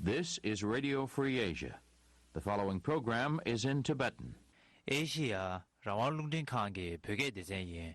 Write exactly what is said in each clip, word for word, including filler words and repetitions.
This is Radio Free Asia. The following program is in Tibetan. ཨེ་ཤི་ཡ་རང་དབང་རླུང་འཕྲིན་ཁང་གི་བོད་སྐད་སྡེ་ཚན་ཡིན།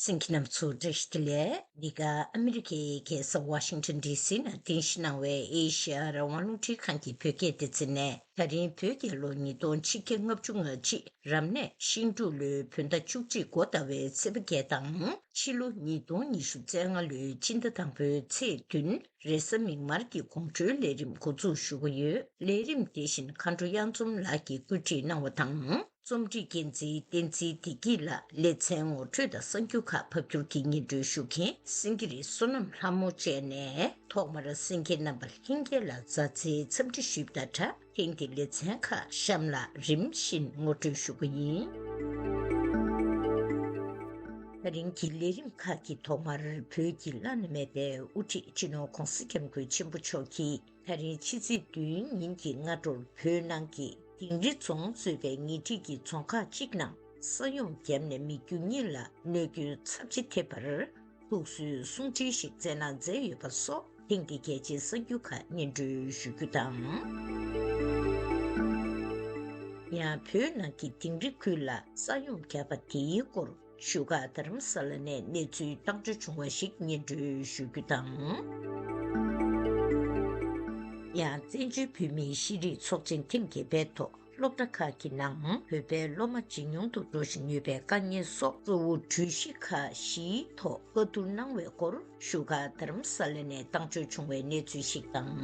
གསན་མཁན་རྣམ་ཚོ་བཀྲ་ཤིས་བདེ་ལེགས། འདི་ག་ཨ་མི་རི་ཀའི་རྒྱལ་ས་ཝ་ཤིང་ཊོན་ཌི་སི་ནང་རྟེན་གཞི་གནང་བའི་ཨེ་ཤི་ཡ་རང་དབང་རླུང་འཕྲིན་ཁང་གི་བོད་སྐད་སྡེ་ཚན་ནས། ད་རིང་བོད་རྒྱལ་ལོ་ཉིས་སྟོང་ཆིག་བརྒྱ་ལྔ་བཅུ་ང་གཅིག་རབ་གནས་ཤིང་འབྲུག་ལོའི་བོད་ཟླ་བཅུ་གཅིག་འགོ་ཟླ་བའི་ཚེས་པ་བརྒྱད་དང་། ཕྱི་ལོ་ཉིས་སྟོང་ཉི་ཤུ་རྩ་ལྔ་ལོའི་སྤྱི་ཟླ་དང་པོའི་ཚེས་བདུན་རེས་གཟའ་མིག་དམར་གྱི་དགོང་དྲོའི་ལས་རིམ་འགོ་འཛུགས་ཞུ་གི་ཡོད། ལས་རིམ་དེ་བཞིན་མཁའ་འགྲོ་གཡང་འཛོམས་ལགས་ཀྱིས་བཀོད་སྒྲིག་གནང་བ་དང་། རྩོམ་སྒྲིག་འགན་འཛིན་བསྟན་འཛིན་བདེ་སྐྱིད་ལགས། ལེ་ཚན་ངོ་སྤྲོད་དང་གསར་འགྱུར་ཁག་ཕབ་སྒྱུར་གྱིས་སྙན་སྒྲོན་ཞུ་མཁན་སེང་གེ་རི་བསོད་ནམས་ལྷ་མོ་བཅས་ནས། ཐོག་མར་གསན་མཁན་རྣམ་པ་ལྷན་རྒྱས་ལ་མཛའ་བརྩེའི་འཚམས་འདྲི་ཞུས་པ་དང་སྦྲགས། ཐེངས་འདིའི་ལེ་ཚན་ཁག་གཤམ་ལ་རིམ་བཞིན་ངོ་སྤྲོད་ཞུ་གི་ཡིན། ད་རིང་གི་ལས་རིམ་ཁག་གི་ཐོག་མར་བོད་ཀྱི་བླ་ན་མེད་པའི་དབུ་ཁྲིད་སྤྱི་ནོར་༧གོང་ས་༧སྐྱབས་མགོན་ཆེན་པོ་མཆོག་གིས། ད་རིང་ཕྱི་ཚེས་བདུན་ཉིན་གྱི་སྔ་དྲོར་བོད་ནང་གི་དིང་རི་རྫོང་གཙོས་པའི་ཉེ་འཁྲིས་ཀྱི་རྫོང་ཁག་ཅིག་ནང་ས་ཡོམ་བརྒྱབ་ནས་མི་རྒྱུ་གཉིས་ལ་གནོད་སྐྱོན་ཚབས་ཆེ་ཐེབས་པར། ཐུགས་གསོའི་གསུང་འཕྲིན་ཞིག་བསྩལ་གནང་མཛད་ཡོད་པ་སོགས་ཐེངས་འདིའི་གལ་ཆེའི་གསར་འགྱུར་ཁག་སྙན་སྒྲོན་ཞུ་རྒྱུ་དང་། ཡང་བོད་ནང་གི་དིང་རི་ཁུལ་ལ་ས་ཡོམ་བརྒྱབ་པ་དེའི་སྐོར་བཞུགས་སྒར་རྡ་རམ་ས་ལ་ནས་གནས་ཚུལ་བཏང་འབྱོར་བྱུང་བ་ཞིག་སྙན་སྒྲོན་ཞུ་རྒྱུ་དང་། ཡང་བཙན་བྱོལ་བོད་མིའི་ཤེས་རིག་ཚོགས་ཆེན་ཐེངས་བརྒྱད་པའི་ཐོག་སློབ་གྲྭ་ཁག་གི་ནང་བོད་པའི་སློབ་མ་ཇེ་ཉུང་དུ་འགྲོ་བཞིན་ཡོད་པའི་དཀའ་ངལ་སོགས་གཙོ་བོ་གྲོས་གཞི་ཁག་བཞིའི་ཐོག་བཀའ་བསྡུར་གནང་བའི་སྐོར་བཞུགས་སྒར་རྡ་རམ་ས་ལ་ནས་བཏང་འབྱོར་བྱུང་བའི་གནས་ཚུལ་ཞིག་དང་།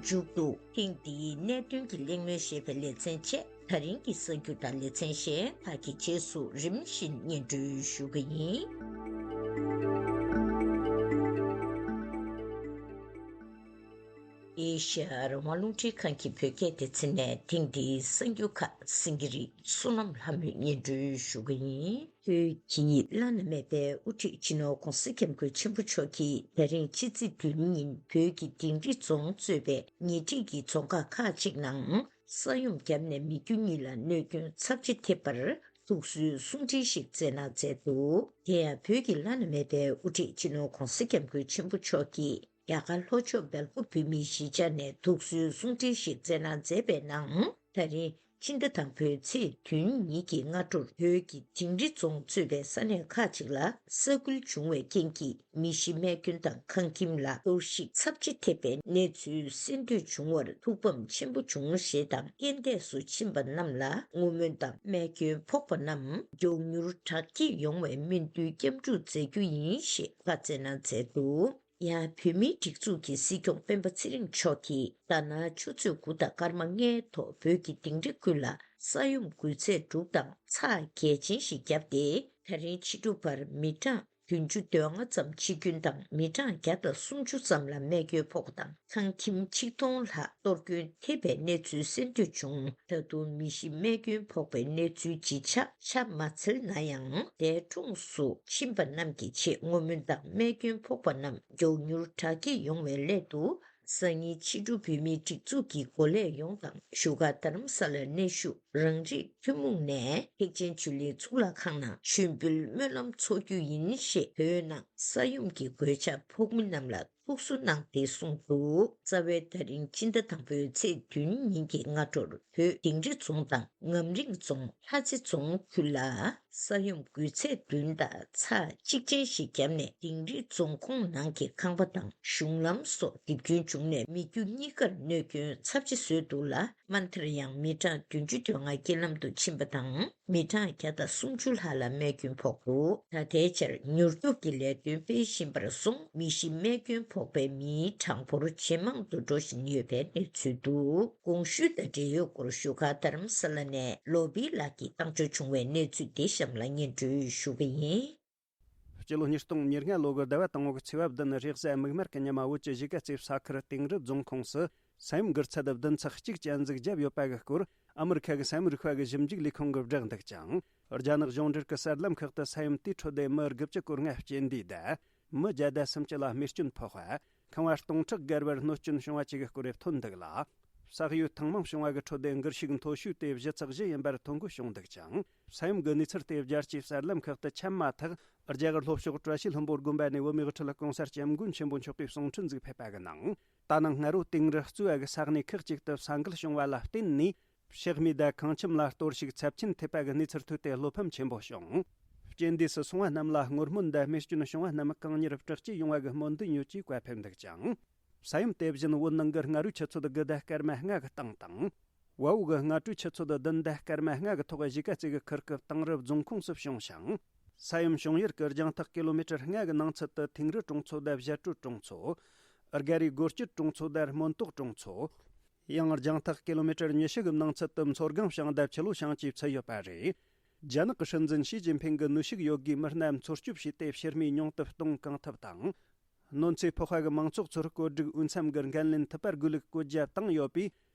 མཇུག་ཏུ་ཐེངས་འདིའི་གནད་དོན་གྱི་གླེང་མོལ་ཞེས་པའི་ལེ་ཚན་བཅས་ད་རིང་གི་གསར་འགྱུར་དང་ལེ་ཚན་གཞན་དག་གི་རྗེས་སུ་རིམ་བཞིན་སྙན་སྒྲོན་ཞུ་གི་ཡིན། ཨེ་ཤ་ཡ་རང་དབང་རླུང་འཕྲིན་ཁང་གི་བོད་སྐད་སྡེ་ཚན་ནས་ཐེངས་འདིའི་གསར་འགྱུར་ཁག་སེང་གེ་རི་བསོད་ནམས་ལྷ་མོས་སྙན་སྒྲོན་ཞུ་གི་ཡིན། བོད་ཀྱི་བླ་ན་མེད་པའི་དབུ་ཁྲིད་སྤྱི་ནོར་༧གོང་ས་༧སྐྱབས་མགོན་ཆེན་པོ་མཆོག་གིས་ད་རིང་ཕྱི་ཚེས་བདུན་ཉིན་བོད་ཀྱི་དིང་རི་རྫོང་གཙོས་པའི་ཉེ་འཁྲིས་ཀྱི་རྫོང་ཁག་ཁག་ཅིག་ནང་ས་ཡོམ་བརྒྱབ་ནས་མི་རྒྱུ་གཉིས་ལ་གནོད་སྐྱོན་ཚབས་ཆེ་ཐེབས་པར་ཐུགས་གསོའི་གསུང་འཕྲིན་ཞིག་བསྩལ་གནང་མཛད་འདུག་དེ་ཡང་བོད་ཀྱི་བླ་ན་མེད་པའི་དབུ་ཁྲིད་སྤྱི་ནོར་༧གོང་ས་༧སྐྱབས་མགོན་ཆེན་པོ་མཆོག་གིས་རྒྱ་གར་ལྷོ་ཕྱོགས་སྦེལ་ཀོབ་བོད་མིའི་གཞིས་ཆགས་ནས་ཐུགས་གསོའི་གསུང་འཕྲིན་ཞིག་བསྩལ་གནང་མཛད་པའི་ནང་། ད་རིང་ཕྱི་ཟླ་དང་པོའི་ཚེས་བདུན་ཉིན་གྱི་སྔ་དྲོར་བོད་ཀྱི་དིང་རི་རྫོང་གཙོས་པའི་ས་གནས་ཁག་ཅིག་ལ་ས་ཁུལ་བྱུང་བའི་རྐྱེན་གྱིས་མི་ཤི་རྨས་སྐྱོན་དང་ཁང་ཁྱིམ་ལ་གཏོར་བཤིག་ཚབས་ཆེ་ཐེབས་པའི་གནས་ཚུལ་གསན་ཐོས་བྱུང་བར་ཐུགས་ཕམ་ཆེན་པོ་བྱུང་ཞེས་དང་། རྐྱེན་འདས་སུ་ཕྱིན་པ་རྣམས་ལ་བསྔོ་སྨོན་དང་། རྨས་སྐྱོན་ཕོག་པ་རྣམས་མགྱོགས་མྱུར་དྲག་སྐྱེད་ཡོང་བའི་སྨོན་འདུན་སྐྱབས་འཇུག་མཛད་རྒྱུ་ཡིན་ཞེས་བཀའ་སྩལ་གནང་མཛད་འདུག་ཡང་བོད་མིའི་སྒྲིག་འཛུགས་ཀྱི་སྲིད་སྐྱོང་སྤེན་པ་ཚེ་རིང་མཆོག་གིས་ཟླ་ནག་ཆུ་ཚོད་དགུ་དང་སྐར་མ་ལྔའི་ཐོག་བོད་ཀྱི་དིང་རི་ཁུལ་ལ་ས་ཡོམ་འགུལ་ཚད་དྲུག་དང་ཚ་གྱད་ཆེན་ཞིག་བརྒྱབ་སྟེ། ད་རིང་ཕྱི་དྲོ་བར་མི་གྲངས་བདུན་ཅུ་དོན་ལྔ་ཙམ་འཆི་སྐྱོན་དང་མི་གྲངས་བརྒྱ་དང་སུམ་ཅུ་ཙམ་ལ་རྨས་སྐྱོན་ཕོག་པ་དང་། ཁང་ཁྱིམ་ཆིག་སྟོང་ལྷག་གཏོར་སྐྱོན་ཐེབས་པའི་གནས་ཚུལ་གསན་ཐོས་བྱུང་། ད་དུང་མི་ཤི་རྨས་སྐྱོན་ཕོག་པའི་གནས་ཚུལ་ཇི་ཆགས་ཆ་མ་འཚལ་ན་ཡང་། འདས་གྲོངས་སུ་ཕྱིན་པ་རྣམས་ཀྱི་ཆེད་བསྔོ་སྨོན་དང་། རྨས་སྐྱོན་ཕོག་པ་རྣམས་མགྱོགས་མྱུར་དྲག་སྐྱེད་ཡོང་བའི་སླད་དུ། སང་ཉིན་ཕྱི་དྲོ་བོད་མིའི་སྒྲིག་འཛུགས་ཀྱི་འགོ་ལས་ཡོངས་དང་། བཞུགས་སྒར་རྡ་རམ་ས་ལར་གནས་བཞུགས་རང་རིགས་ཐུན་མོང་ནས་ཐེག་ཆེན་ཆོས་གླིང་གཙུག་ལག་ཁང་ནང་མཆོད་འབུལ་སྨོན་ལམ་འཚོགས་རྒྱུ་ཡིན་ཞེས། བོད་ནང་ས་ཡོམ་གྱི་གོད་ཆག་ཕོག་མི་རྣམས་ལ་ཐུགས་གསོ་གནང་སྟེ་གསུངས་འདུག་རྩ་བའི་ད་རིང་སྤྱི་ཟླ་དང་པོའི་ཚེས་བདུན་ཉིན་གྱི་སྔ་དྲོར་བོད་དིང་རི་རྫོང་དང་ངམ་རིང་རྫོང་ལྷ་རྩེ་རྫོང་ཁུལ་ལ་ས་ཡོམ་འགུལ་ཚད་བདུན་དང་ཚ་གཅིག་ཅན་ཞིག་བརྒྱབ་ནས། དིང་རི་རྫོང་ཁོངས་ནང་གི་ཁང་པ་དང་གཞུང་ལམ་སོགས་རྡིབ་སྐྱོན་བྱུང་ནས། མི་རྒྱུ་གཉིས་ཀར་གནོད་སྐྱོན་ཚབས་ཆེ་བཟོས་འདུག་ལ། དམའ་མཐར་ཡང་མི་གྲངས་བདུན་ཅུ་དོན་ལྔ་རྐྱེན་ལམ་དུ་ཕྱིན་པ་དང་། མི་གྲངས་བརྒྱ་དང་སུམ་ཅུ་ལྷག་ལ་རྨས་སྐྱོན་ཕོག་འདུག་ད་ལྟའི་ཆར་མྱུར་སྐྱོབ་ཀྱི་ལས་དོན་སྤེལ་བཞིན་པར་སོང་། མི་ཤི་རྨས་སྐྱོན་ཕོག་པའི་མིའི་གྲངས་འབོར་ཇེ་མང་དུ་འགྲོ་བཞིན་ཡོད་པའི་གནས་ཚུལ་འདུག་གོང་ཞུས་དང་འབྲེལ་ཡོད་སྐོར་བཞུགས་སྒར་རྡ་རམ་ས་ལ་ནས་ལོ་བི་ལགས་ཀྱིས་བཏང་འབྱོར་བྱུང་བའི་གནས་ཚུལ་དེ་གཤམ་ལ་སྙན་སྒྲོན་ཞུ་གི་ཡིན། སྤྱི་ལོ་ཉིས་སྟོང་ཉེར་ལྔ་ལོ་གི་ཟླ་བ་དང་པོ་གི་ཚེས་པ་བདུན་རེས་གཟའ་མིག་དམར་གྱི་ཉི་མ་བོད་ཀྱི་གཞིས་ཀ་རྩེ་ས་ཁུལ་དིང་རི་རྫོང་ཁོངས་སུ་ས་ཡོམ་འགུལ་ཚད་བདུན་ཚེག་གཅིག་ཅན་ཟིག་བརྒྱབ་ཡོད་པ་གི་སྐོར་ཨ་མི་རི་ཁ་གི་ས་ཡོམ་རིག་པ་གི་ཞིབ་འཇུག་ལས་ཁུངས་ཀྱིས་བསྒྲགས་འདུག་ཅིང་། རྒྱ་ནག་གཞུང་འབྲེལ་གྱི་གསར་ལམ་ཁག་ཏུ་ས་ཡོམ་དེའི་ཁྲོད་དེ་མི་དགུ་བཅུ་གོ་ལྔ་རྐྱེན་འདས་དང་། མི་བརྒྱ་དང་སུམ་ཅུ་ལ་རྨས་སྐྱོན་ཕོག་པ། ཁང་བ་སྟོང་ཕྲག་བརྒལ་བར་གནོད་སྐྱོན་བྱུང་བ་བཅས་ཀྱི་སྐོར་ཐོན་འདུག་ལ། ས་གཡོས་ཐེངས་མང་བྱུང་བ་གི་ཁྲོད་དུ་འགུལ་ཤུགས་མཐོ་ཤོས་དེ་བཞི་ཚེག་བཞི་ཡིན་པར་ཐོ་འགོད་བྱུང་འདུག་ཅིང་། ས་ཡོམ་གྱི་གནས་ཚུལ་དེ་རྒྱལ་སྤྱིའི་གསར་ལམ་ཁག་ཏུ་ཁྱབ་མ་ཐག་རྒྱ་གར་ལྷོ་ཕྱོགས་བཀྲ་ཤིས་ལྷུན་པོ་དགོན་པ་ནས་བོད་མིའི་དབུ་ཁྲིད་༸གོང་ས་༸སྐྱབས་མགོན་ཆེན་པོ་མཆོག་གིས་གསུང་འཕྲིན་ཟིག་ཕེབས་པ་གི་ནང་། ད་ནངས་སྔ་དྲོ་དིང་རི་གཙོས་པ་གི་ས་གནས་ཁག་ཅིག་ཏུ་ས་འགུལ་བྱུང་བ་ལ་བརྟེན་ནས། ཕྱི་སྨུག་དང་ཁང་ཁྱིམ་ལ་གཏོར་བཤིག་ཚབས་ཆེན་ཐེབས་པ་གི་གནས་ཚུལ་ཐོས་ཏེ་བློ་ཕམ་ཆེན་པོ་བྱུང་། རྐྱེན་འདས་སུ་སོང་བ་རྣམས་ལ་སྔོན་སྨོན་དང་རྨས་སྐྱོན་བྱུང་བ་རྣམས་གང་མྱུར་དྲག་སྐྱེད་ཡོང་བ་གི་སྨོན་འདུན་ཡོད་ཅེས་བཀའ་ཕེབས་འདུག་ཅིང་། ས་ཡོམ་དེ་བཞིན་བོད་ནང་གི་སྔ་རོལ་ཆུ་ཚོད་དགུ་དང་སྐར་མ་ལྔ་གི་སྟེང་དང་། བལ་པོ་གི་སྔ་དྲོའི་ཆུ་ཚོད་བདུན་དང་སྐར་མ་ལྔ་གི་ཐོག་གཞིས་ཀ་རྩེ་གི་ཁུལ་གྱི་དིང་རི་རྫོང་ཁོངས་སུ་བྱུང་ཞིང་། ས་ཡོམ་བྱུང་ཡུལ་གྱི་རྒྱང་ཐག་ཀི་ལོ་མི་ཊར་ལྔ་གི་ནང་ཚུད་དུ་ཐིང་རི་གྲོང་ཚོ་དང་བཞད་སྤྲོད་གྲོང་ཚོ། སྒ་རའི་སྒོ་སྐྱིད་གྲོང་ཚོ་དང་སྨོན་རྟོགས་གྲོང་ཚོ། ཡང་རྒྱང་ཐག་ཀི་ལོ་མི་ཊར་ཉི་ཤུ་གི་ནང་ཚུད་དུ་མཚོ་སྒང་ཤང་དང་ཕྱི་ལོ་ཤང་བཅས་ཚུད་ཡོད་པ་རེད། རྒྱ་ནག་གི་སྲིད་འཛིན་ཞི་ཅིན་ཕིང་གིས་ནུས་ཤུགས་ཡོད་དགུས་མི་སྣ་འཚོ་སྐྱོབ་བྱས་ཏེ་ཕྱིར་མིའི་མྱོང་སྟོབས་གཏོང་གང་ཐུབ་དང་། གནོད་འཚེ་ཕོག་པ་གི་མང་ཚོགས་ཚོར་བཀོད་སྒྲིག་འོས་འཚམ་གྱི་འགན་ལེན་ཐུབ་པར་དགོས་ལུགས་བཀོད་རྒྱ་བཏང་ཡོད་པས།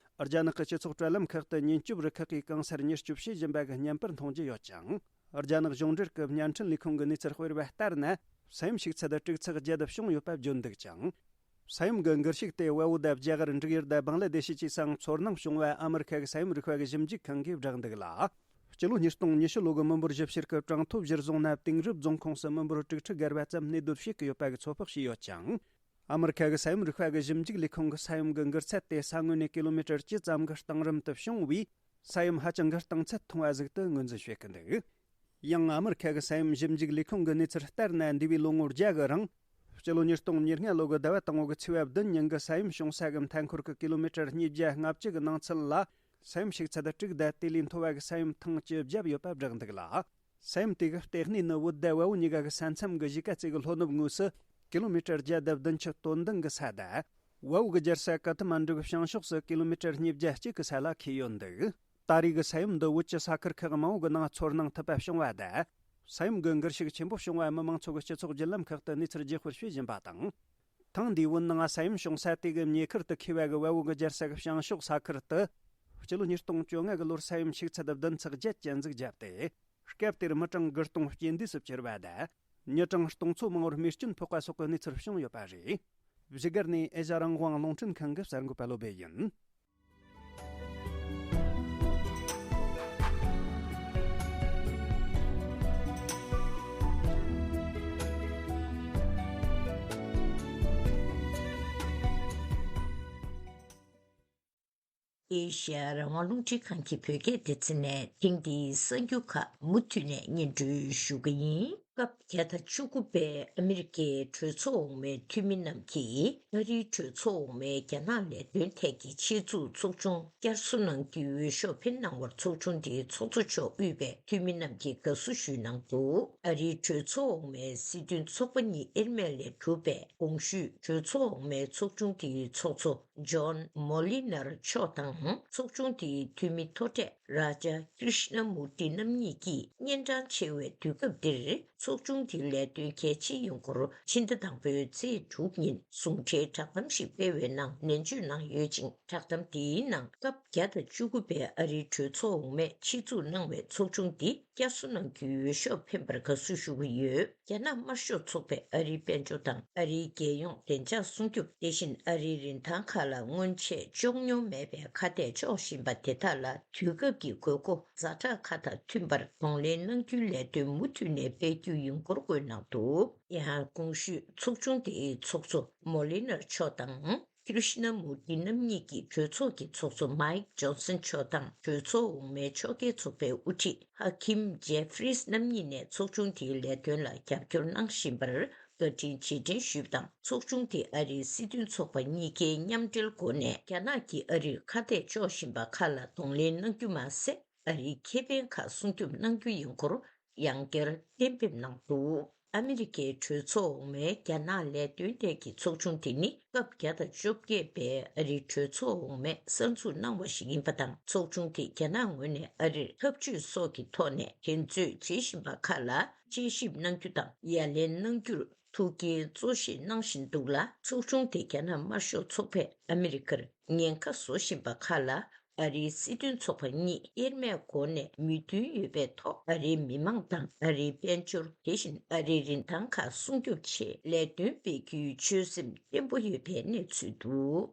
རྒྱ་ནག་གི་སྤྱི་ཚོགས་དྲ་ལམ་ཁག་ཏུ་ཉེན་སྐྱོབ་རུ་ཁག་གིས་གང་སར་མྱུར་སྐྱོབ་བྱེད་བཞིན་པ་གི་བརྙན་པར་མཐོང་རྒྱུ་ཡོད་ཅིང་། རྒྱ་ནག་གཞུང་འབྲེལ་གྱི་བརྙན་འཕྲིན་ལས་ཁུངས་ཀྱི་གནས་ཚུལ་སྤེལ་བ་ལྟར་ན། ས་ཡོམ་ཤུགས་ཚད་དྲུག་ཚེག་བརྒྱད་བྱུང་ཡོད་པ་བརྗོད་འདུག་ཅིང་། ས་ཡོམ་གྱི་འགུལ་ཤུགས་དེ་བལ་པོ་དང་རྒྱ་གར། འབྲུག་ཡུལ་དང་བང་ལ་དེ་ཤི་བཅས་སུའང་ཚོར་སྣང་བྱུང་བ་ཨ་མི་རི་ཁ་གི་ས་ཡོམ་རིག་པ་གི་ཞིབ་འཇུག་ཁང་གིས་བསྒྲགས་འདུག་ལ། སྤྱི་ལོ་ཉིས་སྟོང་ཉི་ཤུ་ལོ་གི་མི་འབོར་ཞིབ་བཤེར་གྱི་གྲངས་ཐོ་གཞིར་བཟུང་ན། དིང་རི་རྫོང་ཁོངས་སུ་མི་འབོར་དྲུག་ཁྲི་བརྒལ་བ་ཙམ་གནས་སྡོད་བྱེད་ཀྱི་ཡོད་པ་གི་ཚོད་དཔག་བྱས་ཡོད་ཅིང་། ཨ་མི་རི་ཁ་གི་ས་ཡོམ་རིག་པ་གི་ཞིབ་འཇུག་ལས་ཁུངས་ཀྱི་ས་ཡོམ་གྱི་འགུལ་ཚད་དེ་ས་ངོས་ནས་ཀི་ལོ་མི་ཊར་བཅུ་ཙམ་གྱི་གཏིང་རིམ་དུ་བྱུང་བས། ས་ཡོམ་ཧ་ཅང་གི་གཏིང་ཚད་ཐུང་བ་ཟིག་ཏུ་ངོས་འཛིན་བྱེད་ཀྱི་འདུག། ཡང་ཨ་མི་རི་ཁ་གི་ས་ཡོམ་ཞིབ་འཇུག་ལས་ཁུངས་ཀྱི་གནས་ཚུལ་ལྟར་ན། འདས་པའི་ལོ་ངོ་བརྒྱ་གི་རིང་། སྤྱི་ལོ་ཉིས་སྟོང་ཉེར་ལྔ་ལོ་གི་ཟླ་བ་དང་པོ་གི་ཚེས་པ་བདུན་ཉིན་གྱི་ས་ཡོམ་བྱུང་ས་གི་མཐའ་འཁོར་གྱི་ཀི་ལོ་མི་ཊར་ཉིས་བརྒྱ་ལྔ་བཅུ་གི་ནང་ཚུད་ལ། ས་ཡོམ་ཤུགས་ཚད་དྲུག་དང་དེ་ལས་མཐོ་བ་གི་ས་ཡོམ་ཐེངས་བཅུ་བརྒྱབ་ཡོད་པ་བསྒྲགས་འདུག་ལ། ས་ཡོམ་དེ་གི་ལྟེ་གནས་ནི་བོད་དང་བལ་པོ་གཉིས་ཀ་གི་ས་མཚམས་ཀྱི་གཞིས་ཀ་རྩེ་གི་ལྷོ་ནུབ་ངོས་སུ་ཀི་ལོ་མི་ཊར་བརྒྱ་དང་བདུན་ཅུ་སྟོང་བདུན་གི་ས་དང་། བལ་པོ་གི་རྒྱལ་ས་ཀ་ཐ་མན་ཌུ་གི་བྱང་ཕྱོགས་སུ་ཀི་ལོ་མི་ཊར་ཉིས་བརྒྱ་གཅིག་གི་ས་ལ་འཁེལ་ཡོད་འདུག། ད་རེས་ཀྱི་ས་ཡོམ་འདི་བོད་ཀྱི་ས་ཁུལ་ཁག་མང་པོ་གི་ནང་ཚོར་སྣང་ཐུབ་པ་བྱུང་བ་དང་། ས་ཡོམ་གྱི་འགུལ་ཤུགས་ཆེན་པོ་བྱུང་བ་མི་མང་ཚོ་གི་སྤྱི་ཚོགས་བརྒྱུད་ལམ་ཁག་ཏུ་གནས་ཚུལ་བརྗེ་སྤེལ་བྱེད་བཞིན་པ་དང་། ཐེངས་འདིའི་བོད་ནང་ས་ཡོམ་བྱུང་ས་དེ་གི་ཉེ་ཁུལ་དུ་འཁེལ་བ་གི་བལ་པོ་གི་རྒྱལ་ས་གི་བྱང་ཕྱོགས་ས་ཁུལ་དུ། སྤྱི་ལོ་ཉིས་སྟོང་བཅོ་ལྔ་གི་ལོར་ས་ཡོམ་ཤུགས་ཚད་བདུན་ཚེག་བརྒྱད་ཅན་ཟིག་བརྒྱབ་སྟེ། སྐབས་དེར་མི་གྲངས་དགུ་སྟོང་རྐྱེན་འདས་སུ་གྱུར་བ་དང་། མྱི་གྲངས་སྟོང་ཚོ་མང་པོར་རྨས་སྐྱོན་ཕོག་པ་སོགས་ཀྱི་གནས་ཚུལ་བྱུང་ཡོད་པ་རེད། བཞུགས་སྒར་ནས་ཨེ་ཤ་རང་དབང་རླུང་འཕྲིན་ཁང་གི་གསར་འགོད་པ་བློ་བྷེ་ཡིན། ཨེ་ཤ་ཡ་རང་དབང་རླུང་འཕྲིན་ཁང་གི་བོད་སྐད་སྡེ་ཚན་ནས་ཐེངས་འདིའི་གསར་འགྱུར་ཁག་མུ་མཐུད་ནས་སྙན་སྒྲོན་ཞུ་གི་ཡིན། སྐབས་བརྒྱ་དང་བཅུ་དགུ་པའི་ཨ་མི་རི་ཀའི་གྲོས་ཚོགས་འོག་མའི་འཐུས་མི་རྣམས་ཀྱིས་ཨ་རིའི་གྲོས་ཚོགས་འོག་མའི་རྒྱ་ནག་ལས་དོན་ཐད་ཀྱི་ཆེད་འཛུགས་ཚོགས་ཆུང་བསྐྱར་གསོ་གནང་རྒྱུའི་འོས་ཤོག་འཕེན་གནང་བར་ཚོགས་ཆུང་དེའི་ཚོགས་གཙོ་མཆོག་དབུས་པའི་འཐུས་མི་རྣམས་ཀྱིས་དགའ་བསུ་ཞུས་གནང་འདུག། ཨ་རིའི་གྲོས་ཚོགས་འོག་མའི་སྲིད་དོན་ཚོགས་པ་གཉིས་དབྱེར་མེད་ལས་གྲུབ་པས། གོང་ཞུས་གྲོས་ཚོགས་འོག་མའི་ཚོགས་ཆུང་དེའི་ཚོགས་གཙོ་ཇོན་མོ་ལི་ནར་མཆོག་དང་། ཚོགས་ཆུང་དེའི་འཐུས་མི་མཐོ་གྲས་རཱ་ཇཱ་ཀྲི་ཤ་ན་མུར་ཏི་རྣམ་གཉིས་ཀྱིས་སྙན་གྲགས་ཆེ་བའི་དུས་སྐབས་འདིར། ཚོགས་ཆུང་དེའི་ལས་དོན་གལ་ཆེ་ཡིན་སྐོར། ཕྱི་ཟླ་དང་པོའི་ཚེས་དྲུག་ཉིན་ཟུང་འབྲེལ་བསྒྲགས་གཏམ་ཞིག་སྤེལ་བའི་ནང་ནན་བརྗོད་གནང་ཡོད་ཅིང་། བསྒྲགས་གཏམ་དེའི་ནང་། སྐབས་བརྒྱ་དང་བཅུ་དགུ་པའི་ཨ་རིའི་གྲོས་ཚོགས་འོག་མས་ཆེད་འཛུགས་གནང་བའི་ཚོགས་ཆུང་འདི་བསྐྱར་གསོ་གནང་རྒྱུའི་འོས་ཤོག་འཕེན་པར་དགའ་བསུ་ཞུ་གི་ཡོད། རྒྱ་ནག་དམར་ཤོག་ཚོགས་པས་ཨ་རིའི་དཔལ་འབྱོར་དང་ཨ་རིའི་རྒྱལ་ཡོངས་བདེ་འཇགས་སྲུང་སྐྱོབ། དེ་བཞིན་ཨ་རིའི་རིན་ཐང་ཁག་ལ་སྔོན་ཆད་གཅོག་མྱོང་མེད་པའི་ཁ་གཏད་གཅོག་བཞིན་པ་དེ་དག་ལ་དུས་སྐབས་ཀྱི་དགོས་མཁོ་ཛ་དྲག་ཁག་དང་མཐུན་པར་གདོང་ལེན་གནང་རྒྱུའི་ལས་དོན་མུ་མཐུད་ནས་སྤེལ་རྒྱུ་ཡིན་སྐོར་བཀོད་གནང་འདུག། ཡང་གོང་ཞུས་ཚོགས་ཆུང་དེའི་ཚོགས་གཙོ་མོ་ལི་ནར་མཆོག་དང་། ཀྲི་ཤ་ན་མུར་ཏི་རྣམ་གཉིས་ཀྱིས་གྲོས་ཚོགས་ཀྱི་ཚོགས་གཙོ་མའིག་ཇོན་སན་མཆོག་དང་གྲོས་ཚོགས་འོག་མའི་ཕྱོགས་འགལ་ཚོགས་པའི་དབུ་ཁྲིད་ཧ་ཁིམ་ཇེ་ཧྥི་རིས་རྣམ་གཉིས་ནས་ཚོགས་ཆུང་དེའི་ལས་དོན་ལ་རྒྱབ་སྐྱོར་གནང་བཞིན་པར་བཀའ་དྲིན་རྗེས་དྲན་ཞུས་པ་དང་། ཚོགས་ཆུང་དེས་ཨ་རིའི་སྲིད་དོན་ཚོགས་པ་གཉིས་ཀའི་མཉམ་འབྲེལ་སྒོ་ནས་རྒྱ་ནག་གིས་ཨ་རིར་ཁ་གཏད་གཅོག་བཞིན་པ་ཁག་ལ་གདོང་ལེན་གནང་རྒྱུ་མ་ཟད། ཨ་རིའི་ཁེ་ཕན་ཁག་སྲུང་སྐྱོབ་གནང་རྒྱུ་ཡིན་སྐོར་ཡང་བསྐྱར་གཏན་འབེབས་གནང་འདུག། ཨ་མི་རི་ཀའི་གྲོས་ཚོགས་འོག་མའི་རྒྱ་ནག་ལས་དོན་ཐད་ཀྱི་ཚོགས་ཆུང་དེ་ནི་སྐབས་བརྒྱ་དང་བཅོ་བརྒྱད་པའི་ཨ་རིའི་གྲོས་ཚོགས་འོག་མས་གསར་འཛུགས་གནང་བ་ཞིག་ཡིན་པ་དང་། ཚོགས་ཆུང་དེས་རྒྱ་ནག་ངོས་ནས་ཨ་རིར་འཐབ་ཇུས་སོགས་ཀྱི་ཐོག་ནས་འགྲན་རྩོད་བྱེད་བཞིན་པ་ཁག་ལ་དཔྱད་ཞིབ་གནང་རྒྱུ་དང་ཡ་ལན་གནང་རྒྱུར་ཐུགས་འགན་གཙོ་བཞེས་གནང་བཞིན་འདུག་ལ། ཚོགས་ཆུང་དེས་རྒྱ་ནག་དམར་ཤོག་ཚོགས་པས་ཨ་མི་རི་ཀར་ཉེན་ཁ་བཟོ་བཞིན་པ་ཁག་ལ་ ཨ་རིའི་སྲིད་དོན་ཚོགས་པ་གཉིས་དབྱེར་མེད་སྒོ་ནས་མོས་མཐུན་ཡོད་པའི་ཐོག་ཨ་རིའི་མི་མང་དང་ཨ་རིའི་དཔལ་འབྱོར། དེ་བཞིན་ཨ་རིའི་རིན་ཐང་ཁག་སྲུང་སྐྱོབ་ཆེད་ལས་དོན་སྤེལ་རྒྱུའི་ཆོད་སེམས་བརྟན་པོ་ཡོད་པའི་གནས་ཚུལ་འདུག་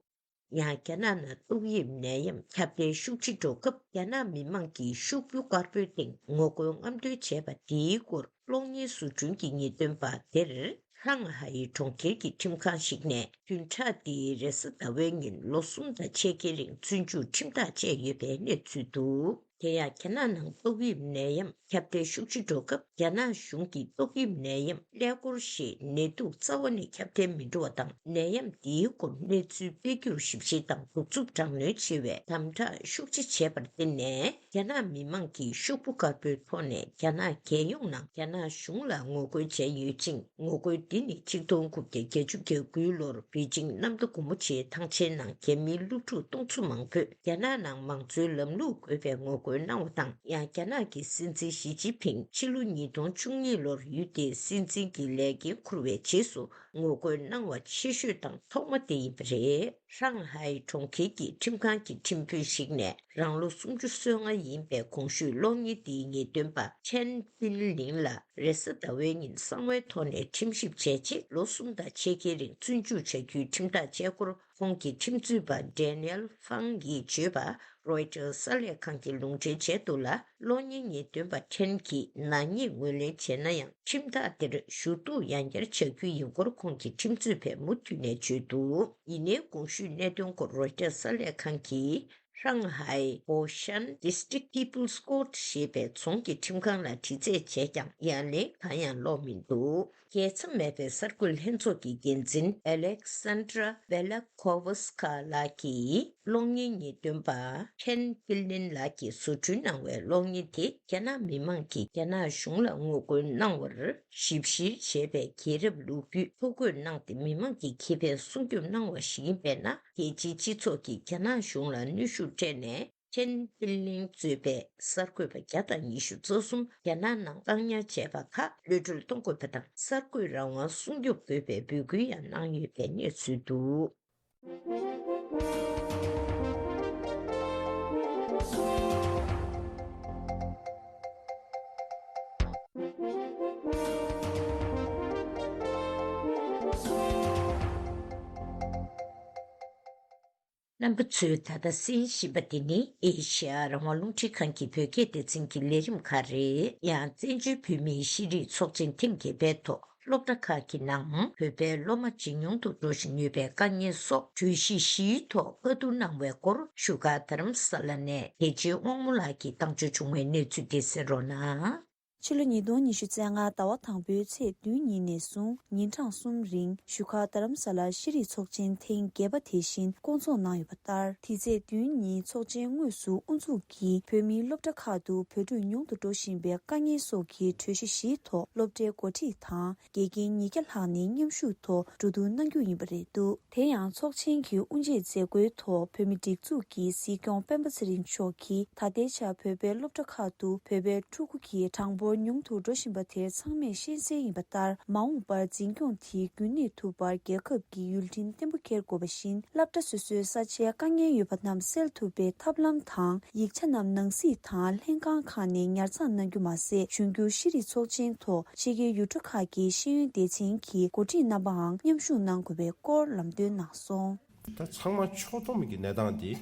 ཡང་རྒྱ་ནག་ནང་ཏོག་དབྱིབས་ནད་ཡམས་ཁྱབ་གདལ་ཤུགས་ཆེ་འགྲོ་སྐབས། རྒྱ་ནག་མི་མང་གིས་ཤོག་བུ་དཀར་པོའི་སྟེང་ངོ་རྒོལ་རྔམ་སྟོན་བྱས་པ་དེའི་སྐོར་གློག་བརྙན་བཟོ་སྐྲུན་གྱི་ཉེས་སྟོན་པ་དེར། ཧྲང་ཧའེ་གྲོང་ཁྱེར་གྱི་ཁྲིམས་ཁང་ཞིག་ནས་བདུན་ཕྲག་འདིའི་རེས་གཟའ་ཟླ་བའི་ཉིན་ལོ་གསུམ་དང་ཕྱེད་ཀའི་རིང་བཙོན་འཇུག་ཁྲིམས་ཐག་བཅད་ཡོད་པའི་གནས་ཚུལ་འདུག་དེ་ཡང་རྒྱ་ནག་ནང་ཏོག་དབྱིབས་ནད་ཡམས་ཁྱབ་གདལ་ཤུགས་ཆེ་འགྲོ་སྐབས། རྒྱ་ནག་གཞུང་གིས་ཏོག་དབྱིབས་ནད་ཡམས་ཀླད་ཀོར་ཞེས་ནད་དུག་རྩ་བ་ནས་ཁྱབ་གདལ་མི་འགྲོ་བ་དང་། ནད་ཡམས་འདིའི་སྐོར་གནས་ཚུལ་སྤེལ་རྒྱུར་ཞིབ་བཤེར་དང་གདུག་རྩུབ་དྲག་གནོན་ཆེ་བའི་དམ་དྲག་ཤུགས་ཆེ་བྱས་པར་བརྟེན་ནས། རྒྱ་ནག་མི་མང་གིས་ཤོག་བུ་དཀར་པོའི་ཐོག་ནས་རྒྱ་ནག་རྒྱལ་ཡོངས་ནང་རྒྱ་ནག་གཞུང་ལ་ངོ་རྒོལ་བྱས་ཡོད་ཅིང་། ངོ་རྒོལ་འདི་ནི་ཆིག་སྟོང་དགུ་བརྒྱ་བརྒྱད་ཅུ་གྱ་དགུའི་ལོར་པེ་ཅིང་གནམ་མདོ་སྒོ་མོ་ཆེའི་ཐང་ཆེན་ནང་རྒྱ་མིའི་སློབ་ཕྲུག་སྟོང་ཚོ་མང་པོས་རྒྱ་ནག་ནང་མང་གཙོའི་ལམ་ལུགས་དགོས་པའི་ངོ་རྒོལ་གནང་བ་དང་། ཡང་རྒྱ་ནག་གི་སྲིད་འཛིན་ཞི་ཅིན་ཕིང་ཕྱི་ལོ་ཉིས་སྟོང་བཅུ་གཉིས་ལོར་ཡུལ་དེའི་སྲིད་འཛིན་གྱི་ལས་འགན་འཁུར་བའི་རྗེས་སུ་ངོ་རྒོལ་གནང་བ་ཆེ་ཤོས་དང་ཐོག་མ་དེ་ཡིན་པ་རེད། ཧྲང་ཧའེ་གྲོང་ཁྱེར་གྱི་ཁྲིམས་ཁང་གི་ཁྲིམས་དཔོན་ཞིག་ནས། རང་ལོ་སུམ་ཅུ་སོ་ལྔ་ཡིན་པའི་གོང་ཞུས་གློག་བརྙན་འདིའི་ཉེས་སྟོན་པ་ཆན་པིན་ལིང་ལ་རེས་གཟའ་ཟླ་བའི་ཉིན་གསང་བའི་ཐོག་ནས་ཁྲིམས་ཞིབ་བྱས་རྗེས། ལོ་གསུམ་དང་ཕྱེད་ཀའི་རིང་བཙོན་འཇུག་བྱ་རྒྱུའི་ཁྲིམས་ཐག་བཅད་སྐོར། ཁོང་གི་ཁྲིམས་རྩོད་པ་ཌེ་ནེལ་ཧྥང་གིས་བརྗོད་པར། རོའི་ཊར་གསར་ལས་ཁང་གིས་ལུང་འདྲེན་བྱས་འདུག་ལ། གློག་བརྙན་ཉེས་སྟོན་པ་ཁྲེན་གྱིས་ནག་ཉེས་ངོས་ལེན་བྱས་ན་ཡང་། ཁྲིམས་ཐག་དེར་ཞུ་གཏུག་ཡང་བསྐྱར་བྱ་རྒྱུ་ཡིན་སྐོར་ཁོང་གི་ཁྲིམས་རྩོད་པས་མུ་མཐུད་ནས་བརྗོད་འདུག་ཡིན་ནའི་གོང་ཞུས་གནད་དོན་སྐོར་རོའི་ཊར་གསར་ལས་ཁང་གིས། ཧྲང་ཧའེ་ཧོ་ཤན་District People's Court ཞེས་པའི་རྫོང་གི་ཁྲིམས་ཁང་ལ་དྲི་རྩད་བྱས་ཀྱང་ཡ་ལན་གང་ཡང་སློག་མི་འདུག་རྒྱལ་མཚམས་མེད་པའི་གསར་འགོད་ལྷན་ཚོགས་ཀྱི་འགན་འཛིན་Alexandra Velakovska ལགས་ཀྱིས་གློག་བརྙན་ཉེས་སྟོན་པ་ཁྲེན་པིན་ལིན་ལགས་ཀྱིས་བཟོ་སྐྲུན་གནང་བའི་གློག་བརྙན་དེ། རྒྱ་ནག་མི་མང་གིས་རྒྱ་ནག་གཞུང་ལ་ངོ་རྒོལ་གནང་བར་ཞིབ་བཤེར་བྱས་པའི་རྒྱལ་རབས་ལོ་རྒྱུས་ཐོ་འགོད་གནང་སྟེ། མི་མང་གི་ཁེ་ཕན་སྲུང་སྐྱོབ་གནང་བ་ཞིག་ཡིན་པས་ན། རྒྱལ་སྤྱིའི་སྤྱི་ཚོགས་ཀྱིས་རྒྱ་ནག་གཞུང་ལ་གནོན་ཤུགས་སྤྲད་ནས། ཆན་པིན་ལིང་གཙོས་པའི་གསར་འགོད་པ་བརྒྱ་དང་ཉི་ཤུ་རྩ་གསུམ་རྒྱ་ནག་ནང་བཀག་ཉར་བྱས་པ་ཁག་གློད་བཀྲོལ་གཏོང་དགོས་པ་དང་། གསར་འགོད་རང་དབང་སྲུང་སྐྱོབ་དགོས་པའི་འབོད་སྐུལ་ཡང་གནང་ཡོད་པའི་གནས་ཚུལ་འདུག་རྣམ་པ་ཚོས་ད་ལྟ་གསན་བཞིན་པ་འདི་ནི་ཨེ་ཤེ་ཡ་རང་དབང་རླུང་འཕྲིན་ཁང་གི་བོད་སྐད་སྡེ་ཚན་གྱི་ལས་རིམ་ཁག་རེད། ཡང་བཙན་བྱོལ་བོད་མིའི་ཤེས་རིག་ཚོགས་ཆེན་ཐེངས་བརྒྱད་པའི་ཐོག་སློབ་གྲྭ་ཁག་གི་ནང་བོད་པའི་སློབ་མ་ཇེ་ཉུང་དུ་འགྲོ་བཞིན་ཡོད་པའི་དཀའ་ངལ་སོགས་གྲོས་གཞི་བཞིའི་ཐོག་བཀའ་བསྡུར་གནང་བའི་སྐོར་བཞུགས་སྒར་རྡ་རམ་ས་ལ་ནས་དགེ་ཆེ་དབང་མོ་ལགས་ཀྱིས་བཏང་འབྱོར་བྱུང་བའི་གནས་ཚུལ་དེ་གསན་རོགས་གནང་། ཕྱི་ལོ་ཉིས་སྟོང་ཉི་ཤུ་རྩ་ལྔ་ཟླ་བ་དང་པོའི་ཚེས་བདུན་ཉིན་ནས་བཟུང་ཉིན་གྲངས་གསུམ་རིང་བཞུགས་སྒར་རྡ་རམ་ས་ལར་ཤེས་རིག་ཚོགས་ཆེན་ཐེངས་བརྒྱད་པ་དེ་བཞིན་བསྐོང་ཚོགས་གནང་ཡོད་པ་ལྟར། དེ་ཚེས་བདུན་ཉིན་ཚོགས་ཆེན་དངོས་སུ་དབུ་འཛུགས་ཀྱིས་བོད་མིའི་སློབ་གྲྭ་ཁག་ཏུ་བོད་ཕྲུག་ཉུང་དུ་འགྲོ་བཞིན་པའི་དཀའ་ངལ་སོགས་ཀྱི་གྲོས་གཞི་བཞིའི་ཐོག་སློབ་གྲྭའི་འགོ་ཁྲིད་དང་། དགེ་རྒན་ཉིས་བརྒྱ་ལྷག་ནས་མཉམ་ཞུགས་ཐོག་གྲོས་བསྡུར་གནང་རྒྱུ་ཡིན་པ་རེད་འདུག་དེ་ཡང་ཚོགས་ཆེན་གྱི་དབུ་འབྱེད་མཛད་སྒོའི་ཐོག་བོད་མི་སྒྲིག་འཛུགས་ཀྱི་སྲིད་སྐྱོང་སྤེན་པ་ཚེ་རིང་མཆོག་གིས། ད་ལྟའི་ཆར་བོད་པའི་སློབ་གྲྭ་ཁག་ཏུ་བོད་པའི་ཕྲུ་གུ་གི་གྲངས་འབོར་ཉུང་དུ་འགྲོ་བཞིན་པ་དེ་ཚང་མས་ཤེས་གསལ་ཡིན་པ་ལྟར། མ་འོངས་པར་འཛིན་སྐྱོང་དེ་རྒྱུན་གནས་ཐུབ་པར་རྒྱལ་ཁབ་ཀྱིས་ཡུལ་འཕྲིན་བརྟན་པོ་འཁྱེར་དགོས་པ་བཞིན། སློབ་གྲྭ་སོ་སོའི་ས་ཆའི་དཀའ་ངལ་ཡོད་པ་རྣམས་སེལ་ཐུབ་པའི་ཐབས་ལམ་དང་། ཡིག་ཆ་རྣམས་ནང་གཟིགས་དང་ལྷན་ཁང་ཁག་ནས་ཉར་ཚགས་གནང་རྒྱུ་མ་ཟད། འབྱུང་འགྱུར་ཤེས་རིག་ཚོགས་ཆེན་ཐོག་ཕྱི་རྒྱལ་ཡུལ་གྲུ་ཁག་གི་ཤེས་ཡོན་སྡེ་ཚན་གྱི་འགོ་ཁྲིད་རྣམ་པའང་མཉམ་ཞུགས་གནང་དགོས་པའི་སྐོར་ལམ་སྟོན་གནང་སོང་། ད་ཚང་མ་ཕྱོགས་བསྡོམས་ཀྱི་གནས་སྟངས་དེ་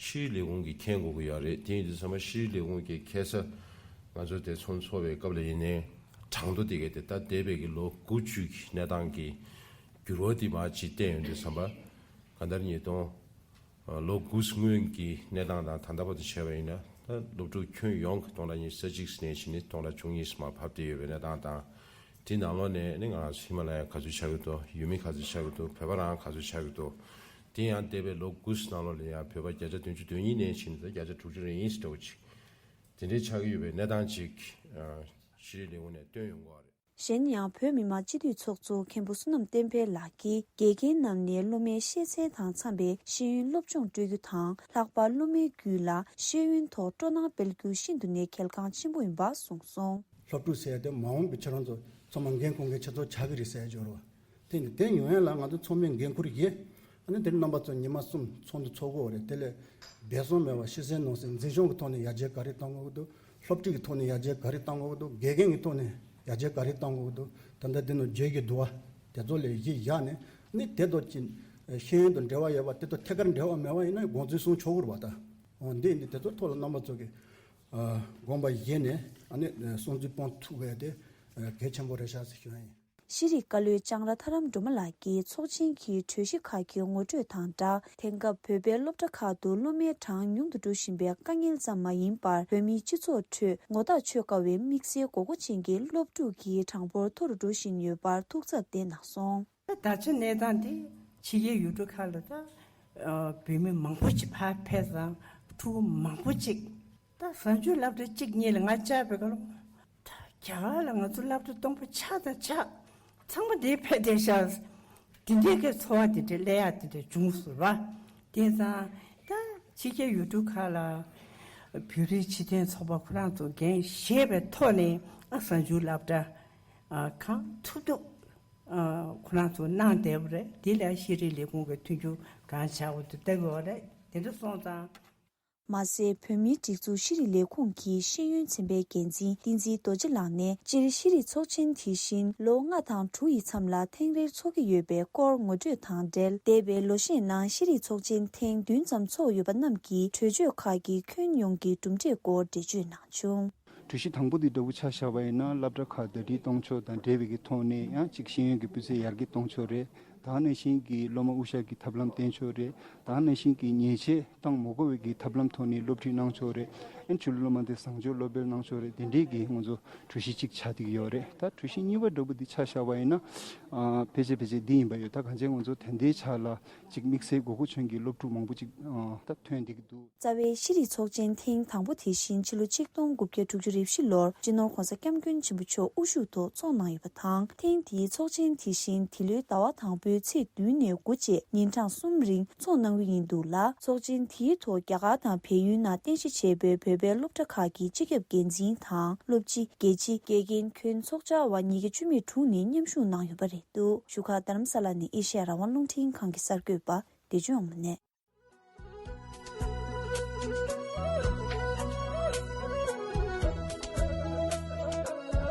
ཤེས་རིག་ལས་ཁུངས་ཀྱིས་མཁྱེན་དགོས་ཀྱི་ཡོད་རེད། དེ་ཡིན་དུས་ཚང་མ་ཤེས་རིག་ལས་ཁུངས་ཀྱིས་ཁ་སང་ང་ཚོ་དེ་ཚོགས་འཚོགས་པའི་སྐབས་ལ་ཡིན་ནའི་གྲངས་ཐོ་དེ་གའི་དེ་ད་འདས་པའི་གི་ལོ་དགུ་བཅུ་གི་གནས་སྟངས་ཀྱི་འགྱུར་བ་དེ་མར་ཅིག་བལྟས་ཡོང་དུས་ཙམ་པ་གང་ལྟར་ཉིས་སྟོང་ལོ་དགུ་སྔོན་གྱི་གནས་སྟངས་དང་ད་ལྟ་བར་དུ་བྱས་པ་ཡིན་ན། ད་སློབ་ཕྲུག་ཁྱོན་ཡོངས་ཀྱི་སྟོང་ཕྲག་ཉི་ཤུ་རྩ་གཅིག་ནས་བྱས་ནས་སྟོང་ཕྲག་བཅུ་གཉིས་སུ་མར་བབས་བསྡད་ཡོད་པའི་གནས་སྟངས་དང་། དེའི་ནང་ལོགས་ནས་ནི་ང་རང་ཚོ་ཧི་མ་ལ་ཡ་ག་ཚོད་ཆགས་ཀྱི་འདུག་ཡུལ་མི་ག་ཚོད་ཆགས་ཀྱི་འདུག་བོད་པ་རང་ག་ཚོད་ཆགས་ཀྱི་འདུག་དེ་ཡང་འདས་པའི་ལོ་དགུ་ནང་ལོགས་ལ་ཡང་བོད་པ་བརྒྱ་ཆ་བདུན་ཅུ་དོན་གཉིས་ནས་བྱས་ནས་ད་བརྒྱ་ཆ་དྲུག་ཅུ་རེ་ཡིན་ཟེར་འདྲ་བོ་ཅིག་དེ་འདྲའི་ཆགས་ཀྱི་ཡོད་པའི་གནས་སྟངས་ཅིག་ཤེས་རིག་ལས་ཁུངས་ནས་བཏོན་ཡོང་གི་ཡོད་རེད། གཞན་ཡང་བོད་མི་མང་སྤྱི་འཐུས་ཚོགས་གཙོ་མཁན་པོ་བསོད་ནམས་བསྟན་འཕེལ་ལགས་ཀྱིས་དགེ་རྒན་རྣམས་ནས་སློབ་མའི་ཤེས་ཚད་དང་འཚམ་པའི་ཤེས་ཡོན་སློབ་སྦྱོང་སྤྲོད་རྒྱུ་དང་། ལྷག་པར་སློབ་མའི་རྒྱུད་ལ་ཤེས་ཡོན་ཐོག་སྤྲོ་སྣང་སྤེལ་རྒྱུ་ཤིན་ཏུ་ནས་གལ་འགངས་ཆེན་པོ་ཡིན་པ་གསུངས་སོང་། སློབ་ཕྲུག་ཟེར་ཡ་དེ་མ་འོངས་པའི་ཁྱེད་རང་ཚོ་ཚང་མ་འགན་འཁུར་མཁན་ཁྱེད་ཚོ་ཆགས་ཀྱི་རེད་ཟེར་ཡ་འབྱོར་བ། དེ་དེ་ཡོང་ཡ་ལ་ང་ཚོ་ཚང་མས་འགན་འཁུར་གྱི། ཨ་ནི་དེ་རྣམ་པ་ཚོ་ཉི་མ་གསུམ་ཚོགས་འདུ་ཚོགས་དགོས་རེད། དེ་ལས་འབད་བརྩོན་མེད་པར་ཕྱི་གསལ་ནང་གསལ་འཛིན་སྐྱོང་གི་ཐོག་ནས་ཡར་རྒྱས་ག་རེ་གཏོང་དགོས་འདུག་སློབ་ཁྲིད་ཀྱི་ཐོག་ནས་ཡར་རྒྱས་ག་རེ་གཏོང་དགོས་འདུག་དགེ་རྒན་གྱི་ཐོག་ནས་ཡར་རྒྱས་ག་རེ་གཏོང་དགོས་འདུག་ད་ལྟ་འདི་ནང་བརྗོད་ཀྱི་འདུག་བ། དེ་ཚོ་ལ་གཞི་བཞག་ནས་ནི་དེ་ཚོ་ཀྱི་ཤེས་ཡོན་དང་འབྲེལ་བ་ཡོད་པ་དེ་ཚོ་ཐད་ཀར་འབྲེལ་བ་མེད་པ་ཡིན་ན་དགོངས་ཚུལ་གསུང་ཆོག་གི་རེད་བ། ད་འོ་འདི་ཡིན་དུས་དེ་ཚོ་ཐོག་ལ་རྣམ་པ་ཚོ་གི་དགོངས་པ་བཞེས་ནས་ཨ་ནི་གསུང་ཚུལ་སྤོང་ཐུབ་པ་དེ་གལ་ཆེན་པོ་རེད་ཤག་ཟེར་ཞུ་ཡ་ཡིན། ཤེས་རིག་བཀའ་བློན་ལྕང་ར་ཐར་རམ་སྒྲོལ་མ་ལགས་ཀྱིས་ཚོགས་ཆེན་གྱི་གྲོས་གཞི་ཁག་གི་ངོ་སྤྲོད་དང་སྦྲགས། དེང་སྐབས་བོད་པའི་སློབ་གྲྭ་ཁག་ཏུ་སློབ་མའི་གྲངས་ཉུང་དུ་འགྲོ་བཞིན་པའི་དཀའ་ངལ་ཙམ་མ་ཡིན་པར། བོད་མིའི་སྤྱི་ཚོགས་ཁྲོད་ངོ་ཐག་ཆོད་དཀའ་བའི་དམིགས་བསལ་དགོས་མཁོ་ཅན་གྱི་སློབ་ཕྲུག་གི་གྲངས་འབོར་མཐོ་རུ་འགྲོ་བཞིན་ཡོད་པར་ཐུགས་འཚབ་བསྟན་གནང་སོང་། ད་ཆ་གནས་སྟངས་འདི་ཕྱི་རྒྱལ་ཡུལ་གྲུ་ཁག་ལ་ད་བོད་མི་མང་པོ་ཅིག་ཕར་ཕེབས་ཙང་ཕྲུ་གུ་མང་པོ་ཅིག་ད་གཟའ་མཇུག་སློབ་གྲྭ་གཅིག་གཉིས་ལ་ང་བཅར་བའི་སྐབས་ལ། ད་རྒྱ་གར་ལ་ང་ཚོ་སློབ་གྲྭ་སྟོང་པ་ཆགས་དང་ཆགས། ཚང་མ་འདིར་ཕེབས་བསྡད་ཤག་དེ་འདྲའི་གི་ཚོར་བ་དེ་འདྲ་སླེབས་ཡག་དེ་འདྲ་བྱུང་སོང་བ། དེ་ཙང་ད་ཕྱི་རྒྱལ་ཡུལ་གྲུ་ཁག་ལ་བོད་རིགས་སྤྱི་མཐུན་ཚོགས་པ་ཁོ་རང་ཚོ་འགན་བཞེས་པའི་ཐོག་ནས་ཨ་གཟའ་མཇུག་སློབ་གྲྭ་ཨ་གང་ཐུབ་ཐུབ་ཨ་ཁོ་རང་ཚོ་གནང་བསྡད་པ་རེད། དེ་ལ་ཤེས་རིག་ལས་ཁུངས་ཀྱི་མཐུན་འགྱུར་གང་བྱ་དགོས་འདུག་ལྟ་དགོས་པ་རེད། དེ་འདྲ་སོང་ཙང་། མ་ཟད། བོད་མིའི་སྒྲིག་འཛུགས་ཤེས་རིག་ལས་ཁུངས་ཀྱི་ཤེས་ཡོན་ཚན་པའི་འགན་འཛིན་བསྟན་འཛིན་རྡོ་རྗེ་ལགས་ནས། སྤྱིར་ཤེས་རིག་ཚོགས་ཆེན་དེ་བཞིན་ལོ་ལྔ་དང་དྲུག་ཡི་མཚམས་ལ་ཐེངས་རེར་འཚོགས་ཀྱི་ཡོད་པའི་སྐོར་ངོ་སྤྲོད་དང་འབྲེལ། འདས་པའི་ལོ་ཤས་ནང་ཤེས་རིག་ཚོགས་ཆེན་ཐེངས་བདུན་ཙམ་འཚོགས་ཡོད་པ་རྣམས་ཀྱི་གྲོས་ཆོད་ཁག་གི་ཁྱོན་ཡོངས་ཀྱི་གྲུབ་འབྲས་སྐོར་འགྲེལ་བརྗོད་གནང་བྱུང་། གྲོས་གཞི་དང་པོ་འདི་འདྲ་བོ་ཆ་བཞག་པ་ཡིན་ན། སློབ་གྲྭ་ཁག་ཟླ་སྒྲིལ་གཏོང་ཕྱོགས་དང་འབྲེལ་བའི་གི་ཐོག་ནས་ཡང་ཅིག་ཤེས་ཡོན་གྱི་སྤུས་ཚད་ཡར་རྒྱས་གཏོང་ཕྱོགས་རེད། ད་ག་ནང་བཞིན་གྱི་སློབ་མ་དབུ་ཞྭ་གི་ཐབས་ལམ་བསྟེན་ཕྱོགས་རེད། ད་ག་ནང་བཞིན་གྱི་ཉེས་ཆད་བཏང་མ་དགོས་པའི་གི་ཐབས་ལམ་ཐོག་ནས་སློབ་ཁྲིད་གནང་ཕྱོགས་རེད། ཡང་ཆོས་ལུགས་སློབ་མ་དེ་བཟང་སྤྱོད་སློབ་སྤེལ་གནང་ཕྱོགས་རེད། དེ་འདྲའི་གི་ང་ཚོ་གྲོས་གཞི་གཅིག་ཆགས་བསྡད་ཀྱི་ཡོད་རེད། ད་གྲོས་གཞི་གཉིས་པ་འདྲ་བོ་འདི་ཆ་བཞག་པ་ཡིན་ན། ཨ་ཕལ་ཆེར་ཕལ་ཆེར་འདི་ཡིན་པ་ཡོད། ད་གང་ཅི་ང་ཚོ་ད་ལྟའི་ཆ་ལ་ཅིག་དམིགས་བསལ་དགོས་མཁོ་ཅན་གྱི་སློབ་ཕྲུག་མང་པོ་ཅིག་ཨ་ད་ཐོན་བསྡད་ཀྱི་འདུག་རྩ་བའི་ཤེས་རིག་ཚོགས་ཆེན་ཐེངས་དང་པོ་དེ་བཞིན་ཕྱི་ལོ་ཆིག་སྟོང་དགུ་བརྒྱ་དྲུག་ཅུ་རེ་བཞི་ལོར་སྤྱི་ནོར་༸གོང་ས་༸སྐྱབས་མགོན་ཆེན་པོ་མཆོག་དབུ་བཞུགས་ཐོག་འཚོགས་གནང་ཡོད་པ་དང་། ཐེངས་འདིའི་ཚོགས་ཆེན་དེ་བཞིན་འདི་ལོའི་ཟླ་བ་དང་པོའི་ཚེས་བདུན་ནས་དགུ་བཅས་ཉིན་གྲངས་གསུམ་རིང་འཚོགས་གནང་གི་ཡིན་འདུག་ལ། ཚོགས་ཆེན་དེའི་ཐོག་རྒྱ་གར་དང་བལ་ཡུལ་ནང་རྟེན་གཞི་བྱས་པའི་བོད་པའི་སློབ་གྲྭ་ཁག་གི་སྤྱི་ཁྱབ་འགན་འཛིན་དང་སློབ་སྤྱི། དགེ་ཆེ། དགེ་རྒན། ཁྱོན་ཚོགས་བཅར་བ་ཉིས་བརྒྱ་བཅུ་མེད་དྲུག་ནས་མཉམ་ཞུགས་གནང་ཡོད་པ་རེད་འདུག་བཞུགས་སྒར་རྡ་རམ་ས་ལ་ནས་ཨེ་ཤེ་ཡ་རང་དབང་རླུང་འཕྲིན་ཁང་གི་གསར་འགོད་པ་བདེ་ཆོས་དབང་མོ་ནས།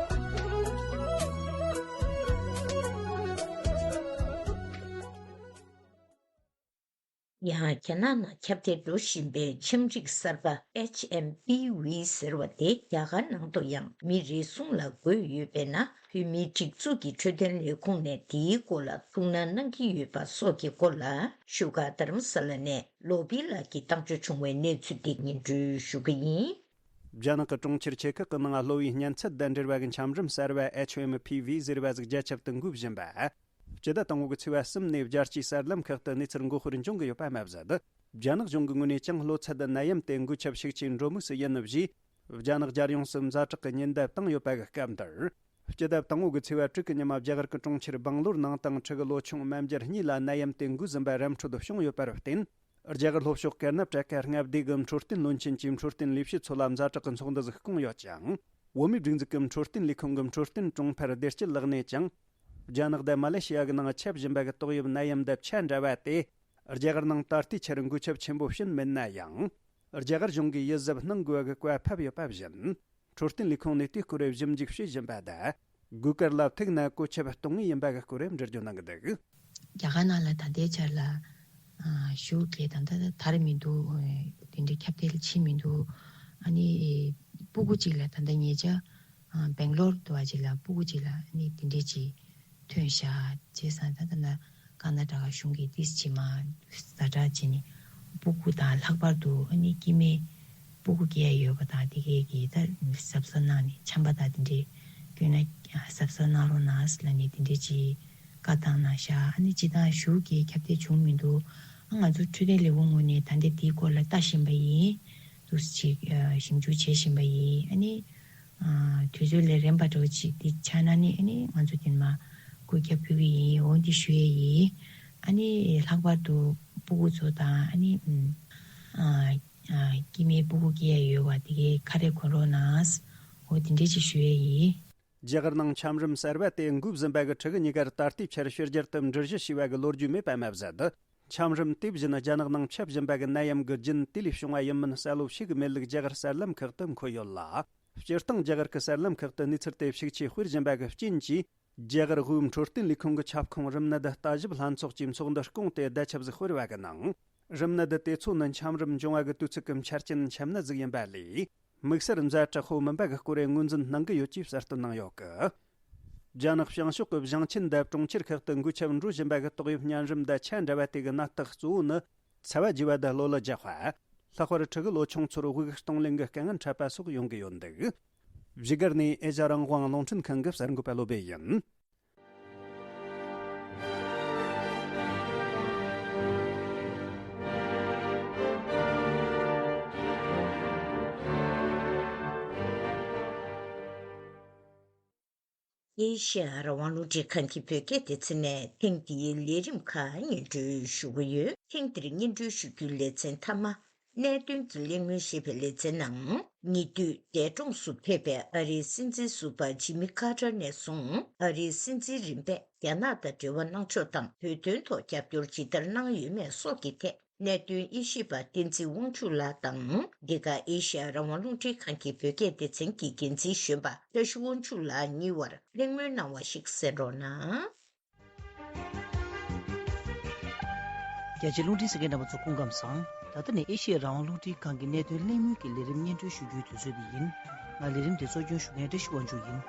ཡང་རྒྱ་ནག་ནང་ཁྱབ་གདལ་འགྲོ་བཞིན་པའི་ཆམ་རིགས་གསར་པ་ཨེཆ་ཨེམ་པི་ཝི་ཟེར་བ་དེ་རྒྱ་གར་ནང་དུ་ཡང་མི་རེ་ཟུང་ལ་འགོས་ཡོད་པས་ན། བོད་མིའི་སྒྲིག་འཛུགས་ཀྱི་འཕྲོད་བསྟེན་ལས་ཁུངས་ནས་དེའི་སྐོར་ལ་ཐུགས་སྣང་གནང་གི་ཡོད་པ་སོགས་ཀྱི་སྐོར་ལ་བཞུགས་སྒར་རྡ་རམ་ས་ལ་ནས་ལོ་པི་ལགས་ཀྱིས་བཏང་འབྱོར་བྱུང་བའི་གནས་ཚུལ་དེ་སྙན་སྒྲོན་ཞུ་གི་ཡིན། རྒྱ་ནག་གི་གྲོང་ཁྱེར་ཆེ་ཁག་གི་ནང་གློ་བའི་གཉན་ཚད་དང་འབྲེལ་བ་གི་ཆམ་རིམས་གསར་བ་ཨེཆ་ཨོ་ཨེམ་པི་ཝི་ཟེར་བ་ཟིག་རྒྱ་ཁྱབ་ཏུ་འགོས་བཞིན་པ། སྤྱི་ཟླ་དང་པོ་གི་ཚེས་པ་གསུམ་ནས་རྒྱལ་སྤྱིའི་གསར་ལམ་ཁག་ཏུ་གནས་ཚུལ་མགོ་དཔེར་འབྱུང་གི་ཡོད་པ་མ་ཟད། རྒྱ་ནག་གཞུང་གི་ངོས་ནས་ཀྱང་གློ་ཚད་དང་ནད་ཡམས་དེ་འགོས་ཁྱབ་ཤུགས་ཆེ་འགྲོ་མུས་སུ་ཡིན་ནོ་བཞིན། རྒྱ་ནག་རྒྱལ་ཡོངས་སུ་ཛ་དྲག་གི་ཉེན་བརྡ་བཏང་ཡོད་པ་གི་སྐབས་འདིར། སྤྱི་ཟླ་དང་པོ་གི་ཚེས་པ་དྲུག་གི་ཉི་མ་རྒྱ་གར་གྱི་གྲོང་ཁྱེར་སྦང་ལོར་ནང་དང་ཕྲུ་གུ་ལོ་ཆུང་མ་འཇར་གཉིས་ལ་ནད་ཡམས་དེ་འགོས་ཟིན་པ་ར་འཕྲོད་བྱུང་ཡོད་པར་བརྟེན། རྒྱ་གར་ལྷོ་ཕྱོགས་ཀར་ན་ཊ་ཀ་མངའ་སྡེ་གི་འཕྲོད་བསྟེན་བློན་ཆེན་གྱིས་འཕྲོད་བསྟེན་ལས་བྱེད་ཚོ་ལ་ཛ་དྲག་གི་ཚོགས་འདུ་ཟིག་བསྐོངས་ཡོད་ཅིང་། བོད་མིའི་སྒྲིག་འཛུགས་ཀྱི་འཕྲོད་བསྟེན་ལས་ཁུངས་ཀྱི་འཕྲོད་བསྟེན་དྲུང་འཕར་བདེ་སྐྱིད་ལགས་ནས་ཀྱང་། རྒྱ་ནག་དང་མ་ལེ་ཤི་ཡ་གི་ནང་ཁྱབ་བཞིན་པ་གི་ཏོག་དབྱིབས་ནད་ཡམས་དང་ཆ་འདྲ་བ་དེ། རྒྱ་གར་ནང་ད་ལྟའི་ཆར་འགོས་ཁྱབ་ཆེན་པོ་ཕྱིན་མིན་ན་ཡང་། རྒྱ་གར་གཞུང་གིས་ཡིད་གཟབ་གནང་དགོས་པ་གི་བཀའ་ཕབ་ཡོད་པ་བཞིན། འཕྲོད་བསྟེན་ལས་ཁུངས་ནས་དེའི་སྐོར་ཞིབ་འཇུག་བྱེད་བཞིན་པ་དང་། དགོས་གལ་ལ་ཐུག་ན་བཀོད་ཁྱབ་གཏོང་ངེས་ཡིན་པ་གི་སྐོར་འགྲེལ་བརྗོད་གནང་གི་འདུག་རྒྱ་གར་ནང་ལ་ད་ལྟའི་ཆར་ལ། ཨ་ཤུགས་ཀྱིས་ད་ལྟ་དར་མི་འདུག་དེ་འདྲའི་ཁྱབ་གདལ་ཕྱིན་མི་འདུག་ཨ་ནི་སྤུ་གུ་གཅིག་ལ་ད་ལྟ་ཉེ་ཆར་ཨ་སྦེང་ལོར་དུ་བ་གཅིག་ལ་སྤུ་གུ་གཅིག་ལ་ཨ་ནི་དེ་འདྲའི་ཅིག་ཐོན་ཤག་བྱས་ཙང་ད་ལྟ་ན་ཀར་ན་ཊ་ཀ་གཞུང་གིས་ཏིས་ཅིག་མ་ཛ་དྲག་བྱས་ནས་སྤུ་གུ་དང་ལྷག་པར་དུ་ཨ་ནི་སྐྱེ་དམན་སྤུ་གུ་སྐྱེ་ཡ་ཡོད་པ་དང་དེ་གས་ཀྱིས་ད་གཟབ་གཟབ་གནང་ནས་ཆམ་པ་དང་དེ་འདྲའི་སྐྱོན་ན་གཟབ་གཟབ་གནང་རོགས་གནང་ལབ་ནས་དེ་འདྲའི་ཅིག་བཀའ་བཏང་གནང་ཤག་ཨ་ནི་སྤྱིར་བཏང་ཤུགས་ཀྱིས་ཁྱབ་གདལ་བྱུང་མི་འདུག་ཨ་ང་ཚོ་འཕྲོད་བསྟེན་ལས་ཁུངས་ངོས་ནས་ད་ལྟ་དེའི་སྐོར་ལ་ལྟ་བཞིན་པ་ཡིན། འདུག་ཅིག་ཨ་ཞིབ་འཇུག་བྱེད་བཞིན་པ་ཡིན། ཨ་ནི་ཨ་དུས་ཚོད་ལས་རན་པ་འདྲ་བོ་ཅིག་འདི་ཆགས་ན་ནི་ཨ་ནི་ང་ཚོ་དེ་མ་བཀོད་ཁྱབ་ཕུལ་གི་ཡིན། འོ་འདི་ཞུ་ཡས་ཡིན། ཨ་ནི་ལྷག་པར་དུ་སྤུ་གུ་ཚོ་དང་ཨ་ནི་ཨ་ཨ་སྐྱེ་དམན་སྤུ་གུ་སྐྱེ་ཡ་ཡོད་པ་དེ་གའི་ཁ་རས་གོན་རོགས་གནང་། འོ་དེ་འདྲས་ཅིག་ཞུ་ཡས་ཡིན། རྒྱ་གར་ནང་ཆམ་རིམས་གསར་བ་དེ་འགོས་ཟིན་པ་གི་ཕྲུ་གུ་གཉིས་ཀར་ད་ལྟའི་ཆར་ཕྱི་རྒྱལ་དུ་འགྲུལ་བཞུད་བྱས་པ་གི་ལོ་རྒྱུས་མེད་པ་མ་ཟད། འཆམ་རིམས་དེ་བཞིན་རྒྱ་ནག་ནང་ཁྱབ་བཞིན་པ་གི་ནད་ཡམས་ཀྱི་རྒྱུན་དེ་ལས་བྱུང་བ་ཡིན་མིན་གསལ་བོ་ཤེས་ཀྱི་མེད་ལུགས་རྒྱ་གར་གསར་ལམ་ཁག་ཏུ་འཁོད་ཡོད་ལ། སྤྱིར་བཏང་རྒྱ་གར་གྱི་གསར་ལམ་ཁག་ཏུ་གནས་ཚུལ་དེ་ཤུགས་ཆེ་སྤེལ་བཞིན་པ་གི་རྐྱེན་གྱིས། རྒྱ་གར་དབུས་འཕྲོད་བསྟེན་ལས་ཁུངས་ཀྱི་ཁྱབ་ཁོངས་རིམས་ནད་ལྟ་ཞིབ་ལྷན་ཚོགས་ཀྱིས་ཚོགས་འདུ་བསྐོངས་ཏེ་བརྡ་ཁྱབ་ཟིག་སྤེལ་བ་གི་ནང་། རིམས་ནད་དེ་ཚོ་ནི་འཆམ་རིམས་འབྱུང་བ་གི་དུས་ཚིགས་ཀྱི་འཆར་ཅན་འཆམ་ནད་ཟིག་ཡིན་པ་ལས། དམིགས་བསལ་ཛ་དྲག་པོ་མིན་པ་གི་སྐོར་ངོས་འཛིན་གནང་གི་ཡོད་ཅེས་གསལ་སྟོན་གནང་ཡོད་གི། རྒྱ་ནག་བྱང་ཕྱོགས་ཀྱི་བྱང་ཆེན་དང་གྲོང་ཁྱེར་ཁག་ཏུ་འགོས་ཁྱབ་འགྲོ་བཞིན་པ་གི་ཏོག་དབྱིབས་གཉན་རིམས་དང་ཆ་འདྲ་བ་དེ་གི་ནད་རྟགས་གཙོ་བོ་ནི། ཚ་བ་རྒྱས་པ་དང་གློ་ལ་རྒྱག་པ། ལྷག་པར་ཕྲུ་གུ་ལོ་ཆུང་ཚོར་དབུགས་གཏོང་ལེན་གྱི་དཀའ་ངལ་འཕྲད་པ་སོགས་ཡོང་གི་ཡོད་འདུག། བཞུགས་སྒར་ནས་ཨེ་ཤ་ཡ་རང་དབང་རླུང་འཕྲིན་ཁང་གི་གསར་འགོད་པ་བློ་བྷེ་ཡིན། ཨེ་ཤེ་ཡ་རང་དབང་རླུང་འཕྲིན་ཁང་གི་བོད་སྐད་སྡེ་ཚན་ནས་ཐེངས་འདིའི་ལས་རིམ་ཁག་སྙན་སྒྲོན་ཞུ་གི་ཡོད། ཐེངས་འདིར་སྙན་སྒྲོན་ཞུ་རྒྱུའི་ལེ་ཚན་མཐའ་མ། གནད་དོན་གྱི་གླེང་མོལ་ཞེས་པའི་ལེ་ཚན་ནང་། ཉེ་དུས་འདས་གྲོངས་སུ་ཕེབས་པའི་ཨ་རིའི་སྲིད་འཛིན་ཟུར་པ་ཇི་མི་ཁ་ཏར་ནས་བཟུང་ཨ་རིའི་སྲིད་འཛིན་རིམ་པས་རྒྱ་ནག་དང་འབྲེལ་བ་གནང་ཕྱོགས་དང་། བོད་དོན་ཐོག་རྒྱབ་སྐྱོར་ཇི་ལྟར་གནང་ཡོད་མེད་སོགས་ཀྱི་ཐད། གནད་དོན་དབྱེ་ཞིབ་པ་བསྟན་འཛིན་དབང་ཕྱུག་ལགས་དང་། འདི་ག་ཨེ་ཤེ་ཡ་རང་དབང་རླུང་འཕྲིན་ཁང་གི་བོད་སྐད་སྡེ་ཚན་གྱི་འགན་འཛིན་གཞོན་པ་བཀྲ་ཤིས་དབང་ཕྱུག་ལགས་གཉིས་བར་གླེང་མོལ་གནང་བ་ཞིག་གསན་རོགས་གནང་། རྒྱ་ཆེའི་རླུང་འཕྲིན་གསན་མཁན་རྣམ་པ་ཚོ་སྐུ་ཁམས་བཟང་། ད་ལྟ་ནི་ཨེ་ཤེ་ཡ་རང་དབང་རླུང་འཕྲིན་ཁང་གི་གནད་དོན་གླེང་མོལ་གྱི་ལས་རིམ་སྙན་སྒྲོན་ཞུ་རྒྱུའི་དུས་ཚོད་འདི་ཡིན། ང་ལས་རིམ་འདི་གཙོ་སྐྱོང་ཞུ་མཁན་བཀྲ་ཤིས་དབང་ཕྱུག་ཡིན།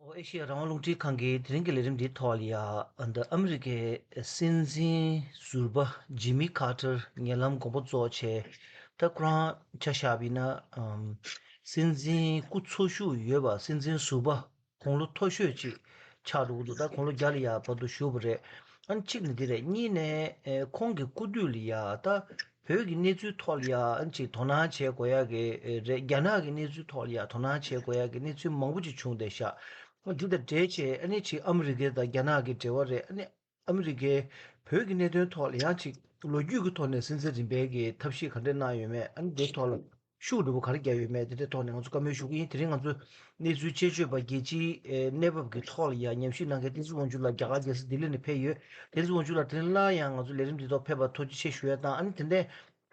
ཨོ་ཨེ་ཤེ་ཡ་རང་དབང་རླུང་འཕྲིན་ཁང་གིས་དེ་རིང་གི་ལས་རིམ་འདིའི་ཐོག་ལ་ཡ། ཨ་ནི་ཨ་མི་རི་ཀའི་སྲིད་འཛིན་ཟུར་པ་ཇི་མི་ཁ་ཏར་ཉེ་ལམ་དགོངས་པ་རྫོགས་བྱས། ད་ཁོ་རང་ཆ་བཞག་པ་ཡིན་ན། ཨམ། སྲིད་འཛིན་སྐུ་འཚོ་བཞུགས་ཡོད་པ། སྲིད་འཛིན་ཟུར་པ་དགུང་ལོ་མཐོ་ཤོས་ཅིག་ཆགས་འགྲོ་གི་འདུག། ད་དགུང་ལོ་བརྒྱ་ལ་ཡ་བར་དུ་བཞུགས་པ་རེད། ཨ་ནི་གཅིག་ནི་འདི་རེད། གཉིས་ནས་ཨེ་ཁོང་གི་སྐུ་དུས་ལ་ཡ་ད། བོད་ཀྱི་གནས་ཚུལ་ཐོག་ལ་ཡང་ཅིག་དོ་སྣང་བྱེད་དགོས་ཡག་གི་རེད། རྒྱ་ནག་གི་གནས་ཚུལ་ཐོག་ལ་ཡང་དོ་སྣང་བྱེད་དགོས་ཡག་གི་གནས་ཚུལ་མང་པོ་ཅིག་བྱུང་བསྡད་ཤག། འདི་དང་འབྲེལ་བྱས་ཨ་ནི་ཅིག་ཨ་མི་རི་ཀའི་དང་རྒྱ་ནག་གི་འབྲེལ་བ་རེད། ཨ་ནི་ཨ་མི་རི་ཀའི་བོད་ཀྱི་གནད་དོན་ཐོག་ལ་ཡང་ཅིག་ལོ་རྒྱུས་ཀྱི་ཐོག་ནས་སྲིད་འཛིན་རིམ་པའི་གི་ཐབས་ཤེས་ག་འདྲས་གནང་ཡོད་མེད། ཨ་ནི་འདིའི་ཐོག་ལ་ཤུགས་འགྲོ་པོ་ག་རེ་བརྒྱབ་ཡོད་མེད། དེ་འདྲའི་ཐོག་ནས་ང་ཚོ་བཀའ་མོལ་ཞུ་གི་ཡིན། དེ་རིང་ང་ཚོ་གནས་ཚུལ་དཔྱད་བརྗོད་པ་རྒྱལ་སྤྱིའི་གནས་བབ་ཀྱི་ཐོག་ལ་ཡང་ཉམས་ཞིབ་གནང་མཁན་བསྟན་འཛིན་དབང་ཕྱུག་ལགས་རྒྱ་གར་རྒྱལ་ས་ལྡི་ལི་ནས་ཕེབས་ཡོད། བསྟན་འཛིན་དབང་ཕྱུག་ལགས་དེ་རིང་སླར་ཡང་ང་ཚོ་ལས་རིམ་འདི་ཐོག་ཕེབས་པར་ཐུགས་རྗེ་ཆེ་ཞུ་ཡ་དང་། ཨ་ནི་དེ་འདྲའི་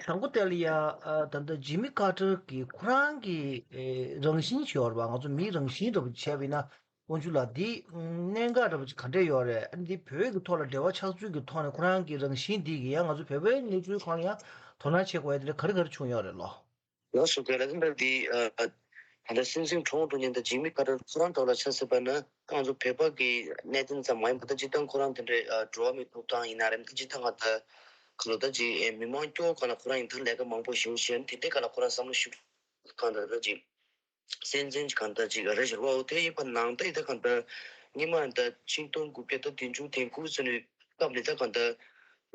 དང་པོ་དེ་ལ་ཡ། ཨ། ད་ལྟ་ཇི་མི་ཁ་ཏར་གྱི་ཁོ་རང་གི་ཨེ་རང་བཞིན་ཅིག་ཡོད་རེད་པ། ང་ཚོ་མིའི་རང་བཞིན་འདྲ་པོ་བྱས་པ་ཡིན་ན། དབང་ཕྱུག་ལགས་འདི་གནད་འགག་འདྲ་པོ་ཅིག་ག་འདྲས་ཡོད་རེད། ཨ་ནི་འདི་བོད་ཀྱི་ཐོག་ལ་འབྲེལ་བ་ཆགས་ཚུལ་གྱི་ཐོག་ནས་ཁོ་རང་གི་རང་བཞིན་འདི་གི་ཡང་ང་ཚོ་བོད་པའི་གནས་ཚུལ་སྒང་ལ་ཡང་དོ་སྣང་བྱེད་དགོས་ཡ་དེ་འདྲ་ག་རེ་ག་རེ་བྱུང་ཡོད་རེད་ལོ། ལགས་སོ། ག་ལ་ཟིན་པ་འདི། ཨ། ད་ལྟ་སྲིད་འཛིན་གྲོངས་འགྲོ་ཉིན་དང་ཇི་མི་ཁ་ཏར་ཁོ་རང་ཐོག་ལ་ཆ་སྲིད་པ་ན་ང་ཚོ་བོད་པ་གི་གནད་དོན་ཙམ་མ་ཡིན་པ། ད་སྤྱིར་བཏང་ཁོ་རང་དེ་འདྲའི་ཨ་འགྲོ་བ་མིའི་ཐོབ་ཐང་ཡིན་ན་རེད། ད་སྤྱིར་བཏང་ང་ད་ག་ལོ་ད་ཅིག་ཨེ་མི་མང་སྐྱོ་བོ་སྒང་ལ་ཁོ་རང་ཡིན་ད་ལས་ཀ་མང་པོ་ཞེ་པོ་བྱས་ནས་དེ་འདྲའི་སྒང་ལ་ཁོ་རང་བསམ་བློ་ཤུགས་གང་ད་ད་ཅིག་སྲིད་འཛིན་གང་ད་ཅིག་རེ་ཞིག་རོ་དེ་ཡིན་པ་ནང་ད་ཡིན་ད་གང་ད་སྔོན་མ་ད་ཆིག་སྟོང་དགུ་བརྒྱ་ད་བདུན་ཅུ་དོན་དགུ་ཚོ་ནས། སྐབས་ལ་ད་གང་ལྟར་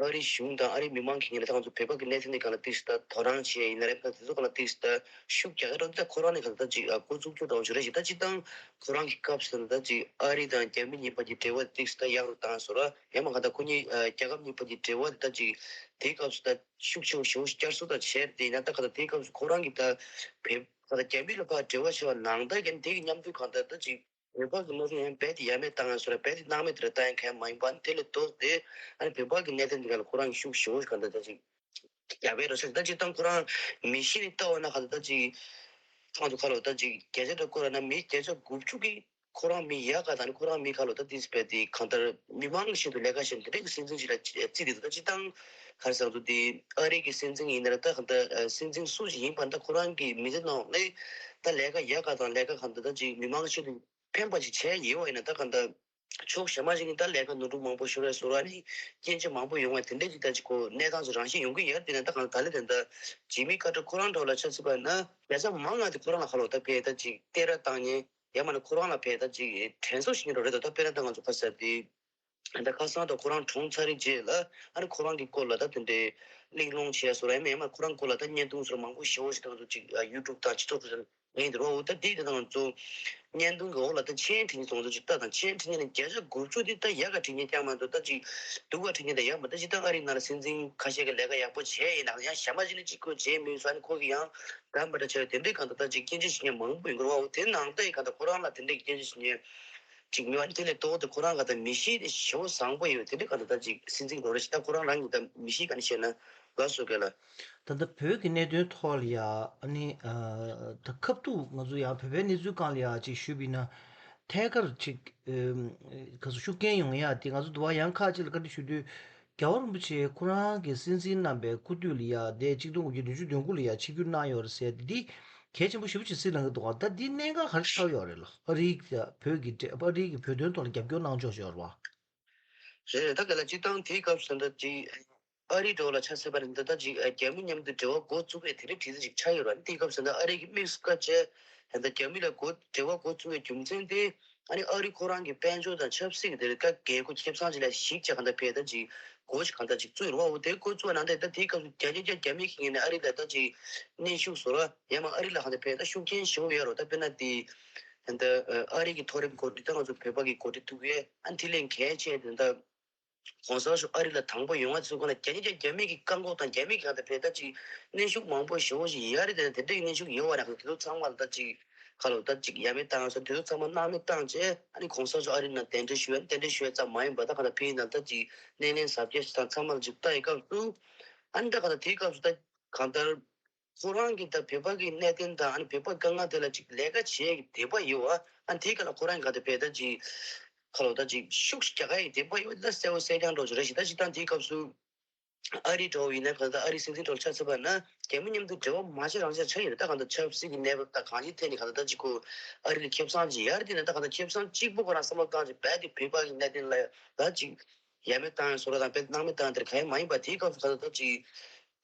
ཨ་རིའི་གཞུང་དང་ཨ་རིའི་མི་མང་གི་ངོས་ལ་ད་ང་ཚོ་བོད་པ་གི་གནད་དོན་འདི་སྒང་ལ་ཏིག་ཙམ་ད་དོ་སྣང་བྱས་ཡིན་ན་རེད། ད་དེ་ཚོ་སྒང་ལ་ཏིག་ཙམ་ད་ཤུགས་རྒྱག་གི་རེད། ད་ཁོ་རང་ནས་གང་ལྟར་ཅིག་ཨ་འགོ་བཙུགས་རྒྱུ་འདྲ་བོ་ཞིག་རེད་ཞེ། ད་སྤྱིར་བཏང་ཁོ་རང་གི་སྐབས་སུ་ད་ཅིག་ཨ་རི་དང་རྒྱ་མི་གཉིས་བར་གྱི་འབྲེལ་བ་ཏིག་ཙམ་ད་ཡག་རུ་བཏང་སོང་ར། ཡང་མ་གང་ལྟར་ཁོ་གཉིས་ཨ་རྒྱལ་ཁབ་གཉིས་བར་གྱི་འབྲེལ་བ་ད་ཅིག་དེའི་སྐབས་སུ་ད་ཤུགས་ཆེ་བོ་ཞེ་པོ་ཞིག་བསྐྱར་གསོ་ད་བྱས། དེ་ཡིན་ན་ད་གང་ལྟར་དེའི་སྐབས་སུ་ཁོ་རང་གིས་ད་བོད་གང་ལྟར་རྒྱ་མི་ལ་ཕར་འབྲེལ་བ་བྱས་པ་ནང་ད་ཀྱང་དེ་གི་མཉམ་དུ་གང་ལྟར་ད་ཅིག་བོད་པ་གི་མ་སོང་ཡང་རྦད་དེ་ཡ་མེད་བཏང་ཡ་སོ་ར། རྦད་དེ་སྣང་མེད་དེ་ར་བཏང་ཡ་གང་ཡང་མ་ཡིན་པ། དེ་ལས་ལྡོག་སྟེ་ཨ་ནི་བོད་པ་གི་གནད་དོན་འདི་ག་ལ་ཁོ་རང་གི་ཤུགས་ཞེ་པོ་ཞིག་གང་ལྟར་ད་ཅིག་རྒྱབ་པའི་རོ་ཤག། ད་སྤྱིར་བཏང་ཁོ་རང་མི་གཤིས་ནས་ལྟ་བ་ན་གང་ལྟར་ད་ཅིག་ཁོང་ཚོ་ཁ་ལོ་ད་ཅིག་བརྒྱ་ཆ་ད་བཀོད་ར་ན་མི་བརྒྱ་ཆ་དགུ་བཅུ་གི་ཁོ་རང་མི་ཡག་ག་དང་ནི་ཁོ་རང་མི་ཁ་ལོ་ད་ཏིས་རྦད་དེ་གང་ལྟར་མི་མང་གི་ཆེད་དུ་ལས་ཀ་བྱེད་དེ་འདྲའི་གི་སྲིད་འཛིན་ཞིག་ལ་བརྩིས་ཏེ་འདུག། ད་སྤྱིར་བཏང་ག་རེ་ཟེར་ཚོ་དེ་ཨ་རི་གི་སྲིད་འཛིན་ཡིན་ན་ར་ད་གང་ལྟར་སྲིད་འཛིན་སུ་ཞིག་ཡིན་པ་ད་ཁོ་རང་གི་མི་ཚེ་ནང་ནས་ད་ལས་ཀ་ཡག་ག་དང་ལས་ཀ་གང་ལྟར་ད་ཅིག་མི་མང་གི་ཆེད་དུ་ཕན་པ་ཞིག་བྱས་ཡོད་པ་ཡིན་ན། ད་གང་ལྟར་ཕྱོགས་གཞན་མ་ཞིག་ནས་ད་ལས་ཀ་ནོར་འཁྲུལ་མང་པོ་ཤོར་བའི་བཟོ་འདྲ་ནི་སྐྱོན་ཆ་མང་པོ་ཡོང་བ་དེ་འདྲ་ཅིག་ད་ཅིག་གོ་གནས་སྟངས་ཅིག་རང་བཞིན་ཡོང་གི་ཡོད། དེ་ན་ད་གང་ད་ལེ་དེ་འདྲ་ཇི་མི་ཁ་ཏར་ཁོ་རང་འདྲ་བོ་ལ་ཆ་མཚོན་པ་ན་བྱས་ཙང་མང་ང་དེ་ཁོ་རང་ལ་ཁ་ལོ་ད་བས་ད་ཅིག་སྟེར་ར་བཏང་ཉེ་ཡང་མ་ན་ཁོ་རང་ལ་བས་ད་ཅིག་དྲན་གསོ་ཞིག་ཉེ་འགྲོ་རེད་དོ། ད་དཔེར་ན་ད་ང་ཚོ་ཁ་ཟེར་དེ། ད་ཁ་སང་ད་ཁོ་རང་གྲོངས་ཚར་རེད་རྗེས་ལ་ཨ་ནི་ཁོ་རང་གི་སྐོར་ལ་ད་དེ་འདྲའི་གླེང་སློང་བྱས་སོ་ར། ཡང་མ་ཡང་མ་ཁོ་རང་སྐོར་ལ་ད་བརྙན་ཐུང་སོ་ར་མང་པོ་ཞེ་པོ་ཞིག་ད་ང་ཚོ་ཅིག་ཡུ་ཊུབ་དང་སྤྱི་ཚོགས་ཁྲོད་དུ་ངས་འདི་རོ་འོ་ད་དེ་དེ་ད་ང་ཚོ་བརྙན་ཐུང་གི་འོག་ལ་ད་མཆན་བྲིས་ནས་ང་ཚོ་ཅིག་ལྟ་དང་། མཆན་བྲིས་ནས་བརྒྱ་ཆ་དགུ་བཅུ་དེ་ད་ཡག་ག་བྲིས་མཁན་རྐྱང་མ་གཏོགས་ད་ཅིག་སྡུག་ག་བྲིས་མཁན་ད་ཡག་མ། ད་སྤྱིར་བཏང་ཨ་རིའི་ནང་ལ་སྲིད་འཛིན་ཁ་ཤས་ཀྱི་ལས་ཀ་ཡག་པོ་བྱས་ཡིན་ནའང་ཡང་གཞན་མ་ཅིག་ནས་ཅིག་ཁོ་བྱས་མེད་སོ། ཨ་ནི་ཁོ་གི་ཡང་ད་འབའ་འདྲ་བྱས་དེ་འདྲའི་གང་ད་ད་ཅིག་སྐྱོན་ཆ་བྱེད་མཁན་མང་པོ་ཡིན་དགོས་རེད་བ། འོ་དེ་ནང་ད་ཡི་གང་ད་ཁོ་རང་ལ་དེ་འདྲའི་སྐྱོན་ཆ་བྱེད་མཁན། ཅིག་མེད་པ་ནི། དེ་ལས་ལྟོ་དེ་ཁོ་རང་ག་ད་མི་གཤིས་དེ་ཞེ་པོ་བཟང་པོ་ཡོད། དེ་འདྲ་ག་ད་ད་ཅིག་སྲིད་འཛིན་ལོ་རེ་ཞིག་ད་ཁོ་རང་རང་གི་ད་མི་གཤིས་ག་ནས་བཤད་ན་ལགས་སོ་ག་ལ། ད་ལྟ་བོད་ཀྱི་གནད་དོན་ཐོག་ལ་ཡ་ཨ་ནི་ཨ་ད་ཁ་ཐུག་ང་ཚོ་ཡང་བོད་པའི་གནས་ཚུལ་སྒང་ལ་ཡ་ཅིག་ཞུས་པ་ཡིན་ན། ཐད་ཀར་ཅིག་ཨམ་ག་ཚོད་ཤུགས་རྐྱེན་ཡོང་ཡ་དེ་ང་ཚོ་འདི་བ་ཡང་ཁག་ཅིག་ལ་བཀའ་འདྲི་ཞུ་དུས། རྒྱལ་བ་རིན་པོ་ཆེ་ཁོ་རང་གི་སྲིད་འཛིན་རྣམ་པའི་སྐུ་དུས་ལ་ཡ་དེ་གཅིག་སྟོང་དགུ་བརྒྱ་བདུན་ཅུ་དོན་དགུ་ལ་ཡ་ཆིབས་བསྒྱུར་གནང་ཡོད་རེད་ཟེར་དེ་འདི་གལ་ཆེན་པོ་ཞེ་པོ་ཅིག་གཟིགས་གནང་གི་འདུག་ག་ད་འདི་གནད་འགག་ག་རེ་ཆགས་ཡོད་རེད་ལ། ཨ་རི་དང་བོད་ཀྱི་འབྲེལ་ཨ་རི་གི་བོད་དོན་ཐོག་ལ་རྒྱབ་སྐྱོར་གནང་ཕྱོགས་ཤིག་ཡོད་རེད་བ། རེད་རེད། ད་ག་ལ་སྤྱིར་བཏང་དེའི་སྐབས་སུ་འདི་ཅིག་ཨ་རི་འགྲོ་ལ་ཆ་ཟེར་བ་རེད། འདི་ད་ཅིག་རྒྱ་མི་མཉམ་དུ་འབྲེལ་བ་འགོ་བཙུགས་པའི་དེ་རིང་གྲས་ཅིག་ཆགས་ཡོད་རེད། དེའི་སྐབས་སུ་འདི་ཨ་རི་གི་དམིགས་སུ་བཀར་བྱས་ད་རྒྱ་མི་ལ་འགོ་འབྲེལ་བ་འགོ་བཙུགས་པའི་རྒྱུ་མཚན་དེ། ཨ་ནི་ཨ་རི་ཁོ་རང་གི་དཔལ་འབྱོར་དང་ཆབ་སྲིད་ཀྱི་དེ་རིང་ཁ་རྒྱལ་སྒོ་ཁེ་བཟང་ཅིག་ལ་གཞིགས་བྱས་གང་ལྟར་ཕེ་ད་ཅིག་འགོ་ཞིག་གང་ལྟར་ཅིག་བཙུགས་ཡོད་རེད་བ། འོ་དེ་འགོ་བཙུགས་པ་ནང་དེ་ད་དེའི་སྐབས་སུ་རྒྱ་རྒྱ་རྒྱ་རྒྱ་མི་གིས་ངས་ནས་ཨ་རི་ལ་ད་ཅིག་གནོན་ཤུགས་བཟོ་ར་ཡང་མ་ཨ་རི་ལ་གང་ལྟར་ཕེ་ད་ཤུགས་རྐྱེན་ཞེ་པོ་ཡོད་རེད་བ། ད་དཔེར་ན་དེ་ད་ཨ་རི་གི་མཐོ་རིམ་འགོ་ཁྲིད་ད་ང་ཚོ་བོད་པ་གི་འགོ་ཁྲིད་ཐུག་ཡས་ཨ་ནི་དེ་ལས་གལ་ཆེ་དེ་ད། གོང་ས་མཆོག་ཨ་རི་ལ་དང་པོ་ཡོང་བ་ཚོའི་སྒང་ལ་རྒྱ་ཉིད་ཀྱང་རྒྱ་མི་གི་བཀག་འགོག་དང་རྒྱ་མི་གི་གང་ལྟར་ཕེ་ད་ཅིག་གནོན་ཤུགས་མང་པོ་ཞེ་པོ་ཞིག་ཡོད་རེད། དེ་ནས་དེ་འདྲའི་གནོན་ཤུགས་ཡོད་པ་རེད། དེ་ཚོ་ཚང་མ་ལ་ད་ཅིག་ཁ་ལོ་ད་ཅིག་ཡ་མེད་བཏང་སོང་། དེ་ཚོ་ཚང་མ་སྣང་མེད་བཏང་བྱས་ཨ་ནི་གོང་ས་མཆོག་ཨ་རི་ནང་གདན་འདྲེན་ཞུ་ཡ་གདན་འདྲེན་ཞུ་ཡ་ཙམ་མ་ཡིན་པ་ད་གང་ལྟར་ཕེ་ཡིན་ན་ད་ཅིག་སྣེ་ལེན་གཟབ་རྒྱས་ཞིག་དང་ཚང་མ་ལ་ཅིག་ལྟ་ཡི་སྐབས་སུ་ཨ་ནི་ད་གང་ལྟར་དེའི་སྐབས་སུ་ད། གང་ལྟར། ཁོ་རང་གིས་ད་བོད་པ་གི་གནད་དོན་དང་ཨ་ནི་བོད་པ་དཀའ་ངལ་དེ་ལ་ཅིག་ལས་ཀ་བྱེད་ཀྱི་དད་པ་ཡོད་པ་ཨ་ནི་དེའི་སྒང་ལ་ཁོ་རང་གིས་གང་ལྟར་བོད་ད་ཅིག་ཁ་ལོ་ད་ཅིག་ཤུགས་རྒྱག་ག་ཡི་དད་པ་ཡོད་ད་གསལ་པོ་གསལ་རྐྱང་འགྲོ་ཅིག་རེད་ཞིག་ད་ཅིག་ད་དེའི་སྐབས་སུ་ཨ་རི་འགྲོ་བ་ཡིན་ན་གང་ལྟར་ཨ་རི་སྲིད་འཛིན་འགྲོ་ཆ་ཚུད་པ་ན་རྒྱ་མི་མཉམ་དུ་འབྲེལ་བ་མ་བྱེད་རང་བྱེད་ཆགས་ཡོད་རེད། ད་གང་ལྟར་ཆབ་སྲིད་ཀྱི་གནས་བབ་ད་གང་ཅིའི་ཐད་ནས་གང་ལྟར་ད་ཅིག་ཁོ་ཨ་རི་ལ་ཁེ་བཟང་ཅིག་ཡར་དེ་ནས་ད་གང་ལྟར་ཁེ་བཟང་གཅིག་པོ་ཁོ་རང་བསམ་བློ་བཏང་ཅིག་རྦད་དེ་བོད་པ་གི་གནད་དོན་ལ་ད་ཅིག་ཡ་མེད་བཏང་ཡ་བཟོ་འདྲ་དང་དཔེ་སྣང་མེད་བཏང་ཡ་དེར་གང་ཡང་མ་ཡིན་པ། དེའི་སྐབས་སུ་ད་ལྟ་ཅིག་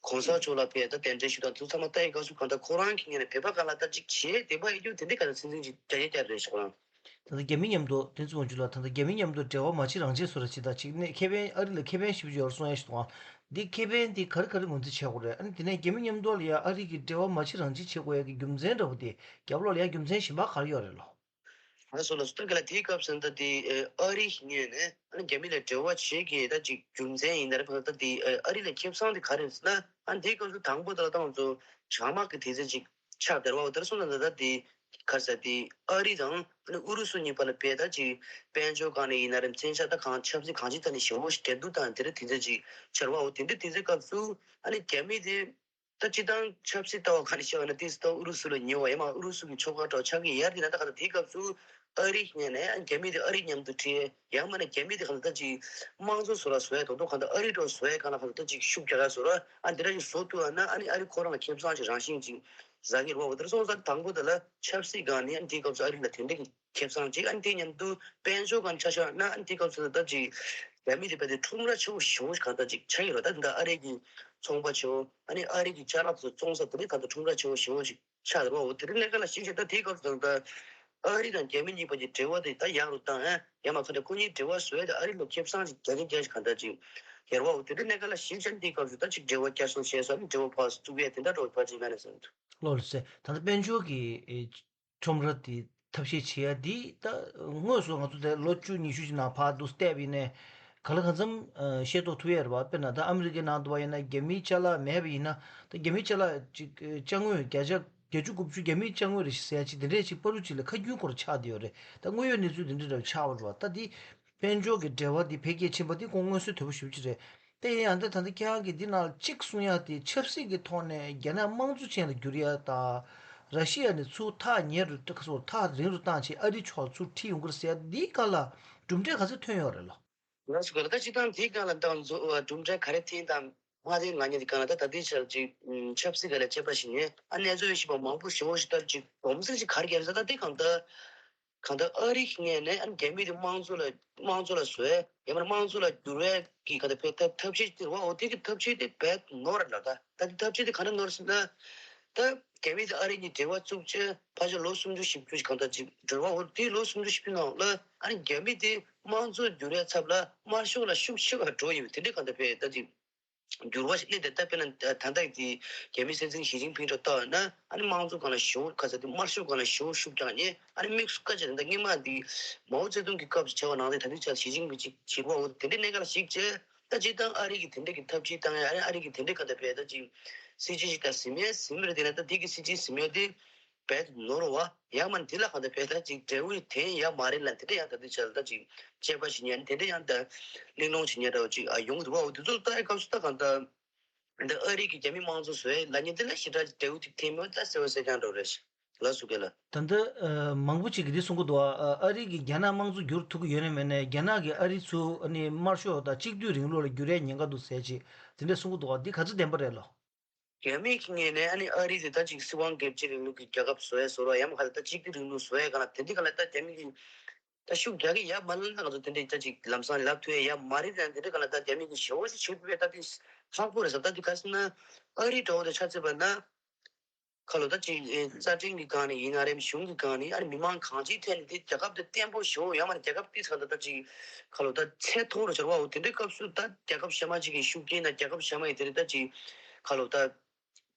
གོང་ས་མཆོག་ལ་ཕེ་ད་གདན་འདྲེན་ཞུ་དང་དུ་ཚང་མ་ལྟ་ཡི་སྐབས་སུ་གང་ལྟར་ཁོ་རང་གི་ངོས་ནས་བོད་པ་སྒང་ལ་ད་ཅིག་བྱེད་བདེ་བ་ཡོད་རྒྱུ་དེ་འདྲའི་ག་ལ་ཚིག་ཚིག་ཅིག་རྒྱ་ཡེ་རྒྱ་རེད་ཞོག་རང་། ད་ལྟ་རྒྱ་མི་མཉམ་དུ་བསྟན་འཛིན་དབང་ཕྱུག་ལགས་ད་ལྟ་རྒྱ་མི་མཉམ་དུ་འབྲེལ་བ་མ་བྱེད་རང་བྱེད་བཟོ་འདྲ་ཅིག་ད་ཅིག་ནས་ཁེ་ཕན་ཨ་རི་ལ་ཁེ་ཕན་ཞེ་པོ་ཅིག་ཡོད་རེད་གསུང་ཡ་ཞིག་འདུག་ཨང་། འདི་ཁེ་ཕན་འདི་ག་རེ་ག་རེ་ངོས་འཛིན་བྱེད་དགོས་རེད། ཨ་ནི་དེ་ནས་རྒྱ་མི་མཉམ་དུ་ལ་ཡ་ཨ་རི་གི་འབྲེལ་བ་མ་བྱེད་རང་བྱེད་བྱེད་དགོས་ཡ་གི་རྒྱུ་མཚན་འདྲ་པོ་དེ་རྒྱབ་ལོགས་ལ་ཡ་རྒྱུ་མཚན་གཞན་པ་ག་རེ་ཡོད་རེད་ལོ། ང་སོ་ལ་སུ་ཏན་ག་ལ་དེའི་སྐབས་སུ་ད་དེ་ཨ་རི་ངོས་ནས་ཨ་ནི་རྒྱ་མི་ལ་འབྲེལ་བ་བྱེད་ཀྱི་ད་ཅིག་རྒྱུ་མཚན་ཡིན་ན་རེད་པ། ད་དེ་ཨ་རི་ལ་ཁེ་བཟང་དེ་ག་རེ་ཟེར་ན་ཨ་ནི་དེའི་སྐབས་སུ་དང་པོ་ད་ལ་ཏང་ཚོ་བྱང་མ་གི་དེ་ཚེ་ཅིག་ཆགས་བསྡད་པ་འོ་དེར་སོང་ཙང་ད་ད་དེ་ག་ས་དེ་ཨ་རི་དང་ཨ་ནི་ཨུ་རུ་སུ་གཉིས་བར་ལ་བས་ད་ཅིག་དཔལ་འབྱོར་སྒང་ནས་ཡིན་ན་རེད། མཚོན་ཆ་ད་གང་ཆབ་སྲིད་གང་ཅིའི་ཐད་ནས་ཞེ་པོ་ཞིག་འབྲེལ་གཏུག་དང་དེ་རེད། དེ་ཚེ་ཅིག་ཆར་བ་འོ་དེ་འདྲ་དེ་ཚེ་སྐབས་སུ་ཨ་ནི་རྒྱ་མི་དེ། ད་སྤྱིར་བཏང་ཆབ་སྲིད་ལྟ་བ་ག་ནས་བཤད་པ་ན་དེ་སི་ད་ཨུ་རུ་སུ་ལ་ཉེ་བ་ཡང་མ་ཨུ་རུ་སུ་གི་ཕྱོགས་ཁ་འགྲོ་ཆགས་ཀྱི་ཡར་དེ་ན་ད་ག་ད་དེའི་སྐབས་སུ་ཨ་རི་ངོས་ནས་རྒྱ་མི་དེ་ཨ་རི་མཉམ་དུ་ཁྲིད་ཡང་མ་ན་རྒྱ་མི་དེ་ག་ད་ད་ཅིག་དམངས་གཙོ་བཟོ་ལ་བཟོ་ཡ་དོ་དོ་ག་ད་ཨ་རི་འགྲོ་བཟོ་ཡ་ག་ན་ག་ད་ད་ཅིག་ཤུགས་རྒྱག་ཡ་བཟོ་ར་ཨ་འདི་འདྲ་ཞིག་བཟོ་ཐུབ་ཡ་ན་ཨ་ནི་ཨ་རི་ཁོ་རང་ལ་ཁེ་བཟང་ཅིག་རང་བཞིན་ཅིག་བཟའ་གི་རེད་བ། འོ་དེར་སོང་ཙང་དང་པོ་དེ་ལ་ཆབ་སྲིད་སྒང་ནས་ཨ་ནི་དེའི་སྐབས་སུ་ཨ་རི་ལ་དེ་འདྲ་གི་ཁེ་བཟང་ཅིག་ཨ་ནི་དེ་མཉམ་དུ་དཔལ་འབྱོར་སྒང་ཆ་བཞག་ན་ཨ་ནི་དེའི་སྐབས་སུ་ད་ཅིག་རྒྱ་མི་དེ་བས་དེ་ཁྲོམ་ར་ཆེ་བོ་ཞེ་བོ་ཞིག་ག་ད་ཅིག་ཆགས་ཡོད་རེད། ད་དེ་འདྲ་ཨ་རི་གི་ཚོང་པ་ཆེ་བོ། ཨ་ནི་ཨ་རི་གི་ཅ་ལག་ཚོ་བཙོང་ས་དེ་ནི་ད་ལྟ་ཁྲོམ་ར་ཆེ་བོ་ཞེ་བོ་ཞིག་ཆགས་རེད་བ། འོ་དེ་རིང་གནས་སྐབས་ལ་གཞིགས་བྱས་ད་དེའི་སྐབས་སུ་ད་ཨ་རི་དང་རྒྱ་མི་གཉིས་བར་གྱི་འབྲེལ་བ་དེ་ད་ཡག་རུ་བཏང་ཨ་ཡང་མ་ཁ་ད་ཁོ་གཉིས་འབྲེལ་བ་བཟོས་ཏེ་ཨ་རི་ལ་ཁེ་བཟང་ཞིག་རྒྱ་ཆེ་རྒྱ་ཞིག་གང་ལྟར་ཅིག་ཡོད་རེད་བ། འོ་དེ་རིང་གནས་སྐབས་ལ་གཞིགས་བྱས་དེའི་སྐབས་སུ་ད་ཅིག་འབྲེལ་བ་བསྐྱར་གསོ་བྱས་སོང་ཨ་ནི་འབྲེལ་བ་ཕར་བཙུགས་ཡས་དེ་འདྲ་འགྲོ་བ་ཅིག་མེད་ན་བསམ་འདུག་ལོ་ལ་ཟེར་ད་ལྟ་དཔལ་འབྱོར་གྱི་ཁྲོམ་ར་དེ་ཐབས་ཤེས་བྱེད་ཡ་འདི་ད་དངོས་སུ་ང་ཚོ་དེ་ལོ་བཅུ་ཉི་ཤུ་ཅིག་ནང་ཕར་འདུག་བལྟས་པ་ཡིན་ནའི་ག་ལ་གང་འཚམ་ཤེས་རྟོགས་ཐུབ་ཡ་རེད་བ། དཔེར་ན་ད་ཨ་མི་རི་ཀའི་ནང་དུ་བ་ཡིན་ན་རྒྱ་མིའི་ཅ་ལག་མེད་པ་ཡིན་ན་ད་རྒྱ་མིའི་ཅ་ལག་ཅིག་ཅ་དངོས་བརྒྱ་ཆ་བརྒྱད་ཅུ་དགུ་བཅུ་རྒྱ་མིའི་ཅ་དངོས་རེད་ཟེར་ཡ་ཅིག་དེ་འདྲས་ཅིག་པ་རུ་ཅིག་ལ་ཁ་རྒྱུན་སྐོར་ཆགས་བསྡད་ཡོད་རེད། ད་དངོས་ཡོད་གནས་ཚུལ་དེ་འདྲས་འདྲ་ཆགས་པ་རེད་བ། ད་འདི་དཔལ་འབྱོར་གྱི་འབྲེལ་བ་འདི་འཕེལ་རྒྱས་ཕྱིན་པ་འདི་ཁོང་མངོན་གསལ་དོད་པོ་ཞེ་པོ་ཅིག་རེད། དེ་ཡིན་ཡང་ད་ད་ལྟ་ཁྱེད་རང་གིས་འདི་ནང་གཅིག་གསུང་ཡག་དེ་ཆབ་སྲིད་ཀྱི་ཐོག་ནས་རྒྱ་ནག་དམངས་གཙོ་ཅན་ལ་བསྒྱུར་ཡག་དང་། ར་ཤི་ཡ་ནས་ཚུར་ཐག་ཉེ་རུ་ཁ་སོར་ཐག་རིང་རུ་བཏང་བྱས་ཨ་རི་ཕྱོགས་ཚུར་ཁྲིད་ཡོང་གི་རེད་ཟེར་ཡག་འདིའི་སྒང་ལ་གྲུབ་འབྲས་ག་ཚོད་ཐོན་ཡོད་རེད་ལོ། ང་ཚོ་ག་ལ་ད་སྤྱིར་བཏང་འདིའི་སྒང་ལ་ད་ང་ཚོ་གྲུབ་འབྲས་ག་རེ་ཐོན་དང་མ་ཐོན་ལབ་མཁན་འདི་སྒང་ལ་ད་ད་ལྟའི་ཆར་ཅིག་ཆབ་སྲིད་སྒང་ལ་དཔྱད་པ་བྱེད་མཁན་ཨ་གནས་ཚུལ་ཡོད་ཤེས་པ་མང་པོ་ཞེ་པོ་ཞིག་ད་ཅིག་སྡོམ་ཚིག་ཅིག་ག་རེ་བརྒྱབ་ཟེར་ད་འདི་སྒང་ད། གང་ལྟར་ཨ་རི་ངོས་ནས་ཨ་ནི་རྒྱ་མི་དེ་དམངས་གཙོ་ལ་དམངས་གཙོ་ལ་བཟོས་ཡང་མིན་དམངས་གཙོ་ལ་བསྒྱུར་བའི་གི་གང་ལྟར་ཕེ་ཐབས་ཐབས་ཤེས་དེ་རེད་བ། འོ་དེ་གི་ཐབས་ཤེས་དེ་རྦད་ནོར་རེད་ལ། ད་ད་དེ་ཐབས་ཤེས་དེ་ག་འདྲ་ནོར་ཟེར་ན། ད་རྒྱ་མི་དང་ཨ་རི་གཉིས་འབྲེལ་བ་བཙུགས་བྱས་ཕལ་ཆེར་ལོ་སུམ་ཅུ་བཞི་བཅུ་ཞིག་གང་ལྟར་ཅིག་འགྲོ་བ། འོ་དེ་ལོ་སུམ་ཅུ་བཞི་བཅུ་ནང་ལ་ཨ་ནི་རྒྱ་མི་དེ་དམངས་གཙོ་བསྒྱུར་བའི་ཚབ་ལ་དམར་ཤོག་ལ་ཤུགས་ཆེ་བ་འགྲོ་ཡོད་དེ་འདྲའི་གང་ལྟར་ཕེ་ད་ཅིག་འགྱུར་བ་ཞིག་སླེབས་ཏེ། ད་དཔེར་ན་ད་ལྟ་གི་རྒྱ་མིའི་སྲིད་འཛིན་ཞི་ཅིན་ཕིང་འདྲ་བལྟས་ན་ཨ་ནི་དམངས་གཙོ་སྒང་ལ་ཞེ་པོ་ཁ་ཚ་དེ་དམར་ཤོག་སྒང་ལ་ཞེ་པོ་ཤུགས་རྒྱག་མཁན། ཨ་ནི་དམིགས་སུ་བཀར་བྱས་ད་ལྟ་སྔོན་མ་འདི་མའོ་ཙེ་ཏུང་གི་སྐབས་སུ་བྱས་པ་ནང་བཞིན་ད་ལྟའི་ཆར་ཞི་ཅིན་ཕིང་ཅིག་བྱེད་པ། འོ་དེ་འདྲའི་གནས་སྐབས་ལ་གཞིགས་བྱས་ད་སྤྱིར་བཏང་ཨ་རི་གི་དེ་འདྲ་གི་ཐབས་ཤེས་བཏང་ཡ། ཨ་ནི་ཨ་རི་གི་དེ་འདྲའི་ག་ད་བས་ད་ཅིག་སྲིད་ཇུས་ཤིག་ད་ཟིན་ཡ་ཟིན་པ་རེད། དེ་ན་ད་དེ་གི་སྲིད་ཇུས་ཟིན་ཡ་དེ། རྦད་དེ་ནོར་བ་ཡང་མ་འདི་ལ་གང་ལྟར་བས་ད་ཅིག་འབྲས་བུ་དེ་ཡང་མ་རེད་ལ་དེ་འདྲ་ཡང་ད་དུ་བྱས་ལ་ད་ཅིག་དཔྱད་པ་བྱེད་ཉན་དེ་འདྲ་ཡང་ད་གླེང་སློང་བྱེད་ཉན་འདྲ་བ་ཅིག་ཨ་ཡོང་གི་འདུག་བ། འོ་དེ་ཚོ་ལྟ་ཡི་སྐབས་སུ་ད་གང་ལྟར་འདི་ཨ་རི་གི་རྒྱ་མི་དམངས་གཙོ་བཟོ་ཡ་ལ་ཉིན་འདི་ལ་ཞེ་དྲག་འབྲས་བུ་དེ་ཐེབས་མེད་ད་གསལ་བ་གསལ་རྐྱང་འདྲ་བ་རེད། ལགས་སོ་རྒན་ལགས། ད་ལྟ་ཨ་མང་པོ་ཅིག་གིས་འདི་གསུང་གི་འདུག་ཨ། ཨ་རི་གིས་རྒྱ་ནག་དམངས་གཙོ་བསྒྱུར་ཐུབ་ཀྱི་ཡོད་ན་མེད་ན་རྒྱ་ནག་གིས་ཨ་རི་ཚུར་ཨ་ནི་དམར་ཤོག་དང་གཅིག་སྡུད་རིང་ལུགས་ལ་བསྒྱུར་ཡའི་ཉེན་ཁ་འདུག་ཟེར་ཅིག་དེ་འདྲ་གསུང་གི་འདུག་ཨ། འདི་ག་ཚོད་བདེན་པ་རེད་ལོ། རྒྱ་མི་གི་ངོས་ནས་ཨ་ནི་ཨ་རི་དེ་ད་ཅིག་སྲིད་དབང་སྒེར་གཅོད་རིང་ལུགས་ཀྱི་རྒྱལ་ཁབ་བཟོ་ཡ་བཟོ་ར་ཡང་མ་ཁ་ད་གཅིག་སྡུད་རིང་ལུགས་བཟོ་ཡ་ག་ན་དེ་འདི་ག་ལ་ད་རྒྱ་མི་གི་ད་ཤུགས་རྒྱག་གི་ཡ་མ་ལ་ན་ང་ཚོ་དེ་འདྲའི་ད་ཅིག་ལམ་སང་ལབ་ཐུབ་ཡ་ཡ་མ་རེད། ད་དེ་འདྲ་ག་ལ་ད་རྒྱ་མི་གི་ཞེ་བོ་ཞིག་བྱེད་ཐུབ་ཡ་ད་དེ་ལྷག་པོ་རེད་ཟེར། ད་དེ་ག་ཟེར་ན་ཨ་རི་འདྲ་བོ་དེ་ཆ་མཚོན་པ་ན། ཁ་ལོ་ད་ཅིག་ཨེ་རྩ་ཁྲིམས་ཀྱི་སྒང་ནས་ཡིན་ན་རེད། གཞུང་གི་སྒང་ནས་ཨ་ནི་མི་མང་གང་ཅིའི་ཐད་ནས་དེ་རྒྱལ་ཁབ་དེ་བརྟན་པོ་ཞིག་ཡང་མ་རྒྱལ་ཁབ་དེ་ཚ་ད་ད་ཅིག་ཁ་ལོ་ད་ཚད་མཐོ་རུ་གྱུར་བའོ། དེ་འདྲའི་སྐབས་སུ་ད་རྒྱལ་ཁབ་གཞན་མ་ཅིག་གི་ཤུགས་རྐྱེན་དང་རྒྱལ་ཁབ་གཞན་མ་ཡི་དེ་རེད་ད་ཅིག་ཁ་ལོ་ད་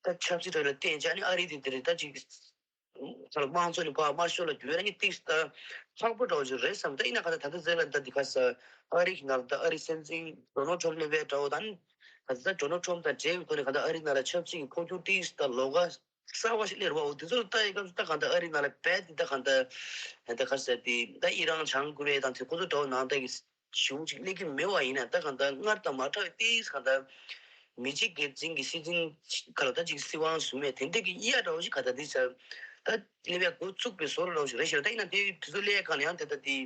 ད་ཆབ་སྲིད་ཐོག་ལ་བརྟེན་བྱས་ཨ་ནི་ཨ་རི་དེ་དེ་རེད་ད་ཅིག་ཁ་ལོ་དམངས་གཙོ་ནས་ཕར་དམར་ཤོག་ལ་བསྒྱུར་ཨ་ནི་ཏིག་ད་ལྷག་པོ་འདྲ་བོ་ཅིག་རེད་བསམ། ད་ཡིན་ན་ཁ་ད་ད་ད་ཟེར་ལ་ད་འདི་ཁ་ས་ཨ་རི་གི་ནང་ལ་ད་ཨ་རི་སྲིད་འཛིན་ཌོ་ནལ་ཊམ་ནས་བས་འདྲ་བོ་ད་ནི་ད་ད་ཌོ་ནལ་ཊམ་དང་འབྲེལ་བའི་ཐོག་ནས་ག་ད་ཨ་རི་ནང་ལ་ཆབ་སྲིད་ཀྱི་འཕོ་འགྱུར་ཏིག་ད་ལོགས་ཀ་གསར་བ་ཞིག་སླེབས་པ་འོ། དེ་ཚོ་ལ་ལྟ་ཡི་སྐབས་སུ་ད་གང་ལྟར་ཨ་རི་ནང་ལ་རྦད་དེ་ད་གང་ལྟར་ད་ག་ཟེར་དེ་ད་ཨི་རན་བྱང་ཀོ་རི་ཡ་དང་དེ་ཁོ་ཚོ་འདྲ་བོ་ནང་ལྟ་གི་གཞུང་ཅིག་སླེབས་ཀྱི་མེད་པ་ཡིན་ན་ད་གང་ལྟར་སྔར་དང་མ་འདྲ་བའི་ཏིག་གང་ལྟར་མི་གཅིག་སྒེར་འཛིན་གྱི་སྲིད་འཛིན་ག་ལ་ད་ཅིག་སྲིད་དབང་བཟུང་མེད་དེ་འདྲ་གི་ཨི་ཡ་འདྲ་བོ་ཞིག་ག་ད་དེ་ཚ་ད་སླེབས་ཡ་འགོ་བཙུགས་པའི་བཟོ་འདྲ་བོ་ཞིག་རེད་ཤག་ད་ཡིན་ན་དེ་དེ་ཚོ་སླེབས་ཡ་གང་ལ་ཡང་དེ་ད་དེ་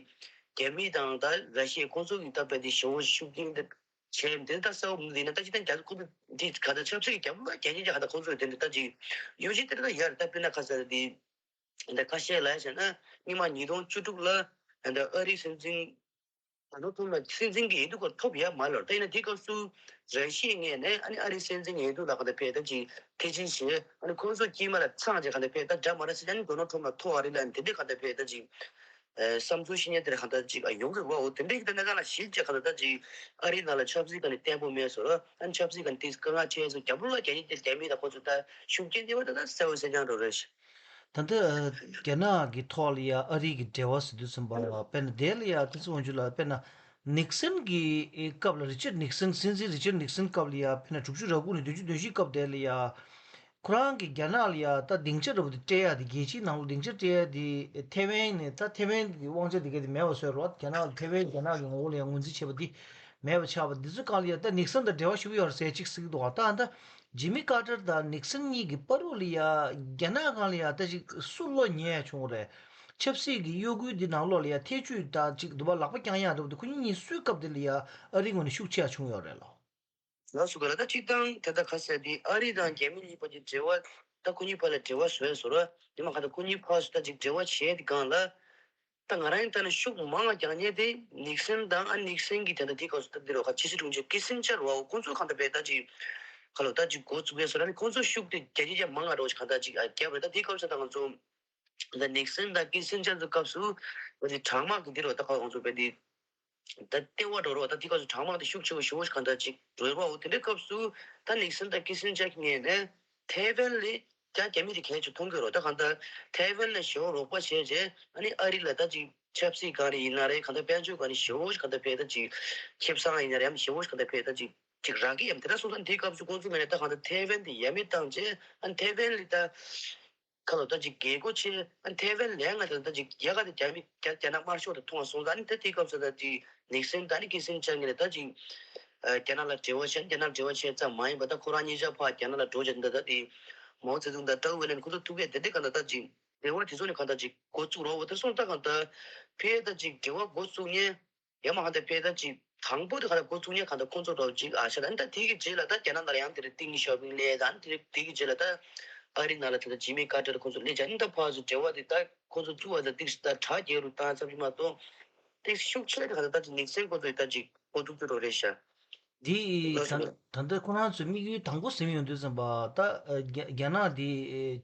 རྒྱ་མི་དང་ད་ར་ཤི་ཡ་ཁོ་ཚོ་གི་ད་རྦད་དེ་ཞེ་བོ་ཤུགས་རྐྱེན་དེ། བྱས་འདི་ལྟར་གསལ་བོ་མི་འདུག་ན་ད་ཅི་ད་རྒྱ་ཁོ་ཚོ་འདི་ག་ད་ཆབ་སྲིད་ཀྱི་རྒྱབ་ལ་རྒྱ་ཉིད་ཀྱི་ཧ་ད་ཁོ་ཚོས་དེ་འདི་ལྟ་ཅིག་ཡོ་ཅི་དེ་ལྟ་ཡར་ད་དཔེར་ན་ཁ་གསལ་འདི་འདི་ཁ་ཤས་ལ་བྱས་ན་སྔོན་མ་ཉིས་སྟོང་བཅུ་དྲུག་ལ་འདི་ཨ་རིའི་སྲིད་འཛིན་ད་ལོ་ཐུམ་ལ་སྲིད་འཛིན་གྱི་འོས་བསྡུ་ཁོ་ཐོབ་ཡ་མ་ལོར་ད་ཡིན་ན་དེ་སྐབས་སུ་ར་ཤི་ཡའི་ངོས་ནས་ཨ་ནི་ཨ་རིའི་སྲིད་འཛིན་འོས་བསྡུ་ལ་ག་ད་ཕེ་ད་ཅིག་ཐེ་ཅིན་བྱས་ཨ་ནི་ཁོ་ཚོ་དཀྱིལ་མ་ལ་ཚང་ཅིག་ག་ད་ཕེ་ད་འདྲ་མ་འདྲ་སྲིད་ཨ་ནི་ཌོ་ནལ་ཊམ་ལ་ཐོབ་ཨ་རི་ལ་དེ་འདྲའི་ག་ད་ཕེ་ད་ཅིག་བསམ་ཚུལ་བཤད་མཁན་དེ་ར་གང་ལྟར་ཅིག་ཡོང་གི་རེད་བ། འོ་དེ་འདྲའི་གི་ད་གནས་སྟངས་ལ་གཞི་བཅས་གང་ལྟར་ཅིག་ཨ་རིའི་ནང་ལ་ཆབ་སྲིད་ག་ནས་བརྟན་པོ་མེད་བཟོ་ར་ཨ་ནི་ཆབ་སྲིད་ག་ནས་དེ་དཀའ་ངལ་འཕྲད་བཟོ་རྒྱབ་ལོགས་ལ་རྒྱ་ཡིག་དེ་རྒྱ་མི་དང་ཁོ་ཚོ་ད་ཤུགས་རྐྱེན་དེ་བ་ད་ད་གསལ་བོ་གསལ་རྐྱང་འགྲོ་རེད། ད་ལྟ་རྒྱ་ནག་གི་ཐོག་ལ་ཡ་ཨ་རི་གི་འབྲེལ་བ་ཟེར་དུས་ཙམ་པ་དཔེར་ན་དེ་ལ་ཡ་དེ་ཚོ་འོན་ཆུ་ལ་དཔེར་ན་ནིག་སན་གི་སྐབས་ལ་རི་ཅར་ནིག་སན་སྲིད་འཛིན་རི་ཅར་ནིག་སན་སྐབས་ལ་ཡ་དཔེར་ན་དྲུག་ཅུ་རེ་དགུ་ནས་བདུན་ཅུ་དོན་བཞི་སྐབས་དེ་ལ་ཡ། ཁོ་རང་གིས་རྒྱ་ནག་ལ་ཡ་ད་སྡིངས་ཆ་འདྲ་པོ་དེ་སྤྲད་ཡ་དེ་རྒྱལ་སྤྱིའི་ནང་ལ་སྡིངས་ཆ་སྤྲད་ཡ་དེ་ཐེ་ཝན་ནས་ད་ཐེ་ཝན་གྱི་དབང་ཆ་དེ་ག་དེ་མེད་པ་བཟོས་རོགས། རྒྱ་ནག་ལ་ཐེ་ཝན་རྒྱ་ནག་གི་ངོ་བོ་ལ་ཡ་ངོས་འཛིན་བྱས་པ་དེ་མེད་པ་ཆགས་པ་འདི་ཚོ་སྒང་ལ་ཡ་ད་ནིག་སན་དང་འབྲེལ་བ་ཞུ་གི་ཡོད་རེད་ཟེར་ཅིག་ཟེར་གི་འདུག་ད་ད་ཇི་མི་ཀར་ཏར་དང་ནིག་སན་གཉིས་ཀྱི་བར་དུ་ལ་ཡ་རྒྱ་ནག་སྒང་ལ་ཡ་ད་ཅིག་སུ་བློ་ཉེ་ཡ་བྱུང་རེད། ཆབ་སྲིད་ཀྱི་གཡོ་འགུལ་འདི་ནང་ལོགས་ལ་ཡ་ཐེ་བྱུས་ད་ཅིག་འདུག་པ་ལག་པ་བརྐྱང་ཡ་འདྲ་པོ་དེ་ཁོ་གཉིས་གཉིས་སུའི་སྐབས་དེ་ལ་ཡ་ཨ་རིའི་ངོས་ནས་ཤུགས་ཆེ་ཡ་བྱུང་ཡོད་རེད་ལོ། ལགས་སོ་ག་ལ་ད་སྤྱིར་བཏང་དེ་ལྟ་ཁ་གསལ་དེ་ཨ་རི་དང་རྒྱ་མི་གཉིས་བར་གྱི་འབྲེལ་བ་ད་ཁོ་གཉིས་བར་ལ་འབྲེལ་བ་བཟོས་བཟོ་ར་ཉི་མ་གང་ལྟར་ཁོ་གཉིས་བར་སུ་ད་ཅིག་འབྲེལ་བ་བྱས་དེ་སྒང་ལ་ད་ང་རང་ཡིན་ད་ནི་ཤུགས་མང་ང་རྒྱག་མཁན་དེ་ནིག་སན་དང་ཨ་ནིག་སན་གྱི་དེ་ལྟ་དེ་སྐབས་སུ་ད་འདི་རོ་ཁ་ཕྱི་སྲིད་དྲུང་ཆེ་ཀི་སིན་ཇར་བ་འོ་ཁོང་ཚོ་གང་ལྟར་བས་ད་ཅིག་ཁ་ལོ་ད་ཅིག་འགོ་བཙུགས་པས་སོ་ར་ནི་ཁོང་ཚོ་ཤུགས་དེ་རྒྱ་ཆེ་རྒྱ་མང་ང་རོ་ཞིག་གང་ལྟར་ཅིག་ཨ་རྒྱབ་རེད། ད་དེ་སྐབས་སུ་ད་ང་ཚོ་ད་ནིག་སན་དང་ཀི་སིན་ཇར་ཚོ་སྐབས་སུ་ད་དེ་གྲང་དམག་གི་འདི་རོ་ད་ཁ་ཁོང་ཚོ་བས་དེ། ད་ལྟེ་བ་འགྲོ་རོགས་ད་དེ་སྐབས་སུ་གྲང་དམག་དེ་ཤུགས་ཆེ་བོ་ཞེ་བོ་ཞིག་གང་ལྟར་ཅིག་འགྲོ་ཡོད་པའོ། དེ་འདྲའི་སྐབས་སུ་ད་ནིག་སན་དང་ཀི་སིན་ཇར་གཉིས་ནས་ཐའེ་ཝན་ལ་རྒྱ་རྒྱ་མི་དེ་གལ་ཆེ་མཐོང་གི་རོགས་ད་གང་ལྟར་ཐའེ་ཝན་ལ་ཞེ་བོ་རོགས་པ་བྱས་རྗེས་ཨ་ནི་ཨ་རི་ལ་ད་ཅིག་ཆབ་སྲིད་སྒང་རེ་ཡིན་ན་རེད་གང་ལྟར་དཔལ་འབྱོར་སྒང་རེ་ཞེ་བོ་ཞིག་གང་ལྟར་ཕེ་ད་ཅིག་ཁེ་བཟང་ཡིན་ན་རེད་ཡང་ཞེ་བོ་ཞིག་གང་ལྟར་ཕེ་ད་ཅིག་ཅིག་རག་གི་ཡང་དེ་འདྲ་སོང་ཙང་དེའི་སྐབས་སུ་ཁོང་ཚོ་མེད་ན་ད་གང་ལྟར་ཐའེ་ཝན་དེ་ཡ་མེད་བཏང་རྗེས་ཨ་ནི་ཐའེ་ཝན་ལ་ད། ཁ་ལོ་ད་ཅིག་རྒྱལ་སྒོ་ཆེ་ཨ་ཐའེ་ཝན་ལས་ང་དང་ད་ཅིག་རྒྱ་གར་དང་རྒྱ་མི་རྒྱ་རྒྱ་ནག་དམར་ཤོག་དང་མཐོང་བ་སོང་ཙང་ཨ་ནི་ད་དེའི་སྐབས་སུ་ད་ཅིག་ནིག་སན་དང་ནི་ཀི་སིན་ཇར་གཉིས་ལ་ད་ཅིག་རྒྱ་ནག་ལ་འབྲེལ་བ་བྱས་རྒྱ་ནག་འབྲེལ་བ་བྱས་ཙམ་མ་ཡིན་པ་ད་ཁོ་རང་གཉིས་ཆ་ཕར་རྒྱ་ནག་ལ་འགྲོ་བྱས་འདི་ད་དེ་མའོ་ཙེ་ཏུང་དང་ཀྲའོ་ཝེ་ལན་ཁོ་ཚོ་ཐུག་གས་དེ་འདྲ་ག་ད་ད་ཅིག་འབྲེལ་བ་དེ་ཚོ་ནི་ག་ད་ཅིག་འགོ་བཙུགས་རོགས་འོ་དེ་སོང་ད་ག་ད་ཕེ་ད་ཅིག་འབྲེལ་བ་འགོ་བཙུགས་ཉེ། ཡང་མ་ག་འདི་ཕེ་ད་ཅིག་དང་པོ་དེ་ག་ད་འགོ་བཙུགས་ཉེ་ག་ད་ཁོང་ཚོ་འགྲོ་ཅིག་ཨ་ཤ་ད་ད་དེ་གི་རྗེས་ལ་ད་རྒྱ་ནག་ནང་ལ་ཡང་དེ་རེ་ཏིང་ཞའོ་ཕིང་སླེབས་ད་དེ་རེ་དེ་གི་རྗེས་ལ་ད་ཨ་རི་ནང་ལ་ད་ད་ཇི་མི་ཀར་ཏར་ཁོང་ཚོ་སླེབས་ཅག་ནི་ད་ཕར་ཚུར་འབྲེལ་བ་དེ་ད་ཁོང་ཚོ་བཙུགས་པ་ད་ཏིག་ད་དྲག་རྒྱས་རུ་བཏང་ཙམ་ཞིག་མ་གཏོགས་ཏིག་ཤུགས་ཆེ་ད་ག་ད་ད་ཅིག་ནིག་སན་ཁོང་ཚོ་ད་ཅིག་འགོ་འཛུགས་རྒྱུ་རོ་རེད་ཤག་འདི་ལགས་སོ། ད་ད་ལྟ་ཁོ་རང་ཚོའི་དམིགས་ཡུལ་དང་པོ་ཟིན་ཡོང་དུས་ཙམ་པ་ད་རྒྱ་རྒྱ་ནག་འདི་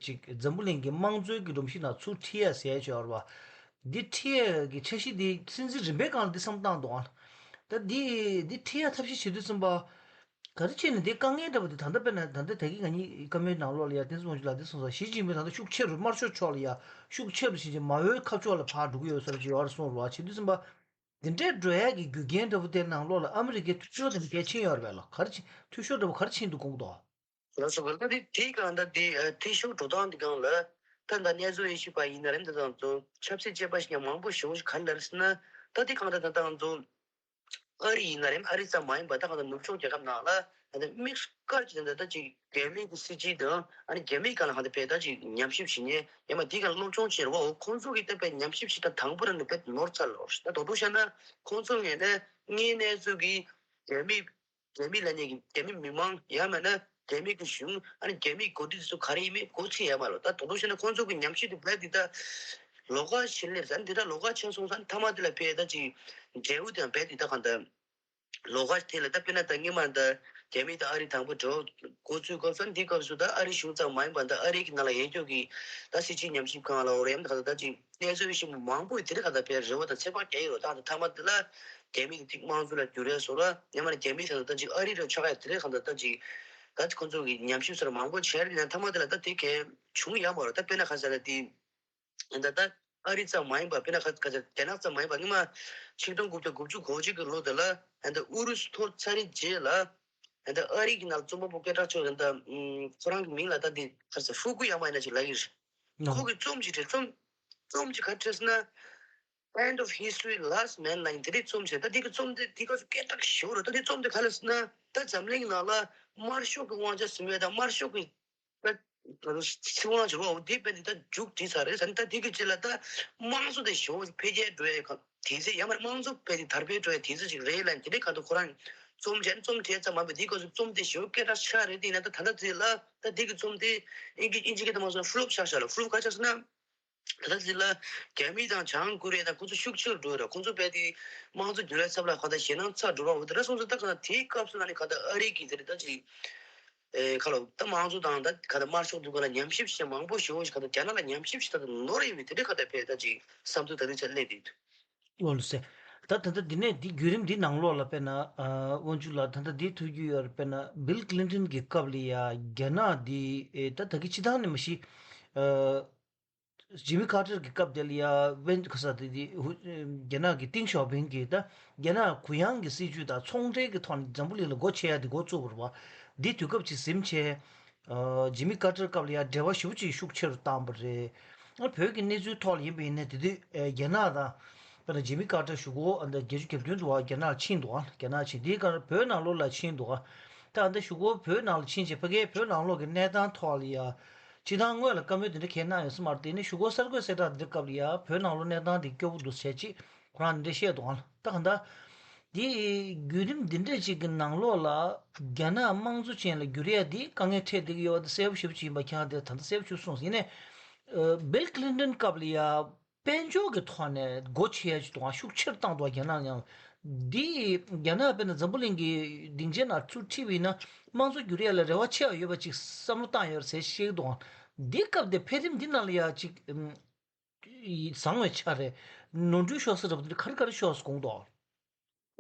ཅིག་འཛམ་བུ་གླིང་གི་དམངས་གཙོའི་གི་སྒྲོམ་གཞི་ནང་ཚུར་ཁྲིད་ཡ་ཟེར་ཡ་ཅིག་ཡོད་རེད་བ། འདི་ཁྲིད་ཡ་གི་འཆར་གཞི་འདི་སྲིད་འཛིན་རིམ་པའི་སྒང་ལ་འདི་བསམ་བཏང་འདུག་ཨ། ད་འདི་འདི་ཁྲིད་ཡ་ཐབས་ཤེས་བྱེད་དུས་ཙམ་པ་ག་རེ་བྱས་ནས་འདི་དཀའ་ངལ་འདྲ་པོ་འདི་ད་ལྟ་དཔེར་ན་ད་ལྟ་ད་གིན་ང་གཉིས་བཀའ་མོལ་ནང་ལོགས་ལ་ཡ་བསྟན་འཛིན་དབང་ཕྱུག་ལགས་འདི་གསུངས་སོང་། ཞི་ཅིན་ཕིང་ད་ལྟ་ཤུགས་ཆེ་རུ་དམར་ཤོག་ཕྱོགས་ལ་ཡ་ཤུགས་ཆེ་རུ་ཕྱིན་ཅིང་མ་འོས་ཁ་ཕྱོགས་ལ་ཕར་འགྲོ་གི་ཡོད་བཟོ་འདྲ་ཅིག་ཡོད་རེད་གསུངས་རེད་བ། བྱེད་དུས་ཙམ་པ། དེ་འདྲའི་འགྲོ་ཡ་གི་རྒྱུ་རྐྱེན་འདྲ་པོ་དེ་ནང་ལོགས་ལ་ཨ་མི་རི་ཀའི་འཐུས་ཤོར་དེ་འདྲ་གལ་ཆེན་ཡོད་རེད་པས་ལགས། ག་རེ་ཆེ་འཐུས་ཤོར་འདྲ་པོ་ག་རེ་ཆེན་འདུག་དགོངས་འདུག་ལགས་སོ། ག་ལ་དེ་དེའི་སྒང་ད་དེ་འཐུས་ཤོར་འགྲོ་སྟངས་དེ་སྒང་ལ་ ད་ད་གནས་ཚུལ་ཡེ་ཤེས་པ་ཡིན་ན་རེད། འདི་དང་ཚོ་ཆབ་སྲིད་དཔྱད་པ་ཞིག་ཡང་མང་པོ་ཞེ་པོ་ཞིག་ག་རེ་ལབ་ཟེར་ན། ད་འདི་གང་ལྟར་ད་ད་ང་ཚོ་ཨ་རི་ཡིན་ན་རེད། ཨ་རི་ཙམ་མ་ཡིན་པ་ད་གང་ལྟར་ནུབ་ཕྱོགས་རྒྱལ་ཁབ་ནང་ལ་ད་ལྟ་དམིགས་བཀར་གྱི་ད་ལྟ་ཅིག་རྒྱ་མི་གི་སྲིད་ཇུས་དང་ཨ་ནི་རྒྱ་མིའི་སྒང་ལ་གང་ལྟར་དཔེ་ད་ཅིག་ཉམས་ཞིབ་བྱེད་མཁན་ཡང་མ་འདི་གང་སློབ་སྦྱོང་བྱེད་རོགས། ཁོང་ཚོ་གི་ད་དཔེ་ཉམས་ཞིབ་བྱེད་སྟངས་དང་པོ་རང་ནས་དཔེ་ནོར་ཚར་ལོ། ད་དོ་དོ་བཤད་ན་ཁོང་ཚོ་ངས་ནས་ངའི་གནས་ཚུལ་གི་རྒྱ་མི་རྒྱ་མི་ལབ་མཁན་གྱི་རྒྱ་མི་མི་མང་ཡང་མིན་ན་རྒྱ་མི་གི་གཞུང་ཨ་ནི་རྒྱ་མིའི་འགོ་ཁྲིད་ཚོ་ག་རེ་ཡིན་མིན་མགོ་ཚོད་ཡོད་མ་རེད། ད་དོ་དོ་བཤད་ན་ཁོང་ཚོ་གི་ཉམས་ཞིབ་དེ་རྦད་དེ་ད་ལོགས་ཀ་ཕྱིན་སླེབས་ཟེར་འདི་ད་ལོགས་ཀ་ཕྱིན་སོང་ཙང་མཐའ་མ་དེ་ལ་ཕེབས་ད་ཅིག་འབྲས་བུ་དེ་རྦད་དེ་ད་གང་ལྟར་ལོགས་ཀ་དེ་ལ་ད་དཔེར་ན་ད་སྔོན་མ་ད་རྒྱ་མི་ད་ཨ་རི་དང་པོ་འགྲོ་འགོ་བཙུགས་སྐབས་སུ་འདི་སྐབས་སུ་ད་ཨ་རི་གཞུང་ཙམ་མ་ཡིན་པ་ད་ཨ་རི་གི་ནང་ལ་ཡོད་རྒྱུ་གི་ད་སྲིད་སྤྱི་ཉམས་ཞིབ་ཁང་ལ་འོ་རེམ་ད་གང་ལྟར་ད་ཅིག་གནས་ཚུལ་ཞིབ་མོ་མང་པོ་ཡིས་དེ་རིང་ག་ད་ཕེབས་རེ་བ་དང་ཚེ་དཔག་རྒྱག་ཡོད་རོགས། ད་ད་མཐའ་མ་དེ་ལ་རྒྱ་མི་གི་ཐིག་དམངས་གཙོ་ལ་འགྱུར་རེ་བཟོ་ར་ཉམས་ལ་རྒྱ་མི་ཚང་ད་ཅིག་ཨ་རི་ར་ཆགས་ཡ་དེ་རིང་ག་ད་ད་ཅིག་ད་ཁོང་ཚོ་གི་ཉམས་ཞིབ་སོར་མང་པོ་བྱས་རེད་ན་མཐའ་མ་དེ་ལ་ད་དེ་གས་བྱུང་ཡ་མ་རོགས། ད་དཔེར་ན་ག་ས་ལ་དེ་ད་ད་ཨ་རི་ཙམ་མ་ཡིན་པ་དཔེར་ན་ག་ག་རྒྱ་ནག་ཙམ་མ་ཡིན་པ་སྔོན་མ་ཆིག་སྟོང་དགུ་བརྒྱ་དགུ་བཅུ་གོ་གཅིག་གི་ལོ་དེ་ལ་ད་ཨུ་རུ་སུ་ཐོར་ཚར་རེད་རྗེས་ལ་ད་ཨ་རི་གི་ནང་རྩོམ་པ་པོ་སྐད་གྲགས་ཆོད་རེད་ད་ཁོ་རང་གི་མིང་ལ་ད་དེ་ག་ས་ཧྥུ་ཀུ་ཡ་མ་ཡིན་ན་ཅིག་ལབ་ཡིན་རེད། ཁོ་གི་རྩོམ་ཅིག་བྲིས། རྩོམ་རྩོམ་ཅིག་ག་བྲིས་ན། End of History, Last Man ལ་ཡིན་དེ་རིགས་རྩོམ་བྱས། ད་འདི་གི་རྩོམ་དེ་འདི་ག་ཚོད་སྐད་གྲགས་ཞེ་པོ་རེད། ད་འདི་རྩོམ་དེ་ག་ལ་ཟེར་ན་ད་འཛམ་གླིང་ནང་ལ་དམར་ཤོག་གི་དབང་ཆ་ཟིན་པའི་ད་དམར་ཤོག་གི་ད་ད་ཚེ་དབང་ཟེར་བ་འོ་དེ་དཔེ་འདི་ད་མཇུག་བསྒྲིལ་ཚར་རེད་ཟེར་ན། ད་འདི་གི་རྗེས་ལ་ད་དམངས་གཙོ་དེ་ཞེ་པོ་འཕེལ་རྒྱས་འགྲོ་ཡའི་དུས་ཚོད་ཡང་མ་རེད། དམངས་གཙོ་དཔེ་དེ་དར་སྤེལ་འགྲོ་ཡའི་དུས་ཚོད་ཅིག་རེད་ལབ་དེ་འདྲའི་ག་ད་ཁོ་རང་རྩོམ་བྱས་ནས་རྩོམ་བྲིས་ཙམ་མ་རེད། འདི་ག་ཚོད་རྩོམ་དེ་ཞེ་པོ་སྐད་གྲགས་ཆགས་རེད། དེ་ཡིན་ན་ད་ད་ལྟ་ཚེ་ལ་ད་འདི་གི་རྩོམ་དེ་ཨིན་ཇི་ཨིན་ཇི་སྐད་དུ་མ་སོང་ཕུ་ལོབ་ཆགས་ཤག་ལ། ཕུ་ལོབ་ག་ཆགས་ཟེར་ན། ད་ལྟ་འདི་ལ་རྒྱ་མི་དང་བྱང་ཀོ་རི་ཡ་དང་ཁོ་ཚོ་ཤུགས་ཆེར་འགྲོ་ར། ཁོ་ཚོ་རྦད་དེ་དམངས་གཙོ་འགྱུར་བའི་ཚབ་ལ་ག་ད་ཞེད་སྣང་ཚ་འགྲོ་བ་འོ་དེ་ར་སོང་ཙང་ད་ག་ན་དེའི་སྐབས་སུ་ན་ནི་ག་ད་ཨ་རི་གི་དེ་རེད་ད་ཅིག་ཨེ་ཁ་ལོ་ད་དམངས་གཙོ་དང་ད་ག་ད་དམར་ཤོག་དུས་སྐབས་ལ་ཉམས་ཞིབ་བྱེད་མང་པོ་ཞེ་པོ་ཞིག་ག་ད་རྒྱ་ནག་ལ་ཉམས་ཞིབ་བྱེད་ད་ད་ནོར་ཡོད་པའི་དེ་འདྲའི་ག་ད་ཕེ་ད་ཅིག་བསམ་ཚུལ་ད་རེས་ཚ་སླེབས་དེ་འདུག་ལོ་ལོ་སེ། ད་ད་ད་འདི་ནས་འདི་བརྒྱུད་རིམ་འདི་ནང་ལོགས་ལ་དཔེར་ན་ཨ་དབང་ཕྱུག་ལགས་ད་ད་འདི་ཐུགས་རྒྱུས་ཡོད་རེད། དཔེར་ན་བིལ་ཀི་ལིན་ཊོན་གྱི་སྐབས་ལ་ཡ་རྒྱ་ནག་འདི་ཨེ་ད་ད་གི་སྤྱི་བཏང་ནས་མ་གཞི་ཨ། ཇི་མི་ཀར་ཊར་གྱི་སྐབས་དེ་ལ་ཡ་ཝེན་ག་ས་དེ་དེ་ཧུ་རྒྱ་ནག་གི་ཏིང་ཞའོ་ཕིང་གིས་ད་རྒྱ་ནག་གུ་ཡངས་ཀྱི་སྲིད་ཇུས་དང་ཚོང་འབྲེལ་གྱི་ཐོག་ནས་འཛམ་བུ་གླིང་ལ་སྒོ་ཕྱེ་ཡ་དེ་འགོ་བཙུགས་པ་རེད་བ། འདི་དུས་སྐབས་ཅིག་ཟིན་བྱས། ཨ་ཇི་མི་ཀར་ཊར་སྐབས་ལ་ཡ་འབྲེལ་བ་ཞེ་པོ་ཅིག་ཤུགས་ཆེ་རུ་བཏང་པ་རེད། ཨ་བོད་ཀྱི་གནས་ཚུལ་ཐོག་ལ་ཡིན་པ་ཡིན་ན་དེ་དུས་ཨེ་རྒྱ་ནག་དང་དཔེར་ན་ཇི་མི་ཀར་ཊར་གཞུག་གུ་ཨ་ད་བརྒྱད་ཅུ་གྱ་བདུན་དུ་བ་རྒྱ་ནག་ལ་ཕྱིན་འདུག་ཨ། རྒྱ་ནག་ཕྱིན་དེའི་སྐབས་བོད་ནང་ལོགས་ལ་ཕྱིན་འདུག་ཨ། ད་ཨ་ད་གཞུག་གུ་བོད་ནང་ལ་ཕྱིན་བྱས་ཕ་གིའི་བོད་ནང་ལོགས་ཀྱི་གནས་སྟངས་ཐོག་ལ་ཡ། སྤྱིར་བཏང་སྔོན་ལ་བཀའ་མོལ་དེ་འདྲ་གང་གནང་ཡོད་ས་མ་རེད། དེ་ནས་གཞུག་གུ་གསར་འགོད་གསལ་བསྒྲགས་འདི་འདྲ་སྐབས་ལ་ཡ་བོད་ནང་ལོགས་གནས་སྟངས་དེ་སྐྱོ་པོ་འདུག་བྱས་ཅིག་ཁོ་རང་འདི་འདྲ་བཤད་འདུག་ཨ། ད་ག་ད། འདི་བརྒྱུད་རིམ་འདི་འདྲ་ཅིག་གི་ནང་ལོགས་ལ་རྒྱ་ནག་དམངས་གཙོ་ཅན་ལ་འགྱུར་ཡ་འདི་དཀའ་ངལ་འཕྲད་བསྡད་ཀྱི་ཡོད་པ་དེ་གསལ་པོ་ཞེ་པོ་ཅིག་ཡིན་པ་ཁྱེད་རང་དེ་ད་ལྟ་གསལ་པོ་ཞེ་པོ་གསུངས་སོང་། ཡིན་ནའི་ཨ་བིལ་ཀི་ལིན་ཊོན་སྐབས་ལ་ཡ། དཔལ་འབྱོར་གྱི་ཐོག་ནས་སྒོ་ཕྱེ་ཡ་ཅིག་འདུག་ཨ། ཤུགས་ཆེར་བཏང་འདུག་ཨ། རྒྱ་ནག་ཡང་། འདི་རྒྱ་ནག་དཔེར་ན་འཛམ་བུ་གླིང་གི་སྡིངས་ཆའི་ནང་ཚུར་ཁྲིད་པ་ཡིན་ན་དམངས་གཙོ་འགྱུར་ཡ་ལ་རེ་བ་ཆེ་བ་ཡོད་པ་ཅིག་བསམ་བློ་བཏང་ཡོད་རེད་ཟེར་བཤད་ཀྱི་འདུག་ཨ། འདི་སྐབས་དེ་འཕེལ་རིམ་འདི་ནང་ལ་ཡ་ཅིག་ཨམ་བཟང་བའི་ཆ་རེད། ནོར་འཁྲུལ་ཤོར་ས་རེད་པ། འདི་ག་རེ་ག་རེ་ཤོར་སོང་དགོངས་འདུག་ཨ།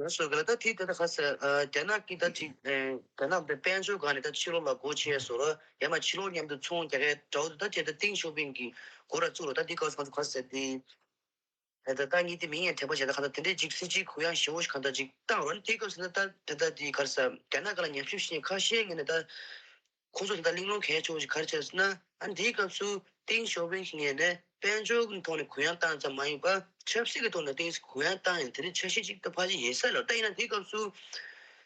ལགས་སོ། ག་ལ་ད་དེ་ད་ལྟ་ཁ་ས་ཨ་རྒྱ་ནག་གི་ད་ཅིག་ཨ་རྒྱ་ནག་པའི་དཔལ་འབྱོར་སྒང་ནས་ད་ཕྱི་ལོགས་ལ་སྒོ་ཕྱེ་བཟོ་ར་ཡང་མ་ཕྱི་ལོགས་མཉམ་དུ་ཚོང་རྒྱག་མཁན་འདྲ་བོ་དེ་ད་ཅེ་ད་ཏིང་ཞའོ་ཕིང་གི་སྒོ་ར་བཙུགས་ར། ད་དེ་སྐབས་སུ་ཁ་ས་དེ་ད་ད་ངས་དེ་མིང་ཡང་དྲན་པ་བྱས་ད་ག་ད་དེ་འདྲའི་ཅིག་སྲིད་ཇུས་གུ་ཡངས་ཞེ་པོ་ཞིག་ག་ད་ཅིག་བཏང་ར། དེ་སྐབས་སུ་ད་ད་ད་དེ་ག་ས་རྒྱ་ནག་སྒང་ལ་ཉམས་ཞིབ་བྱེད་མཁན་ཁ་ཤས་ངོས་ནས་ད། ཁོང་ཚོ་ད་ལྟ་གླེང་སློང་གལ་ཆེ་བོ་ཞིག་ག་རེ་བྱས་ཟེར་ན། ཨ་ནི་དེའི་སྐབས་སུ་ཏིང་ཞའོ་ཕིང་གི་ངོས་ནས་དཔལ་འབྱོར་གྱི་ཐོག་ནས་གུ་ཡངས་བཏང་ཙམ་མ་ཡིན་པར་ཆབ་སྲིད་ཀྱི་ཐོག་ནས་ཏིང་གུ་ཡངས་བཏང་ཡང་དེ་རིང་འཆར་གཞི་ཅིག་ད་ཕལ་ཆེར་ཡོད་ས་རེད། ད་ཡིན་ན་དེའི་སྐབས་སུ་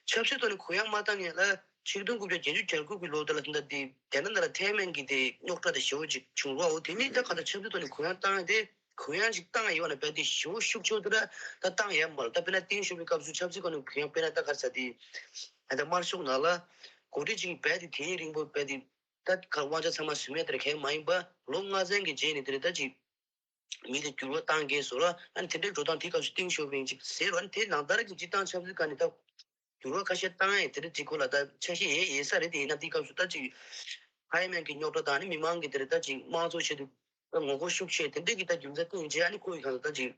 ཆབ་སྲིད་ཐོག་ནས་གུ་ཡངས་མ་བཏང་ངེས་ལ་ཆིག་སྟོང་དགུ་བརྒྱ་བརྒྱད་ཅུ་གྱ་དགུ་གི་ལོ་དེ་ལ་ད་ལྟ་དེ་རྒྱ་ནག་ནང་ལ་ཐའེ་ཝན་གྱི་དེ་རྙོག་དྲ་དེ་ཞེ་བོ་ཅིག་བྱུང་རོགས། འོ་དེ་ནི་ད་ག་ད་ཆབ་སྲིད་ཐོག་ནས་གུ་ཡངས་བཏང་ཡང་དེ། གུ་ཡངས་ཤིག་བཏང་ཡོད་ན་བས་དེ་ཞེ་པོ་ཤུགས་ཆེ་དེ་འདྲ་ད་བཏང་ཡོད་མ་རེད། ད་དཔེར་ན་ཏིང་ཞའོ་ཕིང་སྐབས་སུ་ཆབ་སྲིད་སྒང་ནས་གུ་ཡངས་དཔེར་ན་ད་ག་རེ་ཟེར་དེ་ད་དམར་ཤོག་ནང་ལ་འགོ་ཁྲིད་ཅིག་བས་དེ་དེའི་རིང་པོ་བས་དེ་ད་ག་དབང་ཆ་ཚང་མ་ཟིན་མེད་དེ་འདྲ་གང་ཡང་མ་ཡིན་པ་ལོ་ལྔ་ཚན་གྱི་རྗེས་ནས་དེ་རེད་ད་ཅིག་མི་དེ་འགྱུར་བ་བཏང་གས་སོ་ར། ཨ་ནི་དེ་འདྲའི་འགྲོ་སྟངས་དེ་སྐབས་སུ་ཏིང་ཞའོ་ཕིང་ཅིག་ཟེར་རོ། ཨ་ནི་དེ་ནང་ལྟར་གྱི་སྤྱིར་བཏང་ཆབ་སྲིད་སྒང་ནས་ད། འགྱུར་བ་ཁ་ཤས་བཏང་ཡས་དེ་འདྲ་ཅིག་སྐོར་ལ་ད་འཆར་གཞི་ཡོད་ཡོད་ས་རེད། དེ་ཡིན་ན་དེའི་སྐབས་སུ་ད་ཅིག་ཧའི་མན་གྱི་རྙོག་དྲ་དང་ནི་མི་མང་གི་དེ་རེད་ད་ཅིག་དམངས་གཙོ་ཆེད་དུ་ད་ངོ་རྒོལ་ཤུགས་ཆེ་དེ་འདྲ་གི་ད་རྒྱུ་མཚན་བཏོན་བྱས་ཨ་ནི་ཁོ་ཡི་གང་ལ་ད་ཅིག་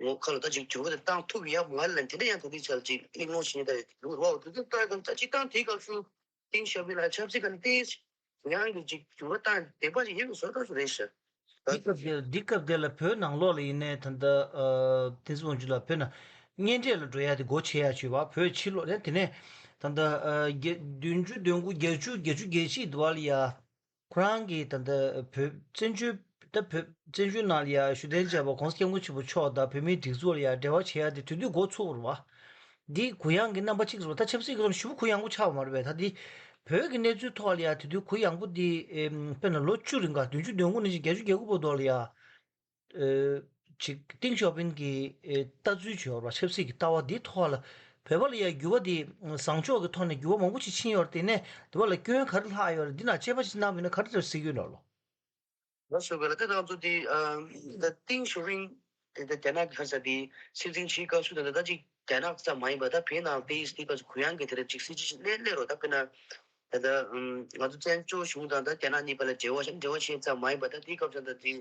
ངོ་ཁ་ལ་ད་ཅིག་འགྱུར་བ་དེ་བཏང་ཐུབ་ཡ་མ་ལ་ལན་དེ་འདྲ་ཡང་ད་དེ་ཆ་ལ་ཅིག་གླེང་སློང་བྱེད་ཉེན་ད་ཡོད་རུ་བ་འོ་དེ་ད་ད་ཅིག་བཏང་དེའི་སྐབས་སུ་ཏིང་ཞའོ་ཕིང་ལ་ཆབ་སྲིད་ཀ་ནི་ཏིང་ཡང་གི་ཅིག་འགྱུར་བ་བཏང་བདེ་པ་ཞིག་ཡིན་བཟོ་ཐུབ་སུ་རེད་ཤག་འདི་སྐབས་དེ་འདི་སྐབས་དེ་ལ་བོད་ནང་ལོགས་ལ་ཡིན་ནའི་ད་ལྟ་ཨ་དེ་ཚོ་འོང་རྒྱུ་ལ་བོད་ནང་གཉེན་འཕྲད་ལ་འགྲོ་ཡ་དེ་སྒོ་ཕྱེ་ཡ་བྱོས་པ། བོད་ཕྱི་ལོགས་ནས་དེ་ནས་ད་ལྟ་ཨ་བརྒྱད་བདུན་ཅུ་དོན་དགུ་བརྒྱད་ཅུ་བརྒྱད་ཅུ་གྱ་གཅིག་དུ་བ་ལ་ཡ་ཁོ་རང་གིས་ད་ལྟ་བོད་བཙན་བྱོལ་ ད་བོད་བཙན་བྱོལ་ནང་ལ་ཡ་བཞུགས་གདན་འཇགས་པ་གོང་ས་སྐྱབས་མགོན་ཆེན་པོ་མཆོག་དང་བོད་མིའི་སྒྲིག་འཛུགས་ལ་ཡ་འབྲེལ་བ་བྱེད་ཡ་དེ་དུས་དུས་འགོ་ཚུགས་པ་རེད་བ། འདི་གུ་ཡངས་ཀྱི་རྣམ་པ་གཅིག་རེད་བ། ད་ཆབ་སྲིད་ཀྱི་ཐོག་ནས་ཞེ་པོ་གུ་ཡངས་པོ་ཆགས་པ་མ་རེད་པས། ད་འདི་བོད་ཀྱི་གནས་ཚུལ་ཐོག་ལ་ཡ་དུས་དུས་གུ་ཡངས་པོ་འདི་ཨེམ་དཔེར་ན་ལོ་བཅུ་རིང་ག་བདུན་ཅུ་དོན་དགུ་ནས་བཞིན་བརྒྱད་ཅུ་གྱ་དགུ་བར་དུ་ལ་ཡ། ཨེ་ཅིག་ཏིང་ཞའོ་ཕིང་གི་ཨེ་ལྟ་ཚུལ་བྱས་པ་རེད་བ། ཆབ་སྲིད་ཀྱི་ལྟ་བ་འདི་ཐོག་ལ་བོད་པ་ལ་ཡ་འགྱུར་བ་འདི་བཟང་ཕྱོགས་ཀྱི་ཐོག་ནས་འགྱུར་བ་མང་པོ་ཞིག་ཕྱིན་ཡོད་རེད། དེ་ནས་དེ་བ་ལ་སྐྱོན་ག་རེ་ལྷག་ཡོད་རེད། འདི་ན་དཔྱད་པ་ཞིག་གནང་བ་ཡིན་ན་ག་རེ་འདྲ་ཟེར་གྱི་ཡོད་ལ་ལོ། ལགས་སོ། ག་ལ་དེ་ང་ཚོ་དེ་ཨ་ད་ཏིང་ཞའོ་ཕིང་དེ་ད་རྒྱ་ནག་གི་ཧ་ས་དེ་སྲིད་འཛིན་བྱེད་སྐབས་སུ་ད་ད་ཅིག་རྒྱ་ནག་ཙམ་མ་ཡིན་པ་ད་བོད་ནང་དེ་དེ་སྐབས་སུ་གུ་ཡངས་ཀྱི་དེ་རེད། ཅིག་སྲིད་ཇུས་ཤིག་སླེབས་སླེབས་རོགས། ད་དཔེར་ན་ད་ད་ང་ཚོ་བཙན་བྱོལ་གཞུང་དང་ད་རྒྱ་ནག་གཉིས་བར་ལ་འབྲེལ་བ་ཤ་འབྲེལ་བ་བྱེད་ཙམ་མ་ཡིན་པ་ད་དེ་སྐབས་སུ་ད་དེ་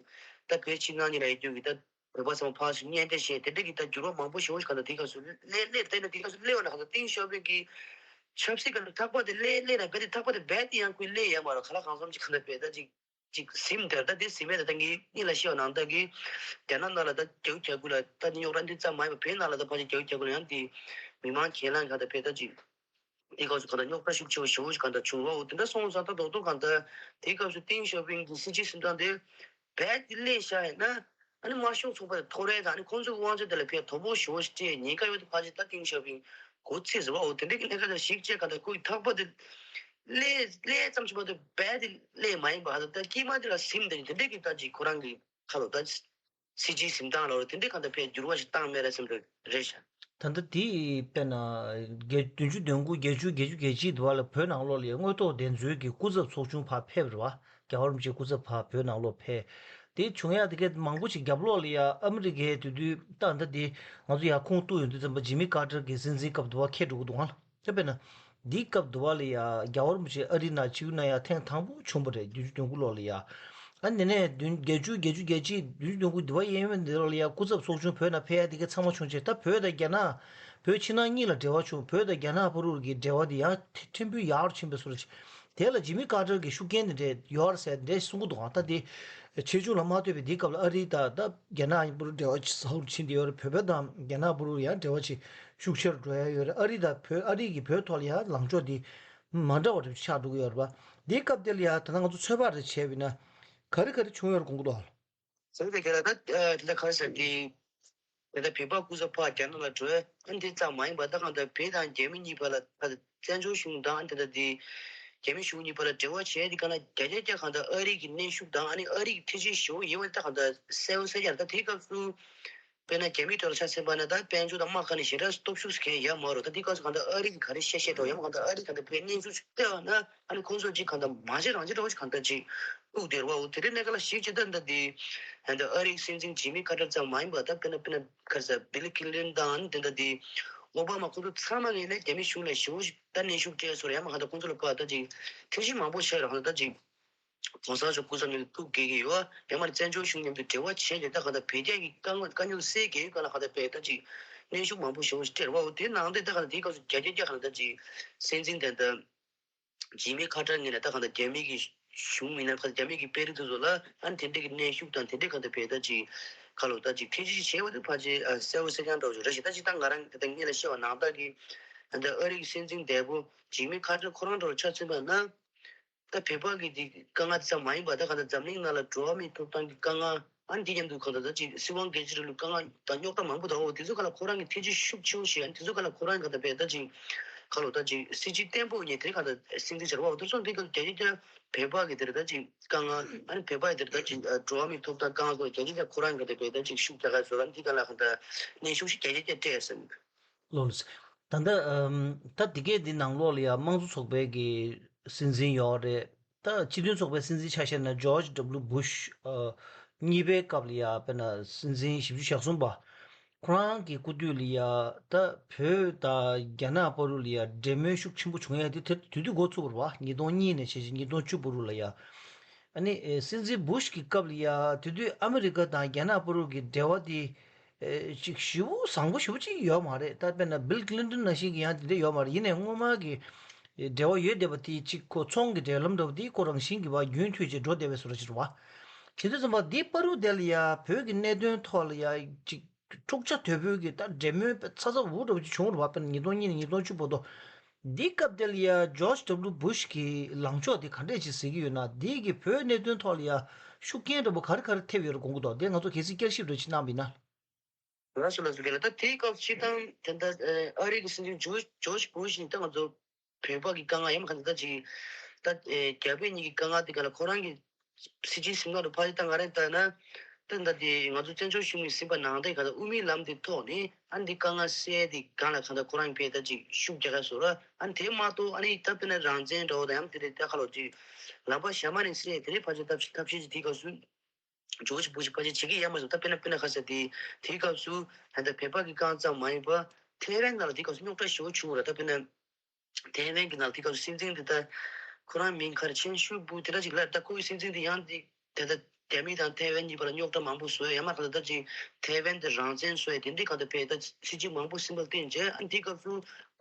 ད་བོད་ཕྱི་ནང་གཉིས་ལ་ཡོད་རྒྱུ་གི་ད་བོད་པ་ཚང་མ་ཕར་ཚུར་གཉེན་འཕྲད་བྱས་དེ་འདྲ་གི་ད་འགྱུར་བ་མང་པོ་ཞིག་གང་ད་དེ་སྐབས་སུ་སླེབས་སླེབས་དེ་ནས་དེ་སྐབས་སུ་སླེབས་པ་ན་གང་ད་ཏིང་ཞའོ་ཕིང་གི་ཆབ་སྲིད་ཀྱི་ཐག་པ་དེ་སླེབས་སླེབས་ན་བོད་དེ་ཐག་པ་དེ་རྦད་དེ་ཡང་ཁོས་སླེབས་ཡ་མ་རེད། ག་ལ་གང་འཚམ་ཅིག་གང་ད་བོད་ད་ཅིག་ཅིག་ཟིམ་དེར་ད་དེ་ཟིམ་མེད་ད་ད་ངས་གཉིད་ལ་ཤི་བ་ནང་ལྟར་གྱི་རྒྱ་ནག་ནང་ལ་ད་རྒྱ་བོད་རྒྱ་ཁུལ་ལ་ད་རྙོག་དྲ་འདི་ཙམ་མ་ཡིན་པ་བོད་ནང་ལ་ད་ཕལ་ཆེར་རྒྱ་བོད་རྒྱ་ཁུལ་ལ་ཡང་དེ་མི་མང་གྱེན་ལངས་ག་ད་བོད་ད་ཅིག་དེ་སྐབས་སུ་ག་ད་རྙོག་དྲ་ཤུགས་ཆེ་བ་ཞེ་པོ་ཞིག་ག་ད་བྱུང་བ། འོ་དེ་འདྲ་སོང་ཙང་ད་རྡོག་རྡོག་ག་ད་དེ་སྐབས་སུ་ཏིང་ཞའོ་ཕིང་གི་སྲིད་ཇུས་ཟིན་སྟངས་དེ་རྦད་དེ་སླེབས་བཞག་ཡིན་ན་ཨ་ནི་དམར་ཤོག་ཚོགས་པ་དེ་ཐོ་རེ་དང་ཨ་ནི་ཁོང་ཚོའི་དབང་ཆ་དེ་ལ་ཕར་དོ་ཕོག་ཞེ་པོ་ཞིག་སྤྲད་ཉེན་ཁ་ཡོད་དེ་ཕལ་ཆེར་ད་ཏིང་ཞའོ་ཕིང་མགོ་ཚོས་ཟེར་བ། འོ་དེ་འདྲ་གི་གནད་འགག་ཅིག་བཤད་ག་ད་ཁོའི་ཐག་པ་དེ་ལས་ལས་ཙམ་ཞིག་མ་གཏོགས་རྦད་དེ་ལས་མ་ཡིན་པ་ཧ་ད་ད་དཀྱིལ་མ་དེ་ལ་ཟིམ་དེ་དེ་འདྲ་གི་ད་ཅིག་ཁོ་རང་གི་ཁ་ལོ་ད་སྲིད་ཇུས་ཟིན་སྟངས་ལ་དེ་འདྲ་ག་ད་ཕར་འགྱུར་བ་ཞིག་བཏང་མེད་རེད་བསམ་འདུག་རེད་ཤག་ད་ལྟ་དེ་དཔེར་ན་བརྒྱད་བདུན་ཅུ་དོན་དགུ་བརྒྱད་ཅུ་བརྒྱད་ཅུ་གྱ་གཅིག་དུ་བ་ལ་བོད་ནང་ལོགས་ལ་ཡ་དངོས་ཐོག་བདེན་འཚོལ་གྱི་སྐུ་ཚབ་ཚོགས་ཆུང་ཕར་ཕེབས་རེད་བ། རྒྱལ་བ་རིན་པོ་ཆེའི་སྐུ་ཚབ་ཕར་བོད་ནང་ལོགས་ཕེབས། དེ་བྱུང་ཡ་དེ་གའི་མང་པོ་ཞིག་རྒྱབ་ལོགས་ལ་ཡ་ཨ་མི་རི་ཀའི་དེ་དུས་ད་ལྟ་དེ་ང་ཚོ་ཡ་ཁུངས་གཏུགས་ཡོང་དུས་ཙམ་པ་ཇི་མི་ཀར་ཏར་གྱི་སྲིད་འཛིན་སྐབས་དུ་བ་འཁེལ་འགྲོ་གི་འདུག་ཨང་། ད་དཔེར་ན། འདིའི་སྐབས་དུ་བ་ལ་ཡ་རྒྱལ་བ་རིན་པོ་ཆེ་ཨ་རི་ནང་ཆིབས་བསྒྱུར་གནང་ཡ་ཐེངས་དང་པོ་བྱུང་བ་རེད། བདུན་ཅུ་དོན་དགུ་ལོ་ལ་ཡ། ཨ་ནི་ནས་བདུན་བརྒྱད་ཅུ་བརྒྱད་ཅུ་གྱ་གཅིག་བདུན་ཅུ་དོན་དགུ་དུ་བ་ཡན་མེད་འདི་ལོ་ལ་ཡ་སྐུ་ཚབ་ཚོགས་ཆུང་བོད་ནང་ཕེབས་ཡ་དེ་ག་ཚང་མ་བྱུང་རྗེས་ད་བོད་དང་རྒྱ་ནག་བོད་ཕྱི་ནང་གཉིས་ལ་འབྲེལ་བ་བྱུང་། བོད་དང་རྒྱ་ནག་བར་དུ་གི་འབྲེལ་བ་དེ་ཡང་ཕྲན་བུ་ཡག་རུ་ཕྱིན་པའི་བཟོ་འདྲ་ཞིག་དེ་ལ་ཇི་མི་ཀར་ཏར་གྱི་ཤུགས་རྐྱེན་དེ་འདྲ་ཡོད་རེད་ཟེར་འདྲ་གསུང་གི་འདུག་ཨང་། ད་དེ་ཆེ་ཆུང་ལ་མ་ལྟོས་པའི་དེའི་སྐབས་ལ་ཨ་རི་དང་ད་རྒྱ་ནག་བར་དུ་འབྲེལ་བ་ཇེ་ཟབ་རུ་ཕྱིན་བསྡད་ཡོད་རེད། བོད་པ་དང་རྒྱ་ནག་བར་དུ་ཡང་འབྲེལ་བ་ཆེ་ཤུགས་ཆེ་རུ་འགྲོ་ཡ་ཡོད་རེད། ཨ་རི་དང་བོད་ཨ་རི་གིས་བོད་ཐོག་ལ་ཡང་ལངས་ཕྱོགས་དེ་མ་འདྲ་བ་རེ་ཆགས་འགྲོ་གི་ཡོད་རེད་པ། དེའི་སྐབས་དེ་ལ་ཡང་ད་ལྟ་ང་ཚོ་ཚོད་དཔག་རེ་བྱས་པ་ཡིན་ན་ག་རེ་ག་རེ་བྱུང་ཡོད་རེད་དགོངས་ཀྱི་འདུག་ཨ། ཟེར་ཏེ་ཁྱེད་ལ་ད་དེ་ལྟ་ག་རེ་ཟེར་དེ། དེ་ལྟ་བོད་པ་སྐུ་ཚབ་ཕར་རྒྱ་ནག་ལ་འགྲོ། ཨ་ནི་དེ་ཙམ་མ་ཡིན་པར་ད་གང་ལྟར་བོད་དང་རྒྱ་མི་གཉིས་བར་ལ་ད་བཙན་བྱོལ་གཞུང་དང་ཨ་ནི་ད་ལྟ་དེ་རྒྱ་མི་གཞུང་གཉིས་བར་ལ་འབྲེལ་བ་བྱས་དེ་ག་ན་བརྒྱ་ཆ་བརྒྱ་གང་ལྟར་ཨ་རི་གི་གནོན་ཤུགས་དང་ཨ་ནི་ཨ་རི་གི་ཐེ་ཇུས་ཞེ་པོ་ཡོད་པ་ད་གང་ལྟར་གསལ་པོ་གསལ་རྐྱང་རེད། ད་དེའི་སྐབས་སུ་དཔེར་ན་རྒྱ་མིའི་ཐོག་ལ་ཆ་མཚོན་པ་ན་ད་དཔལ་འབྱོར་དང་དམག་ཁ་ནས་ཞེ་དྲག་སྟོབས་ཤུགས་སུ་གང་ཡང་ཡོད་མ་རེད། ད་དེའི་སྐབས་སུ་གང་ལྟར་ཨ་རི་གིས་ག་རེ་བཤད་བཤད་འགྲོ་ཡང་གང་ལྟར་ཨ་རི་གང་ལྟར་བོད་གནོན་ཤུགས་ཤིག་སྤྲད་པ་ན་ཨ་ནི་ཁོང་ཚོ་གཅིག་གང་ལྟར་མ་བྱེད་རང་བྱེད་འདྲ་བོ་ཞིག་གང་ལྟར་ཅིག་དབུགས་བདེ་བ་འོ་དེ་འདྲའི་གནད་འགག་ལ་གཞིགས་བྱས་ད་ལྟ་དེ་ད་ལྟ་ཨ་རིའི་སྲིད་འཛིན་ཇི་མི་ཀར་ཏར་ཙམ་མ་ཡིན་པར་ད་དཔེར་ན་དཔེར་ན་ག་རེ་ཟེར་བྷིལ་ཀི་ལིན་ཏན་དང་དེ་འདྲ་དེ་ཨོ་བྷ་མ་ཁོང་ཚོ་ཚང་མ་ངོས་ནས་རྒྱ་མི་གཞུང་ལ་ཞེ་པོ་ཞིག་ད་གནོན་ཤུགས་སྤྲད་སོང་རེད། ཡང་མ་གང་ལྟར་ཁོང་ཚོ་ལ་ཕར་ད་ཅིག་ཐེ་ཇུས་མང་པོ་བྱས་རེད། གང་ལྟར་ད་ཅིག་གོང་ས་མཆོག་སྐུ་ཚབ་གཉིས་ཐུག་དགོས་ཀྱི་ཡོད། ཡང་མ་བཙན་བྱོལ་གཞུང་མཉམ་དུ་འབྲེལ་བ་བྱས་ཏེ་ད་གང་ལྟར་བོད་རྒྱ་གི་དཀའ་ངལ་དཀའ་རྙོག་སེལ་དགོས་ཡོད་ག་ལ་གང་ལྟར་བས་ད་ཅིག་གནོན་ཤུགས་མང་པོ་ཞེ་པོ་ཞིག་སྤྲད་རེད་བ། འོ་དེ་ནང་དེ་ད་གང་ལྟར་དེའི་སྐབས་སུ་རྒྱ་རྒྱ་རྒྱ་གང་ལྟར་ད་ཅིག་སྲིད་འཛིན་དེ་ད། ཇི་མི་ཁ་ཏར་ངོས་ནས་ད་གང་ལྟར་རྒྱ་མི་གི་གཞུང་མི་སྣ་ཁ་རྒྱ་མི་གི་དཔོན་རིགས་དེ་ཚོ་ལ་ཨ་ནི་དེ་འདྲའི་གི་གནོན་ཤུགས་དང་དེ་འདྲའི་གང་ལྟར་བས་ད་ཅིག་ཁ་ལོ་ད་ཅིག་ཐེ་ཇུས་བྱས་པ་དེ་ཕལ་ཆེར་ཨ་གསལ་པོ་གསལ་རྐྱང་འདྲ་བོ་ཞིག་རེད་ཤག་ད་ཅིག་ད་ང་རང་དེ་ད་ངེད་ལ་བཤད་པ་ནང་ལྟར་གི་ད་ལྟ་ཨ་རི་གི་སྲིད་འཛིན་འདས་པོ་ཇི་མི་ཁ་ཏར་ཁོ་རང་འདྲ་བོ་ཆ་མཚོན་པ་ན་ད་བོད་པ་གི་དེ་དཀའ་ངལ་ཙམ་མ་ཡིན་པ་ད་གང་ལྟར་འཛམ་གླིང་ནང་ལ་འགྲོ་བ་མིའི་ཐོབ་ཐང་གི་དཀའ་ངལ། ཨ་ནི་དེ་མཉམ་དུ་གང་ལྟར་ད་ཅིག་སྲིད་དབང་སྒེར་གཅོད་རིང་ལུགས་དཀའ་ངལ་དང་རྙོག་དྲ་མང་པོ་དང་འོ་དེ་ཚོ་ག་ལ་ཁོ་རང་གི་ཐེ་ཇུས་ཤུགས་ཆེ་བོ་ཞིག་ཨ་ནི་དེ་ཚོ་ག་ལ་ཁོ་རང་གི་གང་ལྟར་བས་ད་ཅིག་ག་ལོ་ད་ཅིག་སྲིད་ཇུས་བརྟན་པོ་ཡིན་དེ་གང་ལྟར་སྲིད་འཛིན་བྱ་བ་འོ་དེ་ཚོ་འདི་ག་རྒྱ་རྒྱ་བོད་པ་གི་དེར་ད་ཅིག་དཀའ་ངལ་ཨ་ནི་བོད་པ་ཡི་དེར་ད་ཅིག་འགྲོ་བ་མིའི་ཐོབ་ཐང་དཀའ་ངལ་སྐོར་རྒྱ་རྒྱ་ཁོ་རང་གི་གང་ལྟར་བས་ད་ཅིག་ཤུགས་རྒྱག་ག་བཟོ་ད་འདི་ག་ལ་གང་ལྟར་གནོན་ཤུགས་ཤིག་རྒྱ་རྒྱ་སྤྲད་ཟིན། ལོ་ལོ། ད་ལྟ་ཨམ་ད་འདི་གས་འདི་ནང་ལོགས་ལ་ཡ་དམངས་གཙོ་ཚོགས་པའི་གི་སྲིད་འཛིན་ཡོད་རེད། ད་སྤྱི་མཐུན་ཚོགས་པའི་སྲིད་འཛིན་ཆ་བཞག་ན་ཇོརྗ་ཌབ་ལུ་བུཤ་ཨ་གཉིས་པའི་སྐབས་ལ་ཡ་དཔེར་ན་སྲིད་འཛིན་བཞི་བཅུ་ཞེ་གསུམ་པ་ཁོ་རང་གི་སྐུ་དུས་ལ་ཡ་ད་བོད་དང་རྒྱ་ནག་བར་དུ་ལ་ཡ་འབྲེལ་མོལ་ཤུགས་ཆེན་པོ་བྱུང་ཡ་དེ་དེ་དུས་དུས་འགོ་ཚུགས་པ་རེད་བ། ཉིས་སྟོང་གཉིས་ནས་བྱས་རྗེས་ཉིས་སྟོང་བཅུ་བར་དུ་ལ་ཡ། ཨ་ནི་ཨེ་སྲིད་འཛིན་བུ་ཤི་གི་སྐབས་ལ་ཡ་དེ་དུས་ཨ་མི་རི་ཀ་དང་རྒྱ་ནག་བར་གྱི་འབྲེལ་བ་དེ་ཨེ་ཅིག་ཞེ་པོ་བཟང་པོ་ཞེ་པོ་ཅིག་ཡོད་མ་རེད། ད་དཔེར་ན་བྷིལ་ཀི་ལིན་ཏོན་ནང་བཞིན་གྱི་ཡང་དེ་འདྲ་ཡོད་མ་རེད། ཡིན་ནའི་སྔོན་མ་གི་ཨེ་འབྲེལ་བ་ཡོད་བསྡད་པ་དེ་ཅིག་ཁོ་ཚོང་གི་འབྲེལ་ལམ་འདྲ་བོ་དེ་ཁོ་རང་བཞིན་གྱིས་ཕར་རྒྱུན་མཐུད་ཅིག་འགྲོ་བསྡད་པའི་བཟོ་འདྲ་ཅིག་རེད་བ། བྱེད་དུས་ཙམ་པ་འདི་བར་དུ་དེ་ལ་ཡ་བོད་ཀྱི་གནད་དོན་ཐོག་ལ་ཡ་ཅིག་འཁྲུག་ཆ་དོད་པོའི་གི་ད་འབྲེལ་མོལ་ཚ་ཚ་འུར་འུར་འདྲ་བོ་ཅིག་བྱུང་རེད་བ། དཔེར་ན་ཉིས་སྟོང་གཉིས་ནས་ཉིས་སྟོང་བཅུ་བར་དུ། འདི་སྐབས་དེ་ལ་ཡ་ཇོརྗ་ཌབ་ལུ་བུ་ཤ་གི་ལངས་ཕྱོགས་དེ་ག་འདྲས་ཅིག་གཟིགས་ཀྱི་ཡོད་ན། འདི་གི་བོད་གནད་དོན་ཐོག་ལ་ཡ་ཤུགས་རྐྱེན་འདྲ་པོ་ག་རེ་ག་རེ་ཐེབས་ཡོད་རེད་དགོངས་ཀྱི་འདུག་དེ་ང་ཚོ་གལ་སྲིད་བསྐྱར་ཞིབ་འདྲ་ཅིག་གནང་བ་ཡིན་ན། ལགས་སོ་ལགས་སོ། རྒན་ལགས། ད་དེའི་སྐབས་སྤྱིར་བཏང་དེ་འདྲ་ཨ་རི་གི་སྲིད་འཛིན་ཇོརྗ་ཇོརྗ་བུ་ཤ་ཡིན་ད་ང་ཚོ་བོད་པ་གི་དཀའ་ངལ་ཡང་མ་ག་འདི་ད་ཅིག་ད་རྒྱ་བོད་གཉིས་ཀྱི་དཀའ་ངལ་དེ་ག་ལ་ཁོ་རང་གི་སྲིད་སྤྱིའི་གཟིམ་ཁང་དུ་ཕར་ཅིག་ད་ང་རང་ལྟ་ན་ད་ད་དེ་ང་ཚོ་བཙན་བྱོལ་གཞུང་གི་ཟིན་པ་ནང་དེ་ག་ད་དབུ་མའི་ལམ་དེ་ཐོག་ནས་ཨ་འདི་དཀའ་ངལ་སེལ་དེ་གང་ལ་ག་ད་ཁོ་རང་གི་ཕེ་ད་ཅིག་ཤུགས་རྒྱག་ག་བཟོ་ར། ཨ་དེ་མ་གཏོགས་ཨ་ནི་ད་དཔེར་ན་རང་བཙན་འདྲ་བོ་དང་ཡང་དེ་རེད། ད་ཁ་ལོ་ཅིག་ལམ་པ་གཞན་མ་ནས་སེལ་དེ་རེད། ཕར་ཅིག་ཐབས་ཤེས་ཐབས་ཤེས་ཅིག་དེའི་སྐབས་སུ། ཇོརྗ་བུ་ཤ་ཕལ་ཆེར་བྱེད་ཀྱི་ཡོད་མ་རེད། ད་དཔེར་ན་དཔེར་ན་ཁ་ཤས་དེ་དེའི་སྐབས་སུ་ད་ལྟ་བོད་པ་གི་རྐང་ཙམ་མ་ཡིན་པ་ཐའེ་ཝན་ནང་ལ་དེའི་སྐབས་སུ་རྙོག་དྲ་ཞེ་པོ་བྱུང་བ་རེད། ད་དཔེར་ན་ཐའེ་ཝན་གྱི་ནང་ལ་དེའི་སྐབས་སུ་སྲིད་འཛིན་དེ་ད་ཁོ་རང་མིང་ག་རེ་ཆན་ཤུ་པུ་དེ་འདྲ་ཅིག་ལབ། ད་ཁོའི་སྲིད་འཛིན་དེ་ཡང་དེ་ད་ལྟ་རྒྱ་མི་དང་ཐའེ་ཝན་གཉིས་བར་ལ་རྙོག་དྲ་མང་པོ་བཟོས། ཡང་མ་ག་ད་ད་ཅིག་ཐའེ་ཝན་དེ་རང་བཙན་བཟོས་དེ་འདྲའི་ག་ད་བས་ད་སྲིད་ཇུས་མང་པོ་སྲིད་པ་བསྟན་རྗེས་ཨ་དེའི་སྐབས་སུ་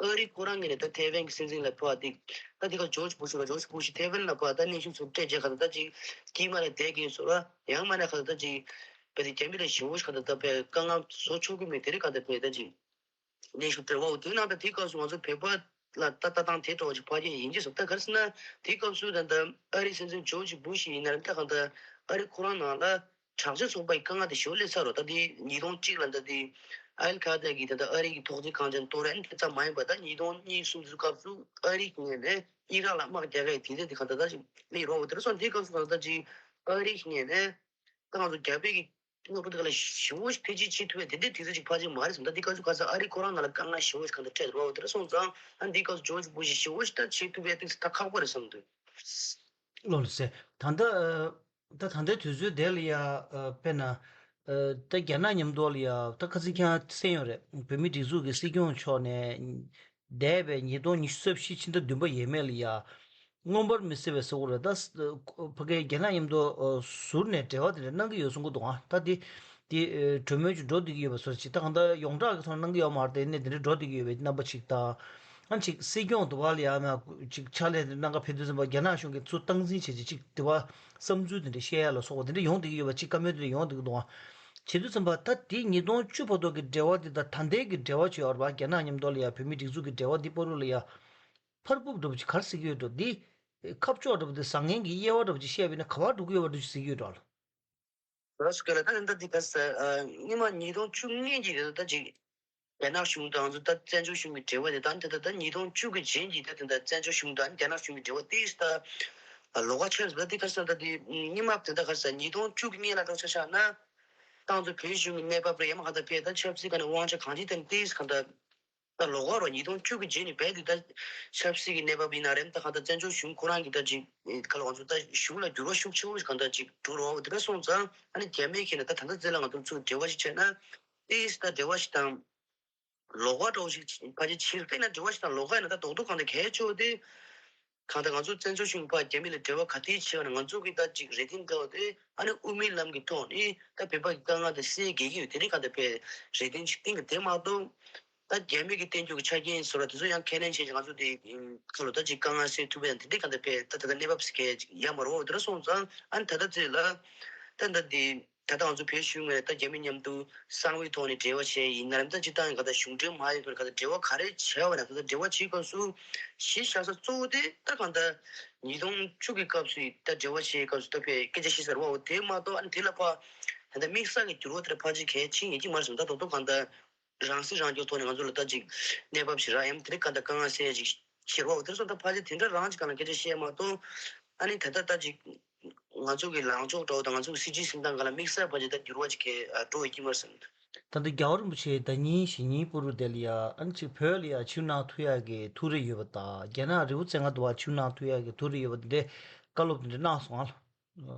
ཨ་རི་ཁོ་རང་ངོས་ནས་ད་ཐའེ་ཝན་གྱི་སྲིད་འཛིན་ལ་ཕར་དེ་ད་དེ་ག་ཇོརྗ་བུ་ཤ་ལ་ཇོརྗ་བུ་ཤ་ཐའེ་ཝན་ལ་ཕར་ད་གནོན་ཤུགས་ཚུར་སྤྲད་རྗེས་ག་ད་ད་ཅིག་དཀྱིལ་མ་ལ་བསྡད་ཀྱིན་སོ་ར། ཡང་མ་ན་ག་ད་ད་ཅིག་བས་དེ་རྒྱ་མི་ལ་ཞེ་པོ་ཞིག་ག་ད་ད་བས་དཀའ་ངལ་བཟོ་ཆོག་གི་མེད། དེ་རིགས་ག་ད་བས་ད་ཅིག་གནོན་ཤུགས་སྤྲད་པ་འོ་དེ་ནང་ད་དེའི་སྐབས་སུ་ང་ཚོ་བོད་པ་ལ་ད་ལྟ་སྟངས་དེ་འདྲ་བ་ཞིག་ཕལ་ཆེར་ཡིན་གྱི་སོང་། ད་ག་རེ་ཟེར་ན་དེའི་སྐབས་སུ་ད་ད་ཨ་རིའི་སྲིད་འཛིན་ཇོརྗ་བུ་ཤ་ཡིན་ན་རེད། ད་གང་ད་ཨ་རི་ཁོ་རང་ནང་ལ་དྲག་ཆས་ཚོགས་པ་ཡི་དཀའ་ངལ་དེ་ཞེ་པོ་སླེབས་ཚར་རོ། ད་དེ་ཉིས་སྟོང་གཅིག་ལ་ད་དེ་ཨལ་ཁ་ད་གི་ད་ད་ཨ་རི་གི་ཐོག་བརྩེགས་ཁང་ཆེན་གཏོར་རན་དེ་ཙམ་མ་ཡིན་པ་ད་ཉིས་སྟོང་གཉིས་གསུམ་ཙམ་སྐབས་སུ་ཨ་རི་གི་ངོས་ནས་ཨི་རག་ལ་དམག་རྒྱག་གི་དེ་འདྲ་དེ་གང་ད་ད་ཅིག་སླེབས་རོ། འོ་དེ་རེད་སོང་། དེའི་སྐབས་སུ་གང་ད་ཅིག་ཨ་རི་གི་ངོས་ནས་ད་ང་ཚོ་རྒྱ་བོད་ཀྱི་དངོས་པོ་དེ་ག་ལ་ཞེ་པོ་ཞིག་ཐེ་ཇུས་བྱེད་ཐུབ་པའི་དེ་འདྲའི་དུས་ཚོད་ཅིག་ཕལ་ཆེར་མ་རེད་བསམ། ད་འདི་སྐབས་སུ་ག་ས་ཨ་རི་ཁོ་རང་ནང་ལ་དཀའ་ངལ་ཞེ་པོ་ཞིག་གང་ལྟར་འཕྲད་འདུག་བ། འོ་དེ་འདྲ་སོང་ཙང་ཨ་འདི་སྐབས་སུ་ཇོརྗ་བུ་ཤ་ཞེ་པོ་ཞིག་ད་བྱེད་ཐུབ་པའི་དུས་ཚོད་ད་ཁག་པོ་རེད་བསམ་འདུག་ལོ་ལོ་ཟེར། ད་ལྟ་ད་ད་ལྟའི་དུས་ཚོད་དེ་ལ་ཡ་དཔེར་ན་ད་རྒྱ་ནག་མཉམ་དུ་ལ་ཡ་ད་ཁ་སང་ཁྱེད་རང་གསན་ཡོད་རེད། བོད་མིའི་སྒྲིག་འཛུགས་ཀྱི་སྲིད་སྐྱོང་མཆོག་ནས། འདས་པའི་ཉིས་སྟོང་ཉི་ཤུ་རྩ་བཞི་ཕྱི་ཟླ་བདུན་པ་ཡས་མས་ལ་ཡ། མངོན་པར་མི་གསལ་བའི་ཟེར་བ་རེད། ད་ཕ་གིའི་རྒྱ་ནག་མཉམ་དུ་ཟུར་ནས་འབྲེལ་བ་དེ་འདྲ་གནང་གི་ཡོད་གསུང་གི་འདུག་ཨ་ད་དེ་དེ་གྲོས་མོལ་ཅིག་འགྲོ་བསྡད་ཀྱི་ཡོད་པ་སོགས་ཅིག་ད་གང་ལྟར་ཡོངས་གྲགས་ཀྱི་ཐོག་གནང་གི་ཡོད་མ་རེད། དེ་ནས་དེ་འདྲ་འགྲོ་བསྡད་ཀྱི་ཡོད་པའི་རྣམ་པ་ཅིག་དང་། ཨ་ཅིག་སྲིད་སྐྱོང་དུ་བ་ལ་ཡ་ན་ཅིག་ཕྱག་ལས་དེ་གནང་ག་ཕེབས་དུས་ཙམ་པ་རྒྱ་ནག་གཞུང་གིས་ཚུར་སྟངས་འཛིན་བྱས་ཅིག་ཅིག་དེ་བ་བསམ་ཚུལ་དེ་འདྲ་བཤད་ཡ་ལ་སོགས་པ་དེ་འདྲ་ཡོང་བསྡད་ཀྱི་ཡོད་པ་ཅིག་བཀའ་མོལ་དེ་འདྲ་ཡོང་བསྡད་ཀྱི་འདུག་ཨ། བྱེད་དུས་ཙམ་པ་ད་དེ་ཉིས་སྟོང་བཅུ་བར་དུ་གི་འབྲེལ་བ་འདི་དང་ད་ལྟའི་གི་འབྲེལ་བ་བྱེད་ཡོད་རེད་པ། རྒྱ་ནག་མཉམ་དུ་ལ་ཡ་བོད་མིའི་སྒྲིག་འཛུགས་ཀྱི་འབྲེལ་བ་འདི་བར་དུ་ལ་ཡ་ཕར་ཕུབ་འདྲ་པོ་ཅིག་ག་རེ་ཟེར་གྱི་ཡོད་འགྲོ། འདི་ཁ་ཕྱོགས་འདྲ་པོ་དེ་བཟང་ངན་གྱི་དབྱེ་བ་འདྲ་པོ་ཅིག་བཤད་པ་ཡིན་ན་ག་པར་འགྲོ་གི་ཡོད་པ་འདྲ་ཅིག་ཟེར་གྱི་ཡོད་འགྲོ་ལ། ར་སུ་ཀེ་ལ་ད་ད་འདི་ག་ས་སྔོན་མ་ཉིས་སྟོང་བཅུ་གཉིས་ཀྱི་དེ་ད་ཅིག་རྒྱ་ནག་གཞུང་དང་ད་བཙན་བྱོལ་གཞུང་གི་འབྲེལ་བ་དེ་ད་འདི་ད་ད་ཉིས་སྟོང་བཅུ་གི་རྗེས་ཀྱི་ད་དེ་ད་བཙན་བྱོལ་གཞུང་དང་རྒྱ་ནག་གཞུང་གི་འབྲེལ་བ་དེ་ད་ལོགས་ཀ་ཆགས་ཟེར། ད་འདི་ག་ས་ད་འདི་སྔོན་མ་དེ་ད་ག་ས་ཉིས་སྟོང་བཅུ་གི་སྔོན་ལ་འགྲོ་ཆ་བཞག་ན། ཏང་ཙུའུ་བོད་གཞུང་གི་གནས་བབ་རེད། ཡང་མ་གང་ལྟར་བས་ད་ཆབ་སྲིད་ཀ་ནས་དབང་ཆ་གང་ཅི་བསྟན་ཏིས་གང་ལྟར་ད་ལོག་པ་རོ། ཉིས་སྟོང་བཅུ་གི་རྗེས་ནས་བས་དེ་ད་ཆབ་སྲིད་ཀྱི་གནས་བབ་ཡིན་ན་རེད། ད་གང་ལྟར་བཙན་བྱོལ་གཞུང་ཁོ་རང་གི་ད་ཅིག་ག་ལ་ང་ཚོ་ད་གཞུང་ལ་འགྱུར་བ་ཤུགས་ཆེ་བོ་ཞིག་གང་ལྟར་ཅིག་འགྲོ་རོགས་དེ་འདྲ་སོང་ཙང་ཨ་ནི་རྒྱ་མིའི་ཁྱེད་ནས་ད་ད་ལྟ་ཚེ་ལ་ང་ཚོ་ཚུར་འབྲེལ་བ་ཞིག་བྱས་ན་ཏིས་ད་འབྲེལ་བ་ཞིག་དང་། ལོགས་ཀ་འདྲ་བོ་ཞིག་ཕལ་ཆེར་ཕྱིར་བལྟས་ན་འབྲེལ་བ་ཞིག་དང་ལོགས་ཀ་ཡིན་ན་ད་རྡོག་རྡོག་གང་ལྟར་གལ་ཆེ་བོ་དེ། གང་ལྟར་ང་ཚོ་བཙན་བྱོལ་གཞུང་ཕར་རྒྱ་མི་ལ་འབྲེལ་བ་ག་དེ་བྱས་པ་ན་ང་ཚོ་གི་ད་ཅིག་རེ་འདུན་འདྲ་བོ་དེ་ཨ་ནི་དབུ་མའི་ལམ་གྱི་ཐོག་ནས་ད་བོད་པ་གི་དཀའ་ངལ་དེ་སེལ་དགོས་ཀྱི་ཡོད། དེ་རིང་གང་ལྟར་བས་རེ་འདུན་ཅིག་བཏིང་གི་དེ་མ་གཏོགས། ད་རྒྱ་མི་གི་བསྟན་རྒྱུ་གི་ཆ་རྐྱེན་ཟེར་བ་དེ་ཚོ་ཡང་ཁས་ལེན་བྱས་ཀྱི་ང་ཚོ་དེ་ཁ་ལོ་ད་ཅིག་དཀའ་ངལ་སེལ་ཐུབ་པ་ཡང་དེ་འདྲ་གང་ལྟར་བས་ད་ད་ལྟ་གནས་བབ་ཟེར་མཁན་ཅིག་ཡོད་མ་རེད། འོ་དེ་འདྲ་སོང་ཙང་ཨ་ནི་ད་ལྟ་ཚེ་ལ་ད་ད་དེ། ད་ལྟ་ང་ཚོ་བོད་གཞུང་ངོས་ད་རྒྱ་མི་མཉམ་དུ་གསང་བའི་ཐོག་ནས་འབྲེལ་བ་བྱས་ཡིན་ན་རམ་ད་སྤྱིར་བཏང་གི་ག་ད་གཞུང་འབྲེལ་མ་ཡིན་པར་ག་ད་འབྲེལ་བ་ག་རེ་བྱས་པ་ན་ད་ལྟ་འབྲེལ་བ་བྱེད་སྐབས་སུ་གཞི་བཞག་ས་གཙོ་བོ་དེ་ད་གང་ལྟར་ཉིས་སྟོང་བཅུ་གི་སྐབས་སུ་ད་འབྲེལ་བ་བྱེད་སྐབས་སུ་ད་བས་སྐད་ཆ་བཤད་ས་རེད་བ། འོ་དེ་མ་གཏོགས་ཨ་ནི་དེ་ལ་ཕ་ད་ལྟ་དམིགས་བསལ་གྱི་འགྱུར་བ་དེ་ལ་ཕལ་ཆེར་གལ་ཆེན་ཡིན་གྱི་མ་རེད་བསམ། ད་རྡོག་རྡོག་གང་ལྟར་རང་སྲིད་རང་སྐྱོང་ཐོག་ནས་ང་ཚོ་ལ་ད་ཅིག་གནས་བབ་ཞིག་རག་ཡམ་དེ་རིགས་གང་ལྟར་དཀའ་ངལ་སེལ་ཅིག་ཕྱིར་བ་འོ་དེར་སོང་ད་ཕལ་ཆེར་དེ་འདྲ་རང་ཅིག་གང་ལ་སྐད་ཆ་བཤད་མ་གཏོགས་ཨ་ནི་ད་ལྟ་ད་ཅིག་ང་ཚོ་གི་ལངས་ཕྱོགས་འདྲ་བོ་དང་ང་ཚོ་གི་སྲིད་ཇུས་འཛིན་སྟངས་སྒང་ལ་དམིགས་བསལ་བར་གྱི་ད་འགྱུར་བ་ཅིག་གས་འགྲོ་ཡོད་ཀྱི་མ་རེད་བསམ། ད་ལྟ་རྒྱལ་བ་རིན་པོ་ཆེ་ཟླ་ཉིན་ཞེ་ཉིན་པོ་རུ་དེ་ལ་ཡ་ཨ་ནི་ཅིག་བོད་ལ་ཡ་ཆིབས་གནང་ཐུབ་ཡག་གི་ཐུགས་རེ་ཡོད་པ་དང་རྒྱ་ནག་རི་བོ་རྩེ་ལྔ་དུ་བ་ཆིབས་གནང་ཐུབ་ཡག་གི་ཐུགས་རེ་ཡོད་པ་དེ་འདྲའི་བཀའ་སློབ་དེ་འདྲ་གནང་སོང་ཨ།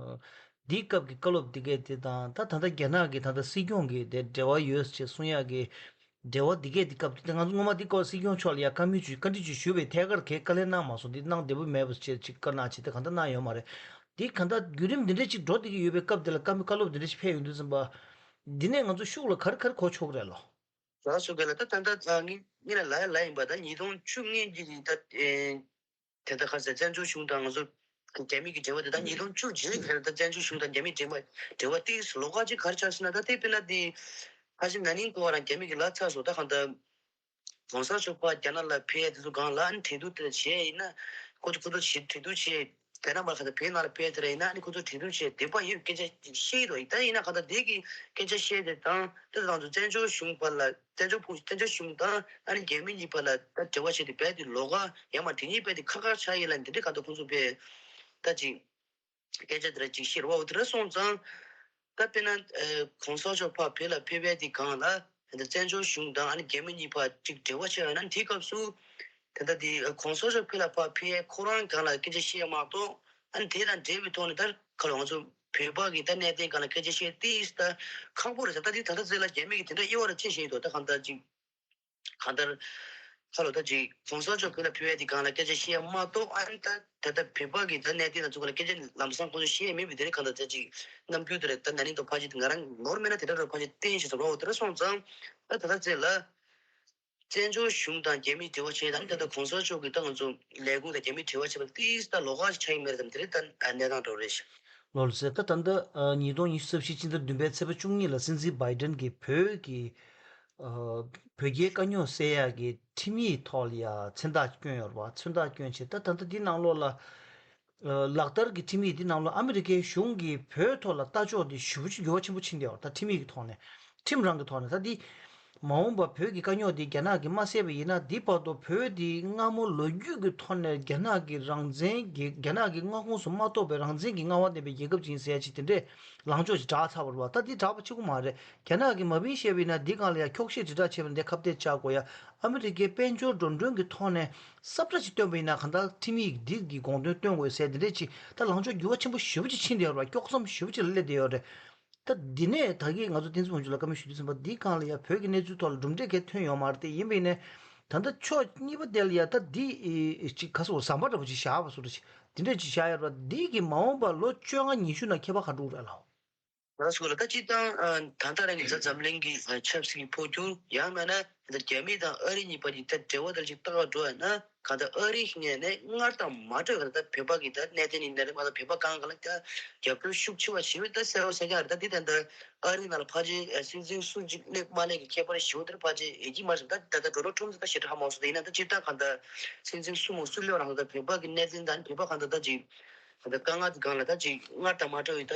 འདིའི་སྐབས་ཀྱི་བཀའ་སློབ་འདི་གས་དེ་དང་ད་ད་ལྟ་རྒྱ་ནག་གི་ད་ལྟ་སྲིད་སྐྱོང་གི་དེ་འབྲེལ་བ་ཡོད་ཅེས་གསུང་ཡག་གི་འབྲེལ་བ་འདི་གས་འདི་སྐབས་དེ་ང་ཚོ་སྔོན་མ་འདི་སྐོར་སྲིད་སྐྱོང་མཆོག་ལ་ཡ་བཀའ་མོལ་ཅིག་བཀའ་འདྲི་ཅིག་ཞུས་པའི་ཐད་ཀར་གས་བཀའ་ལན་གནང་མ་སོང་། འདི་གནང་བདེ་པོ་མེད་པ་ཅེས་ཅིག་བཀའ་གནང་བྱས་ཏེ་གང་ལྟར་གནང་ཡོད་མ་རེད། འདི་གང་ལྟར་བརྒྱུད་རིམ་འདི་འདྲ་ཅིག་འགྲོ་བསྡད་ཀྱི་ཡོད་པའི་སྐབས་དེ་ལ་བཀའ་མོལ་བཀའ་སློབ་འདི་འདྲ་ཅིག་ཕེབས་ཡོང་དུས་ཙམ་པ། འདི་ནས་ང་ཚོ་ཤུགས་ལ་ག་རེ་ག་རེ་གོ་ཆོག་གི་རེད་ལོ། ར་སོ་ག་ལ་ད་ད་ད་ངི་ངི་ལ་ལ་ཡ་ལ་ཡིན་པ་ད་ཉིས་སྟོང་བཅུ་གཉིས་ཀྱི་ད་ཨེ། དེ་ལྟར་ཁ་སང་བཙན་བྱོལ་གཞུང་དང་ང་ཚོ་རྒྱ་མི་གི་འབྲེལ་བ་དེ་དག་ཉིས་སྟོང་བཅུ་རྗེས་ལ་ཁྱེར་ད་བཙན་བྱོལ་གཞུང་དང་རྒྱ་མི་འབྲེལ་བ་འབྲེལ་བ་ཏིག་ལོགས་ཀ་ཅིག་ག་རེ་ཆགས་ཟེར་ན་ད་དེ་དཔེར་ན་དེ་ཕལ་ཆེར་ན་ནིང་གོ་བ་རང་རྒྱ་མི་གི་ལ་ཚར་སོང་། ད་གང་ལྟར་ གོང་ས་མཆོག་ཕར་རྒྱ་ནག་ལ་ཕེབས་ཡ་དེ་ཚོ་སྒང་ལ་ཨ་ནི་གྲོས་བསྡུར་དེ་བྱས་ཡིན་ན། ཁོ་ཚོ་ཁོ་ཚོ་བྱེད་གྲོས་བསྡུར་བྱས། དེ་ན་མར་ག་ད་བོད་ནང་ལ་ཕེབས་དེ་ར་ཡིན་ན་ཨ་ནི་ཁོ་ཚོ་གྲོས་བསྡུར་བྱས་བསྡད་པ་ཡིན་སྐད་ཆ་བཤད་ཡོད་ད་ཡིན་ན་ག་ད་དེ་གི་སྐད་ཆ་བཤད་དེ་དང་དེ་དང་ཚོ་བཙན་བྱོལ་གཞུང་བར་ལ་བཙན་བྱོལ་ཕུག་བཙན་བྱོལ་གཞུང་དང་ཨ་ནི་རྒྱ་མི་གཉིས་བར་ལ་ད་འབྲེལ་བ་བྱས་ཏེ་རྦད་དེ་ལོགས་ཀ་ཡང་མ་དེ་གཉིས་རྦད་དེ་ཁ་ཁ་ཆགས་ཡིན་ལ་འདི་འདྲ་ག་ད་ཁོ་ཚོ་བས་ད་ཅིག་སྐད་ཆ་དེ་འདྲ་ཅིག་བཤད་རོགས་དེ་འདྲ་སོང་ཙང་། ད་དཔེར་ན་ཨ་གོང་ས་མཆོག་ཕར་བོད་ལ་ཕེབས་པའི་དེ་སྒང་ལ་ད་བཙན་བྱོལ་གཞུང་དང་ཨ་ནི་རྒྱ་མི་གཉིས་བར་ཅིག་འབྲེལ་བ་བྱས་ཡོད་ན་དེའི་སྐབས་སུ་ད་ལྟ་དེ་ཨ་གོང་ས་མཆོག་བོད་ལ་ཕར་ཕེབས་ཡས་ཁོ་རང་སྒང་ལ་སྐད་ཆ་བཤད་མ་གཏོགས་ཨ་ནི་དེ་དང་འབྲེལ་བའི་ཐོག་ནས་ད་ག་ལ་ང་ཚོ་བོད་པ་གི་ད་གནད་དོན་སྒང་ལ་སྐད་ཆ་བཤད་དེ་ད་ཁག་པོ་རེད་ཟེར། ད་དེ་ད་ལྟ་ཚེ་ལ་རྒྱ་མི་གི་དེ་འདྲ་དབྱེ་བ་ར་ཕྱེ་བཞིན་འདུག་ད་གང་ལྟར་ཅིག་གང་ལྟར། ཁ་ལོ་ད་ཅིག་གོང་ས་མཆོག་བོད་ལ་ཕེབས་པའི་དེ་སྒང་ལ་སྐད་ཆ་བཤད་ཡ་མ་གཏོགས་ཨ་ནི་ད་ད་ལྟ་བོད་པ་གི་ད་གནད་དོན་ལ་ཚུགས་ལ་སྐད་ཆ་ལམ་སང་ཁོང་ཚོ་བཤད་ཡ་མེད་པའི་དེ་རིང་གང་ལྟར་ད་ཅིག་རྣམ་འགྱུར་དེ་རེད། ད་ན་ནིང་དང་ཕལ་ཆེར་ང་རང་ནོར་མེད་ན་དེ་འདྲ་རེད། ཕལ་ཆེར་བསྟན་ཞིག་ཟེར་བ་འོ་དེ་འདྲ་སོང་ཙང་ད་ད་ལྟ་ཚེ་ལ་བཙན་བྱོལ་གཞུང་དང་རྒྱ་མིའི་འབྲེལ་བ་བྱས་ད་ནི་ད་ལྟ་གོང་ས་མཆོག་གི་ད་ང་ཚོ་ལས་ཁུངས་དང་རྒྱ་མིའི་འབྲེལ་བ་བྱས་པ་ཏིས་ད་ལོགས་ཀ་ཞིག་ཆགས་ཡིན་མེད་རེད་དམ། དེ་རིང་ད་གནས་སྟངས་འགྲོ་རེད་ཤག་ལོ་ལ་ཟེར་ད་ད་ལྟ་ཉིས་སྟོང་ཉི་ཤུ་རྩ་བཞི་ཕྱི་ཟླ་བདུན་པའི་ཚེས་པ་བཅུ་གཉིས་ལ་སྲིད་འཛིན་བྷའི་ཌེན་གྱིས་བོད་ཀྱི་ཨ་བོད་རྒྱའི་དཀའ་རྙོག་སེལ་ཡག་གི་ཁྲིམས་ཡིག་ཐོག་ལ་ཡ་མཚན་རྟགས་བསྐྱོན་ཡོད་རེད་བ། མཚན་རྟགས་བསྐྱོན་བྱས་ད་ད་ལྟ་འདི་ནང་ལོགས་ལ་ཨ་ལག་བསྟར་གྱི་ཁྲིམས་ཡིག་འདི་ནང་ལོགས་ཨ་མི་རི་ཀའི་གཞུང་གིས་བོད་ཐོག་ལ་ལྟ་ཕྱོགས་འདི་ཞེ་པོ་ཅིག་འགྱུར་བ་ཆེན་པོ་ཕྱིན་བསྡད་ཡོད་རེད། ད་ཁྲིམས་ཡིག་གི་ཐོག་ནས་ཁྲིམས་རང་གི་ཐོག་ནས་ད་འདི་མ་འོངས་པ་བོད་ཀྱི་དཀའ་རྙོག་འདི་རྒྱ་ནག་གིས་མ་བསད་པ་ཡིན་ན་འདི་བར་དུ་བོད་འདི་སྔ་མོ་ལོ་རྒྱུས་ཀྱི་ཐོག་ནས་རྒྱ་ནག་གི་རང་བཙན་གྱི་རྒྱ་ནག་གི་མངའ་ཁོངས་སུ་མ་གཏོགས་པའི་རང་བཙན་གྱི་མངའ་དབང་ལྡན་པའི་རྒྱལ་ཁབ་ཅིག་ཡིན་ཟེར་ཡ་ཅིག་དེ་འདྲས་ལངས་ཕྱོགས་ཅིག་བསྒྲགས་ཚར་བ་རེད་བ། ད་འདི་བསྒྲགས་པ་གཅིག་པུ་མ་རེད། རྒྱ་ནག་གིས་མ་བིན་བཤད་པ་ཡིན་ན་འདི་སྒང་ལ་ཡ་འཁྱོག་བཤད་དྲིལ་བསྒྲགས་བྱས་པ་འདི་ཁ་གཏད་བཅག་དགོས་ཡ། ཨ་མི་རི་ཀའི་དཔལ་འབྱོར་འགྲོ་གྲོན་གྱི་ཐོག་ནས་ས་བཀྲ་ཅིག་བཏོན་པ་ཡིན་ན་གང་ལྟར་ཁྲིམས་ཡིག་འདི་གི་དགོངས་དོན་བཏོན་དགོས་ཟེར་འདི་འདྲས་ཅིག་ད་ལངས་ཕྱོགས་འགྱུར་བ་ཆེན་པོ་ཞེ་པོ་ཅིག་ཕྱིན་བསྡད་ཡོད་རེད་བ། དཀྱོག་མཚམས་ཞེ་པོ་ཅིག་ལ་སླེབས་བསྡད་ཡོད་རེད། ད་འདི་ནས་ད་གིན་ང་ཚོ་བསྟན་འཛིན་དབང་ཕྱུག་ལགས་བཀའ་མོལ་ཞུ་དུས་ཙམ་པ་འདི་སྒང་ལ་ཡ་བོད་ཀྱི་གནས་ཚུལ་ཐོག་ལ་གྲུབ་འབྲས་གང་ཐོན་ཡོད་མ་རེད་དེ། ཡིན་པས་ནས་ད་ལྟ་ཕྱོགས་གཉིས་པ་དེ་ལ་ཡ་ད་འདི་ཅིག་ག་སོ་ཟམ་པ་འདྲ་པོ་ཅིག་བཞག་པ་སོ་འདྲ་ཅིག་འདི་འདྲས་ཅིག་བཞག་ཡོད་རེད་བ། འདི་གི་མ་འོངས་པ་ལོ་བཅོ་ལྔ་ཉི་ཤུ་ནང་ཁྱད་པར་ག་འགྲོ་རེད་ལགས། ང་ཚོ་ལ་ད་སྤྱིར་བཏང་ད་ལྟ་རང་གི་ད་འཛམ་གླིང་གི་ཆབ་སྲིད་ཀྱི་འཕོ་འགྱུར་ཡང་མིན་ན་ད་རྒྱ་མི་དང་ཨ་རི་གཉིས་བར་གྱི་ད་འབྲེལ་བ་དེ་ཅིག་ལྟ་བ་འགྲོ་ཡ་ན། གང་ལྟར་ཨ་རིའི་ངོས་ནས་སྔར་དང་མ་འདྲ་བའི་ད་བོད་པ་གི་ད་གནད་དོན་ཡིན་ན་རེད་མ་གཏོགས་བོད་པ་གང་ག་ལ་ད་རྒྱབ་སྐྱོར་ཤུགས་ཆེ་བ་བྱེད་འོས་ད་གསལ་བོ་གསལ་རྐྱང་རེད། ད་འདི་ད་ལྟ་ཨ་རི་ནང་ལ་ཕལ་ཆེར་སྲིད་འཛིན་སུ་གཅིག་སླེབས་མ་སླེབས་ཀྱི་ཁྱད་པར་ཞེ་པོ་དེར་ཕལ་ཆེར་ཡོད་ཀྱི་མ་རེད། ད་ད་ལྟ་ཌོ་ནལ་ཊམ་ད་ཞེ་དྲག་ཧ་མ་སོང་། ད་ཡིན་ན་ད་སྤྱིར་བཏང་གང་ལྟར་སྲིད་འཛིན་སུ་མོ་སུ་སླེབས་རང་ད་བོད་པ་གི་གནད་དོན་དང་བོད་པ་གང་ལྟར་ད་ཅིག་གང་ལྟར་དཀའ་ངལ་དེ་སྒང་ལ་ད་ཅིག་སྔར་དང་མ་འདྲ་བའི་ད་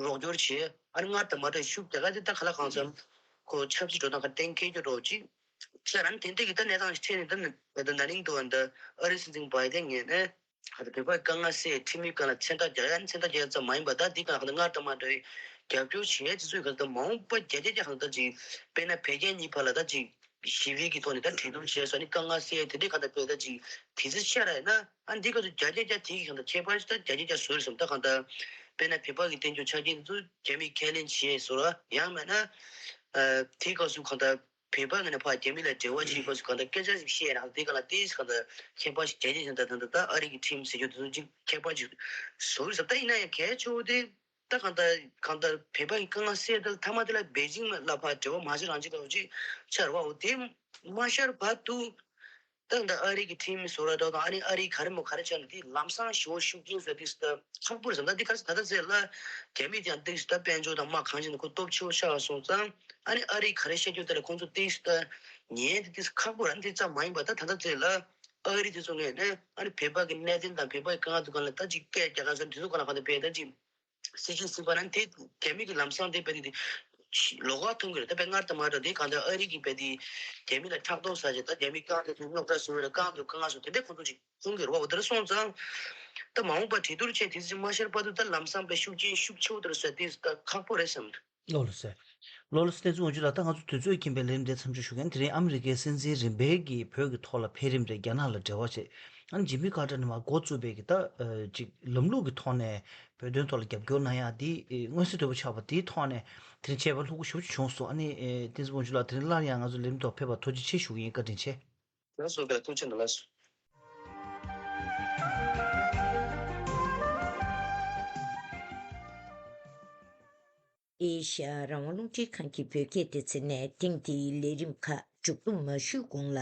རོགས་སྐྱོར་བྱེད། ཨ་ནི་སྔར་དང་མ་འདྲ་བའི་ཤུགས་རྒྱག་ག་དེ་ད་ག་ལ་གང་འཚམ་ཁོ་ཆབ་སྲིད་འགྲོ་སྟངས་ཁ་གཏན་འཁེལ་རྒྱུ་འགྲོ་ཅིག་ཁྱེད་རང་དེ་འདྲ་གི་ད་གནས་སྟངས་ཤིག་འཕྲད་ནས་ད་ནི་ད་ན་ནིང་དུ་ད་ཨ་རི་སྲིད་འཛིན་བྷའི་ཌེན་ངོས་ནས་ད་བོད་པའི་དཀའ་ངལ་སེལ་ཁྲིམས་ཡིག་སྒང་ལ་མཚན་རྟགས་རྒྱག་ཡ། མཚན་རྟགས་རྒྱག་ཡ་ཙམ་མ་ཡིན་པ་ད་འདི་སྒང་ལ་སྔར་དང་མ་འདྲ་བའི་རྒྱབ་སྐྱོར་བྱེད་ཡ་དེ་ཚོའི་སྒང་ད་མ་འོངས་པ་རྒྱ་རྒྱ་རྒྱ་གང་ད་ཅིག་དཔེར་ན་བོད་རྒྱ་གཉིས་བར་ལ་ད་ཅིག་ཞི་བའི་གི་ཐོག་ནས་ད་གྲོས་བསྡུར་བྱས་སོང་ནི་དཀའ་ངལ་སེལ་དེ་འདྲའི་གང་ལྟར་བོད་ད་ཅིག་དེ་ཚོ་ཤར་ཡིན་ན་ཨ་འདི་ག་ཚོ་རྒྱ་རྒྱ་རྒྱ་དེ་གི་གང་ལྟར་ཁྱད་པར་ད་རྒྱ་རྒྱ་རྒྱ་བཟོས་རེད་བསམ། ད་གང་ལྟར་དཔེར་ན་བོད་པ་གི་བསྟན་རྒྱུ་ཆ་རྐྱེན་དེ་ཚོ་རྒྱ་མིས་ཁས་ལེན་བྱས་བཟོ་ར་ཡང་མེད་ན་ཨ་དེ་ག་ཚོ་གང་ལྟར་བོད་པ་ངོས་ནས་ཕར་རྒྱ་མི་ལ་འབྲེལ་བ་བྱེད་དགོས་སུ་གང་ལྟར་སྐད་ཆ་ཞིག་བཤད་ཡ་རང་དེ་ག་ལ་དེ་གང་ལྟར་ཁྱད་པར་ཞིག་རྒྱ་རྒྱ་ཡིན་ད་ད་ད་ད་ཨ་རི་གི་ཁྲིམས་ཟེར་རྒྱུ་དེ་ཚོ་ཅིག་ཁྱད་པར་ཞིག་བཟོ་རེད་བསམ། ད་ཡིན་ན་ཡང་གལ་ཆེ་བོ་དེ། ད་གང་ལྟར་གང་ལྟར་བོད་པ་ཡི་དཀའ་ངལ་སེལ་ཏེ་མཐའ་མ་དེ་ལ་པེ་ཅིང་ལ་ཕར་འབྲེལ་བ་མ་བྱེད་རང་བྱེད་ལྟ་བུ་ཅིག་ཆགས་རེད་བ། འོ་དེ་མ་ཤར་བར་དུ་ད་གང་ལྟར་ཨ་རི་གི་ཁྲིམས་མི་བཟོ་ར་འདྲ་དང་ཨ་ནི་ཨ་རི་ག་རེ་མོ་ག་རེ་བྱས་ན་དེ་ལམ་སང་ཞེ་པོ་ཤུགས་རྐྱེན་བཟོ་དུས་ད་ཁག་པོ་རེད་བསམ། ད་འདི་ག་རེ་ད་ལྟ་ཟེར་ལ་རྒྱ་མི་དེ་ཡང་འདུག་ད་དཔལ་འབྱོར་དང་དམག་གང་བྱེད་ན་ཁོ་སྟོབས་ཆེ་བ་ཆགས་སོང་ཙང་ཨ་ནི་ཨ་རི་ག་རེ་བཤད་རྒྱུ་དེ་ལ་ཁོང་ཚོ་དེ་ད་ཉན་དེ་དེ་ཁག་པོ་རེད། དེ་ཙམ་མ་ཡིན་པ་ད་ད་ལྟ་ཟེར་ལ་ཨ་རི་དེ་ཚོ་ངོས་ནས་ཨ་ནི་བོད་པ་གི་གནད་དོན་དང་བོད་པ་ཡི་དཀའ་ངལ་དུ་གང་ལ་ད་ཅིག་སྐད་རྒྱག་ག་ཟེར་དེ་ཚོ་གང་ལ་གང་ལྟར་བས་ད་ཅིག་སྲིད་ཇུས་ཟིན་པ་ན་དེ་རྒྱ་མི་གི་ལམ་སང་དེ་བས་དེ་ལོགས་ཀ་མཐོང་གི་རེད། ད་བས་སྔར་དང་མ་འདྲ་དེ་གང་ལྟར་ཨ་རི་གི་བས་དེ་རྒྱ་མི་ལ་ཕྲག་དོག་ཟ་བྱས་ད་རྒྱ་མི་རྐང་དེ་ཚོ་རྙོག་དྲ་བཟོ་བའི་རྐང་དུ་རྐང་ང་སོ་དེ་འདྲ་ཁོང་ཚོ་ཅིག་མཐོང་གི་རེད་བ། འོ་དེ་འདྲ་སོང་ཙང་ད་མ་འོངས་པ་གྲོས་བསྡུར་བྱས་དེ་ཚོ་མ་ཤར་བར་དུ་ད་ལམ་སང་བས་ཤུགས་རྐྱེན་ཤུགས་ཆེ་བོ་དེ་འདྲ་ཟ་དེ་ད་ཁག་པོ་རེད་བསམ། ལོ་ལོ་ཟེར། ལོ་ལོ་བསྟན་འཛིན་དབང་ཕྱུག་ལགས། ད་ང་ཚོ་དུས་ཚོད་ཁྱིམ་པའི་ལས་རིམ་དེ་མཚམས་འཇོག་ཞུ་མཁན་དེ་རིང་ཨ་མི་རི་ཀའི་སྲིད་འཛིན་རིམ་པའི་གི་བོད་ཀྱི་ཐོག་ལ་ཕེབས་རིམ་རེད། རྒྱ་ནག་ལ་འབྲེལ་བ་བྱས། ཨ་ནི་ཇི་མི་ཀར་ཊར་ནས་མར་འགོ་བཙུགས་པའི་གི་ད་ཅིག་ལམ་ལུགས་ཀྱི་ཐོག་ནས་བོད་དོན་ཐོག་ལ་རྒྱབ་སྐྱོར་གནང་ཡ་དེ་མངོན་གསལ་དོད་པོ་ཆགས་པ་དེའི་ཐོག་ནས་དེ་རིང་བྱས་པ་ལྷུག་པོ་ཞེ་པོ་ཅིག་བྱུང་སོང་། ཨ་ནི་བསྟན་འཛིན་དབང་ཕྱུག་ལགས་དེ་རིང་སླར་ཡང་ང་ཚོ་ལས་རིམ་ཐོག་ཕེབས་པར་ཐུགས་རྗེ་ཆེ་ཞུ་གི་ཡིན། བཀའ་དྲིན་ཆེ། ལགས་སོ། བཀའ་ཐུགས་རྗེ་གནང་། ལགས་སོ། ཨེ་ཤ་ཡ་རང་དབང་རླུང་འཕྲིན་ཁང་གི་བོད་སྐད་སྡེ་ཚན་ནས་ཐེངས་འདིའི་ལས་རིམ་ཁག་མཇུག་བསྡོམས་མ་ཞུས་གོང་ལ།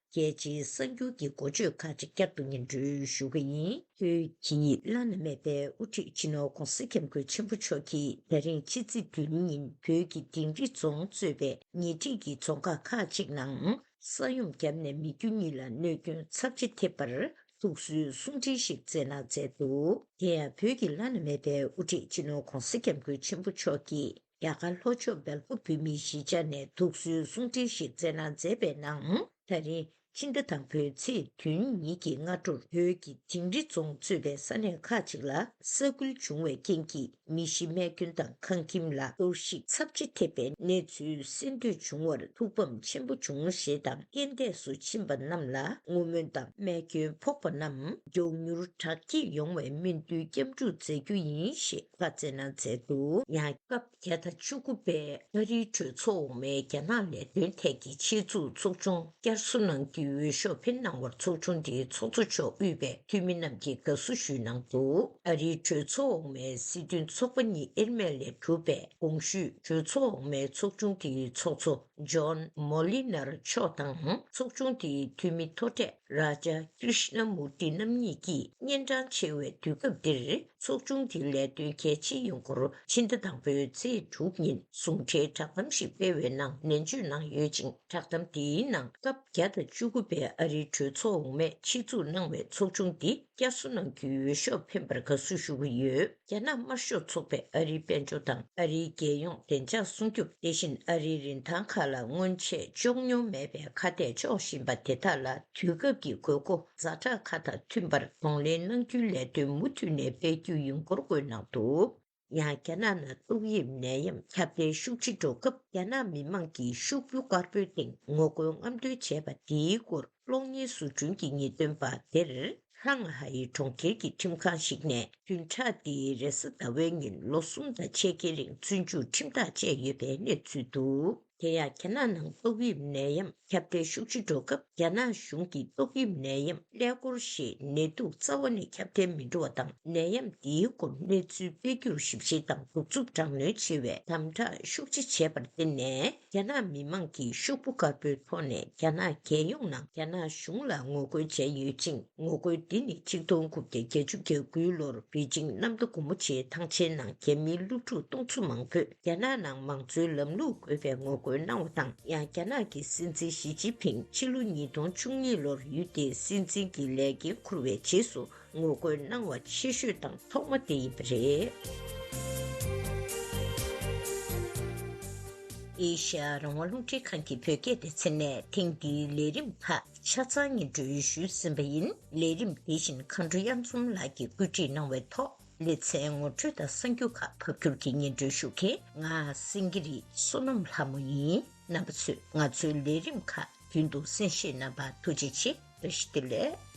རྒྱལ་སྤྱིའི་གསར་འགྱུར་གྱི་འགོ་བརྗོད་ཁག་ཅིག་བསྐྱར་དུ་སྙན་སྒྲོན་ཞུ་གི་ཡིན། བོད་ཀྱི་བླ་ན་མེད་པའི་དབུ་ཁྲིད་སྤྱི་ནོར་༧གོང་ས་༧སྐྱབས་མགོན་ཆེན་པོ་མཆོག་གིས་ད་རིང་ཕྱི་ཚེས་བདུན་ཉིན་བོད་ཀྱི་དིང་རི་རྫོང་གཙོས་པའི་ཉེ་འཁྲིས་ཀྱི་རྫོང་ཁག་ཁག་ཅིག་ནང་ ས་ཡོམ་བརྒྱབ་ནས་མི་རྒྱུ་གཉིས་ལ་གནོད་སྐྱོན་ཚབས་ཆེ་ཐེབས་པར་ཐུགས་གསོའི་གསུང་འཕྲིན་ཞིག་བསྩལ་གནང་མཛད་འདུག་དེ་ཡང་བོད་ཀྱི་བླ་ན་མེད་པའི་དབུ་ཁྲིད་སྤྱི་ནོར་༧གོང་ས་༧སྐྱབས་མགོན་ཆེན་པོ་མཆོག་གིས་རྒྱ་གར་ལྷོ་ཕྱོགས་སྦེལ་ཀོབ་བོད་མིའི་གཞིས་ཆགས་ནས་ཐུགས་གསོའི་གསུང་འཕྲིན་ཞིག་བསྩལ་གནང་མཛད་པའི་ནང་། ད་རེས་ཕྱི་ཟླ་དང་པོའི་ཚེས་བདུན་ཉིན་གྱི་སྔ་དྲོར་བོད་ཀྱི་དིང་རི་རྫོང་གཙོས་པའི་ས་གནས་ཁག་ཅིག་ལ་ས་འགུལ་བྱུང་བའི་རྐྱེན་གྱིས། མི་ཤི་རྨས་སྐྱོན་དང་ཁང་ཁྱིམ་ལ་གཏོར་བཤིག་ཚབས་ཆེ་ཐེབས་པའི་གནས་ཚུལ་གསན་ཐོས་བྱུང་བར་ཐུགས་ཕམ་ཆེན་པོ་བྱུང་ཞེས་དང་། རྐྱེན་འདས་སུ་ཕྱིན་པ་རྣམས་ལ་བསྔོ་སྨོན་དང་། རྨས་སྐྱོན་ཕོག་པ་རྣམས་མགྱོགས་མྱུར་དྲག་སྐྱེད་ཡོང་བའི་སྨོན་འདུན་སྐྱབས་འཇུག་མཛད་རྒྱུ་ཡིན་ཞེས་ཁ་སྩལ་གནང་མཛད་འདུག་ཡང་སྐབས་བརྒྱ་དང་བཅུ་དགུ་པའི་ཨ་རིའི་གྲོས་ཚོགས་འོག་མའི་རྒྱ་ནག་ལས་དོན་ཐད་ཀྱི་ཆེད་འཛུགས་ཚོགས་ཆུང་བསྐྱར་གསོ་གནང་རྒྱུའི་འོས་ཤོག་འཕེན་གནང་བར་ཚོགས་ཆུང་དེའི་ཚོགས་གཙོ་མཆོག་དབུས་པའི་འཐུས་མི་རྣམས་ཀྱིས་དགའ་བསུ་ཞུས་གནང་འདུག་ཨ་རིའི་གྲོས་ཚོགས་འོག་མའི་སྲིད་དོན་ཚོགས་པ་གཉིས་དབྱེར་མེད་ལས་གྲུབ་པའི་གོང་ཞུས་གྲོས་ཚོགས་འོག་མའི་ཚོགས་ཆུང་དེའི་ཚོགས་གཙོ་ཇོན་མོ་ལི་ནར་མཆོག་དང་ཚོགས་ཆུང་དེའི་འཐུས་མི་མཐོ་གྲས་རཱ་ཇཱ་ཀྲི་ཤ་ན་མུར་ཏི་རྣམ་གཉིས་ཀྱིས་སྙན་གྲགས་ཆེ་བའི་དུས་སྐབས་འདིར། ཚོགས་ཆུང་དེའི་ལས་དོན་གལ་ཆེ་ཡིན་སྐོར་ཕྱི་ཟླ་དང་པོའི་ཚེས་དྲུག་ཉིན་ཟུང་འབྲེལ་བསྒྲགས་གཏམ་ཞིག་སྤེལ་བའི་ནང་ནན་བརྗོད་གནང་ཡོད་ཅིང་། བསྒྲགས་གཏམ་དེའི་ནང་སྐབས་བརྒྱ་དང་བཅུ་དགུ་པའི་ཨ་རིའི་གྲོས་ཚོགས་འོག་མས་ཆེད་འཛུགས་གནང་བའི་ཚོགས་ཆུང་འདི་བསྐྱར་གསོ་གནང་རྒྱུའི་འོས་ཤོག་འཕེན་པར་དགའ་བསུ་ཞུ་གི་ཡོད། རྒྱ་ནག་དམར་ཤོག་ཚོགས་པས་ཨ་རིའི་དཔལ་འབྱོར་དང་ཨ་རིའི་རྒྱལ་ཡོངས་བདེ་འཇགས་སྲུང་སྐྱོབ། དེ་བཞིན་ཨ་རིའི་རིན་ཐང་ཁག་ལ་སྔོན་ཆད་འཇོག་མྱོང་མེད་པའི་ཁ་གཏད་གཅོག་བཞིན་པ་དེ་དག་ལ་དུས་སྐབས་ཀྱི་དགོས་མཁོ་ཛ་དྲག་ཁག་དང་མཐུན་པར་གདོང་ལེན་གནང་རྒྱུའི་ལས་དོན་མུ་མཐུད་ནས་སྤེལ་རྒྱུ་ཡིན་སྐོར་བཀོད་གནང་འདུག་ཡང་རྒྱ་ནག་ནང་ཏོག་དབྱིབས་ནད་ཡམས་ཁྱབ་གདལ་ཤུགས་ཆེ་འགྲོ་སྐབས། རྒྱ་ནག་མི་མང་གིས་ཤོག་བུ་དཀར་པོའི་སྟེང་ངོ་རྒོལ་རྔམ་སྟོན་བྱས་པ་དེའི་སྐོར། གློག་བརྙན་བཟོ་སྐྲུན་གྱི་ཉེས་སྟོན་པ་དེར་ཧྲང་ཧའེ་གྲོང་ཁྱེར་གྱི་ཁྲིམས་ཁང་ཞིག་ནས་བདུན་ཕྲག་འདིའི་རེས་གཟའ་ཟླ་བའི་ཉིན་ལོ་གསུམ་དང་ཕྱེད་ཀའི་རིང་བཙོན་འཇུག་ཁྲིམས་ཐག་བཅད་ཡོད་པའི་གནས་ཚུལ་འདུག་དེ་ཡང་རྒྱ་ནག་ནང་ཏོག་དབྱིབས་ནད་ཡམས་ཁྱབ་གདལ་ཤུགས་ཆེ་འགྲོ་སྐབས། རྒྱ་ནག་གཞུང་གིས་ཏོག་དབྱིབས་ནད་ཡམས་ཀླད་ཀོར་ཞེས་ནད་དུག་རྩ་བ་ནས་ཁྱབ་གདལ་མི་འགྲོ་བ་དང་། ནད་ཡམས་འདིའི་སྐོར་གནས་ཚུལ་སྤེལ་རྒྱུར་ཞིབ་བཤེར་དང་གདུག་རྩུབ་དྲག་གནོན་ཆེ་བའི་དམ་དྲག་ཤུགས་ཆེ་བྱས་པར་བརྟེན་ནས། རྒྱ་ནག་མི་མང་གིས་ཤོག་བུ་དཀར་པོའི་ཐོག་ནས་རྒྱ་ནག་རྒྱལ་ཡོངས་ནང་རྒྱ་ནག་གཞུང་ལ་ངོ་རྒོལ་བྱས་ཡོད་ཅིང་། ངོ་རྒོལ་འདི་ནི་ཆིག་སྟོང་དགུ་བརྒྱ་བརྒྱད་ཅུ་གྱ་དགུའི་ལོར་པེ་ཅིང་གནམ་མདོ་སྒོ་མོ་ཆེའི་ཐང་ཆེན་ནང་རྒྱ་མིའི་སློབ་ཕྲུག་སྟོང་ཚོ་མང་པོས་རྒྱ་ནག་ནང་མང་གཙོའི་ལམ་ལུགས་དགོས་པའི་ངོ་རྒོལ་གནང་བ་དང་། ཡང་རྒྱ་ནག་གི་སྲིད་འཛིན་ཞི་ཅིན་ཕིང་ཕྱི་ལོ་ཉིས་སྟོང་བཅུ་གཉིས་ལོར་ཡུལ་དེའི་སྲིད་འཛིན་གྱི་ལས་འགན་འཁུར་བའི་རྗེས་སུ། ངོ་རྒོལ་གནང་བ་ཆེ་ཤོས་དང་ཐོག་མ་དེ་ཡིན་པ་རེད། ཨེ་ཤ་ཡ་རང་དབང་རླུང་འཕྲིན་ཁང་གི་བོད་སྐད་སྡེ་ཚན་ནས་ཐེངས་འདིའི་ལས་རིམ་ཁག་ཆ་ཚང་སྙན་སྒྲོན་ཞུས་ཟིན་པ་ཡིན། ལས་རིམ་དེ་བཞིན་མཁའ་འགྲོ་དབྱངས་འཛོམས་ལགས་ཀྱིས་བཀོད་སྒྲིག་གནང་བའི་ཐོག་ལེ་ཚན་ངོ་སྤྲོད་དང་གསར་འགྱུར་ཁག་ཕབ་སྒྱུར་གྱིས་སྙན་སྒྲོན་ཞུ་མཁན་ང་སེང་གེ་རི་བསོད་ནམས་ལྷ་མོ་ཡིན། རྣམ་པ་ཚོས་ང་ཚོའི་ལས་རིམ་ཁག་རྒྱུན་དུ་གསན་བཞེས་གནང་བར་ཐུགས་རྗེ་ཆེ། བཀྲ་ཤིས་བདེ་ལེགས།